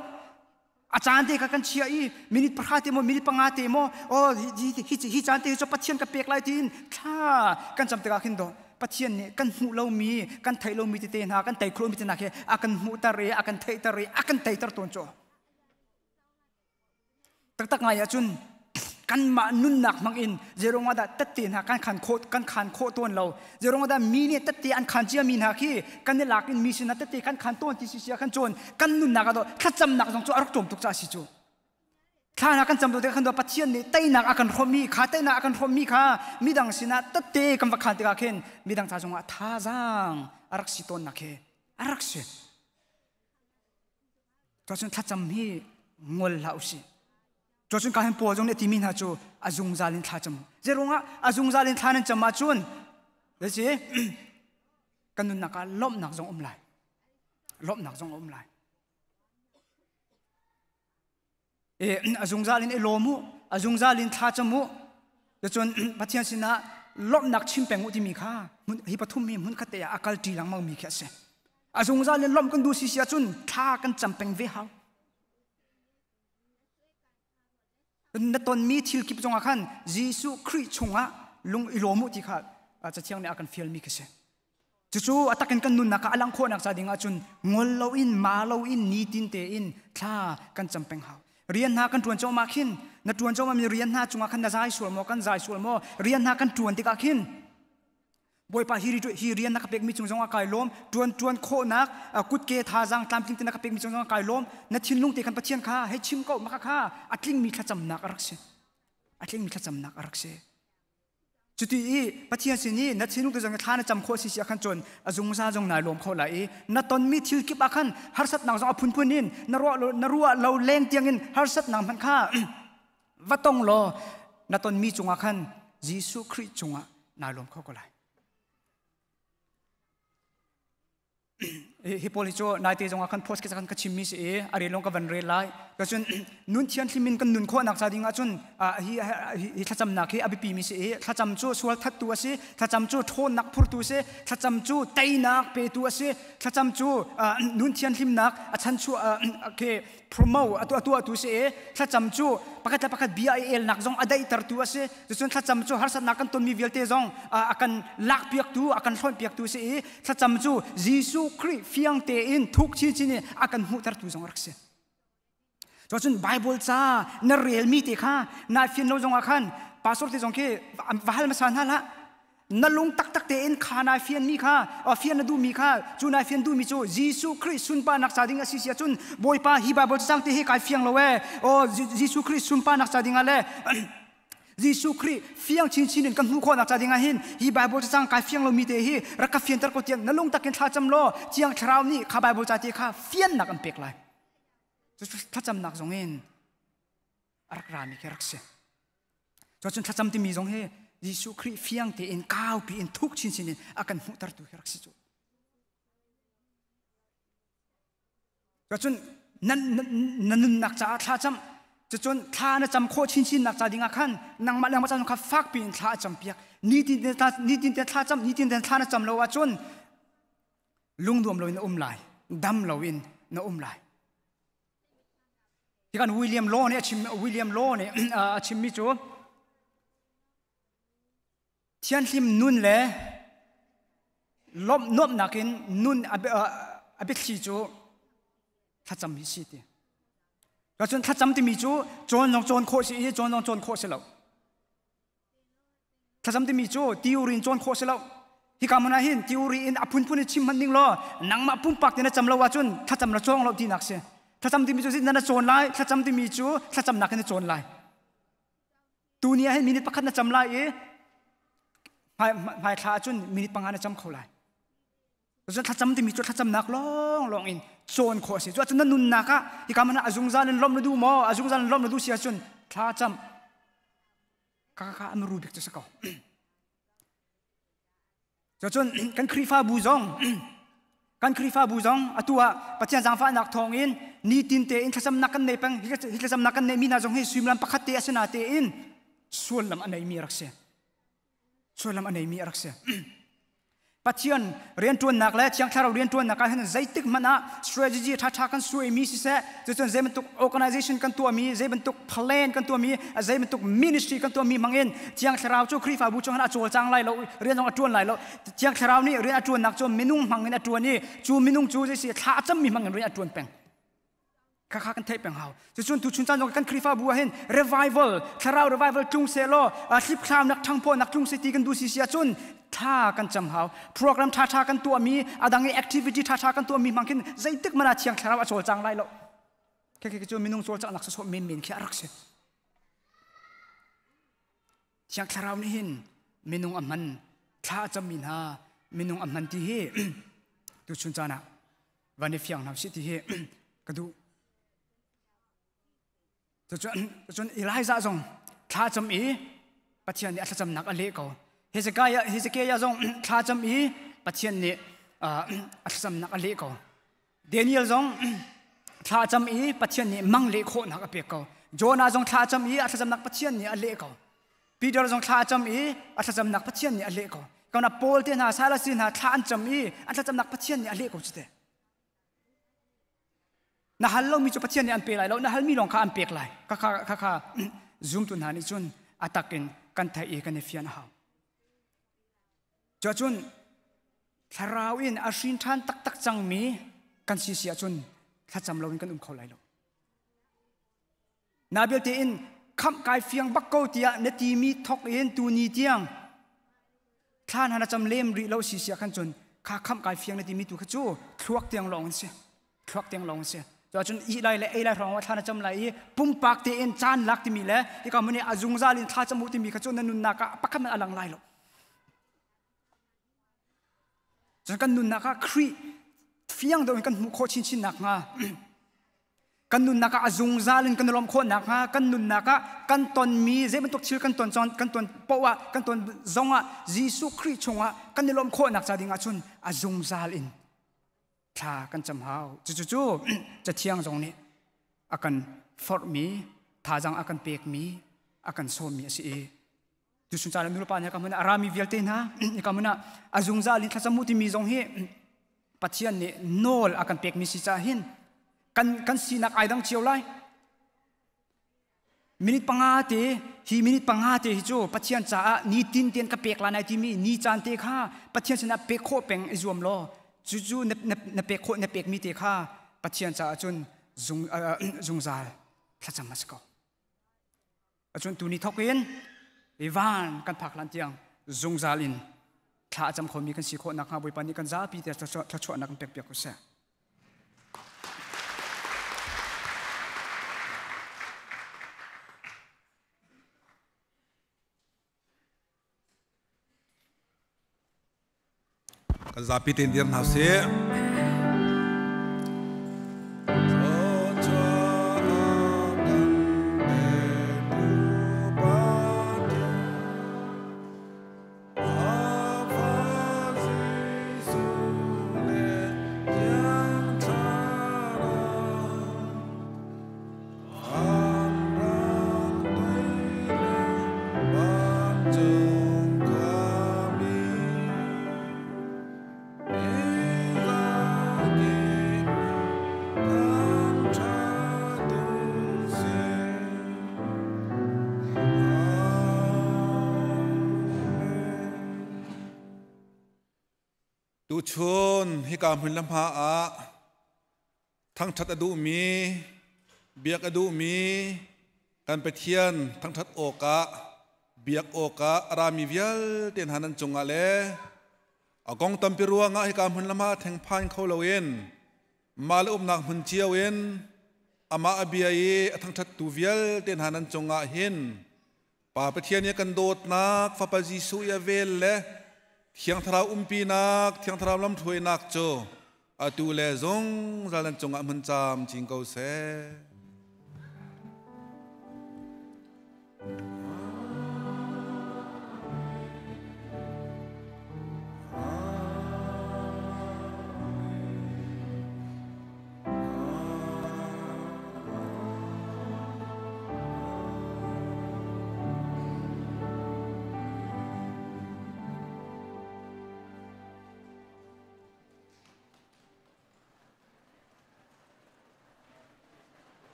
H: A caan te kha kan chia i minute 3 te maw minute 5 te maw oh hi hi caan te hi cu Pathian ka pek lai tiin thla kan cam tikah khin do. Pathian nih kan hmuh lomi, kan theih lomi tete hna, kan tei khawhmi te hna khi a kan hmuhter i a kan theihter i a kan teiter tawn cu. Taktak ngai ahcun kanmah nunnak hmang in zeirung ah dah tette hna kan khan khawh kan khan khawh tawn lo. Zeirung ah dah mi nih tette an khan cia mi hna khi kan i lak in mi sinah tette kan khan tawn ti si sia kan cawn kan nunnak ah thlacamnak zong cu a rak tlawm tuk caah si cu. Thla hna kan cam tikah khan Pathian nih teinak a kan hrawmmi kha teinak a kan hrawmmi kha midang sinah tette kan va khan tikah khin midang ca zongah thazaang a rak si tawnnak hi a rak si. Cuacun thlacam hi ngol hlah usih. Cuacun ka hin Paul zong nih a timi hna cu a zungzal in thlacam. Zeiruangah a zungzal in thla nan cam ahcun si kan nunnak ah lawmhnak zong um lai. Lawmhnak zong a um lai. A zungzal in i lawm u, a zungzal in thla cam u. Cun Pathian sinah lawmhnak chim peng u timi kha hi pathum hi hmun khat te ah a kal ṭi lengmang mi khi a si. A zungzal in lawmh kan duh si si ahcun thla kan cam peng ve hau. Na tonmi thil kip zongah khan Jesuh Khrih chungah lung i lawm u ti kha Cathiang nih a kan fialmi khi si. Cucu a takin kan nunnak ah a langh khawhnak ca ding ahcun ngol loin ma loin nitin tein thla kan cam peng hau. Rian hna kan ṭuan cuahmah khin na ṭuan cuahmah mi rian hna cungah khan na zai sual maw kan zai sual maw rian hna kan ṭuan tikah khin Bawipa hi hi rian na ka pekmi cung zongah kai lawm ṭuan ṭuan khawhnak kutke thazaang tlamtling te na ka pekmi cung zongah kai lawm na thinlung te khan Pathian kha hei chim ko maka kha a tlingmi thlacamnak a rak si a tlingmi thlacamnak a rak si. Cuti i Pathian sin i na thinlung te zong thla na cam khawh si si ah khan cun a zungzal zong nai lawm kho lai i na tonmi thil kip ah khan harsatnak zong a phunphun in na ruah lo leng tiang in harsatnak hmanh kha va tong law na tonmi cungah khan Jesuh Khrih cungah nai lawm kho ko lai. Hi pawl hi cu naite zongah khan post khan ka chimmi si i a rel lawng ka van rel lai. Cun nun thianghlim in kan nun khawhnak ca ding ahcun hi hi thlacamnak hi a biapi mi si i thlacam cu sual thattu a si, thlacam cu ṭhawnnak phurtu a si, thlacam cu teinak petu a si, thlacam cu nun thianghlimnak a chanchuah ke promo a tuahtu si i thlacam cu pakhat le pakhat bia i elnak zong a daihtertu a si. Cucun thlacam cu harsatnak kan tonmi vialte zong a kan lakpiaktu, a kan hlawnhpiaktu si i thlacam cu Jesuh Khrih fiang tein thuk chinchin in a kan hmuhtertu zong a rak si. Cucun Bible ca na relmi te kha nai fian lo zongah khan pastor te zong khi va hal hmasa hna hlah. Na lung taktak tein kha nai fianmi kha fian na duhmi kha cu nai fian duhmi cu Jesuh Khrih sunparnak ca ding a si si ahcun Bawipa hi Bible cacang te hi kai fiang lo ee aw Jesuh Khrih sunparnak ca ding ah le Jesuh Khrih fiang chinchin in kan hmuh khawhnak ca ding ah hin hi Bible cacang kai fiang lomi te hi rak ka fianter ko tiang na lung takin thla cam law Thiang Thlarau nih kha Bible ca te kha fiannak an pek lai. Thlacamnak zong in a rak rami khi rak si. Cuacun thlacam timi zong hi Jesuh Khrih fiang tein kaupi in thuk chinchin in a kan hmuhtertu khi rak si cu. Cuacun na nunnak caah thla cam cucun thla na cam khawh chinchin nak ca ding ah khan nangmah le nangmah caan kha fakpi in thla a cam piak nitin te thla cam nitin te thla na cam lo ahcun lungnuam loin na um lai dam loin na um lai. Hi kan William Law nih a chim William Law nih a chimmi cu thianhlim nun le lawmh nuamhnak in nun a biathli cu thlacam hi si ti. Cun thlacam timi cu cawn zong cawn khawh si i cawn zong cawn khawh si lo. Thlacam timi cu theory in cawn khawh si lo. Hika hmun ah hin theory in a phunphun in chim hmanh ning law nangmah pumpak te na cam lo ahcun thlacam na cawng lo tinak si. Thlacam timi cu na cawn lai, thlacam timi cu thlacamnak in na cawn lai. Tuni ah hin minute pakhat na cam lai i hmai thla ahcun minute panga na cam kho lai. Cun thlacam timi cu thlacamnak lawnglawng in cawn khawh a si. Cuahcun na nunnak ah hika hmanh ah a zungzal in lawmh na duh maw? A zungzal in lawmh na duh si ahcun thlacam ka ka an ru bik cu si ko. Cucun kan Khrihfabu zong kan Khrihfabu zong atu ah Pathian zaangfahnak thawngin nitin tein thlacamnak kan nei peng hi thlacamnak kan neihmi hna zong hi suimilam pakhat te a si na tein suallam a neimi a rak si. Suallam a neimi a rak si. Pathian rianṭuannak le Thiang Thlarau rianṭuannak ah hin zeitik hmanh ah strategy ṭhaṭha kan suaimi siseh, cucun zei bantuk organization kan tuahmi, zei bantuk plan kan tuahmi, zei bantuk ministry kan tuahmi hmangin Thiang Thlarau cu Khrihfabu chung hin a cawlcang lai lo, rian zong a ṭuan lai lo. Thiang Thlarau nih rian a ṭuannak cu minung hmangin a ṭuan i cu minung cu zei si thla a cammi hmangin rian a ṭuan peng. Khakha kan theih peng hau. Cucun tuchun caan zong kan Khrihfabu ah hin revival, thlarau revival tlung seh law, hlipthlamnak ṭhangphawhnak tlung seh ti kan duh si si ahcun thla kan cam hau. Program ṭhaṭha kan tuahmi, a dang i activity ṭhaṭha kan tuahmi hmang khin zeitik hmanh ah Thiang Thlarau a cawlcang lai lo. Khekhe cu minung cawlcanghnak sawsawh menmen khi a rak si. Thiang Thlarau nih hin minung a hman, thla a cammi hna minung a hman ti hi tuchun caan ah van i fiang hna sih ti hi ka duh. Cun Elijah zong thla cam i Pathian nih a thlacamnak a leh ko. Hezekiah zong thla cam i Pathian nih a thlacamnak a leh ko. Daniel zong thla cam i Pathian nih mang leh khawhnak a pek ko. Jonah zong thla cam i a thlacamnak Pathian nih a leh ko. Peter zong thla a cam i a thlacamnak Pathian nih a leh ko. Kana Paul te hna Silas te hna thla an cam i an thlacamnak Pathian nih a leh ko cu te. Na hal lomi cu Pathian nih an pe lai lo, na halmi lawng kha an pek lai. Kha kha kha zumtu hna nih cun a tak in kan theih i kan i fian a hau. Cuacun thlarau in a hrin ṭhan taktak cangmi kan si si ahcun thlacam loin kan um kho lai lo. Na belte in khamh kai fiang bak ko tiah na timi thok in tuni tiang thla hna na cam lem rih lo si sia khan cun kha khamh kai fiang na timi tu kha cu thluak tiang lawng an si thluak tiang lawng an si cun ih lai le ei lai hrawng ah thla na cam lai i pumpak tein caan lak timi le hika mun i a zungzal in thla cam u timi kha cu na nunnak ah pakhat a lang lai lo cun kan nunnak ah Khrih fiang deuh in kan hmuh khawh chinchin nakhnga kan nunnak ah a zungzal in kan lawm khawh nakhnga kan nunnak ah kan tonmi zei bantuk thil kan ton kan ton poah ah kan ton zong ah Jesuh Khrih chungah kan i lawm khawh nak ca ding ah cun a zungzal in thla kan cam hau cucu cathiang zong nih a kan forhmi thazang a kan pekmi a kan sawmmi a si i tuchun caan nulepa nih ka hmun a rami vialte hna ka hmun ah a zungzal in thlacam u timi zong hi Pathian nih nawl a kan pekmi si caah hin kan kan sinak ai dang cio lai minute panga te hi minute panga te hi cu Pathian caah ni tin ten ka pek lai nai timi ni caan te kha Pathian sinah pek khawh peng i zuam law cucu na pek khawh na pekmi te kha Pathian caah cun zungzal thlacam a si ko Acun tuni thok in van kan phak hlan tiang zungzal in thla a cam khomi kan si khawh nakhnga Bawipa nih kan zapi te thluachuahnak kan pek piak ko seh.
I: Kan zapi tein dir hna sih. Tuchun hika hmun le hma ah thangṭhat a duhmi, biak a duhmi kan Pathian thangṭhat awkah biak awkah a rami vialte hna nan cungah le a kong tampi ruangah hika hmun lam ah thengphan kho loin mah le umnak hmun cio in amah a bia i a thangṭhattu vialte hna nan cungah hin Pa Pathian i a kan dawtnak, Fapa Jesuh i a vel le Thiang Thlarau umpinak, Thiang Thlarau lamhruainak cu atu le zungzal nan cungah hmun camcin ko seh.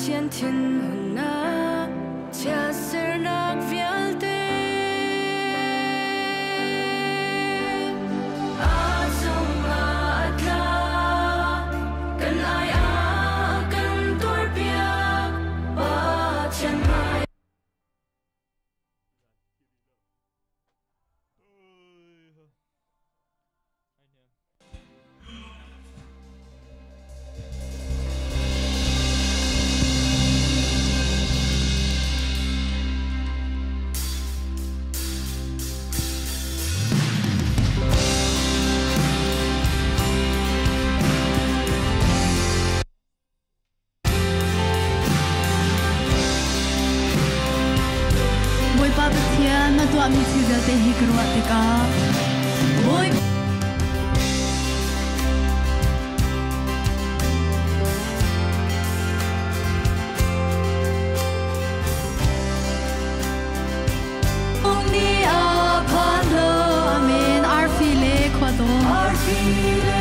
A: Pathian thinhunnak chiatsernak vialte a cungah a tla. Kan ai a kan tuarpiak Pathian hmai.
B: Bawipa Pathian na tuahmi thil vialte hi ka ruah tikah Bawi Ni a phan lo. Amen. Arfi le khuadawm.
A: Arfi le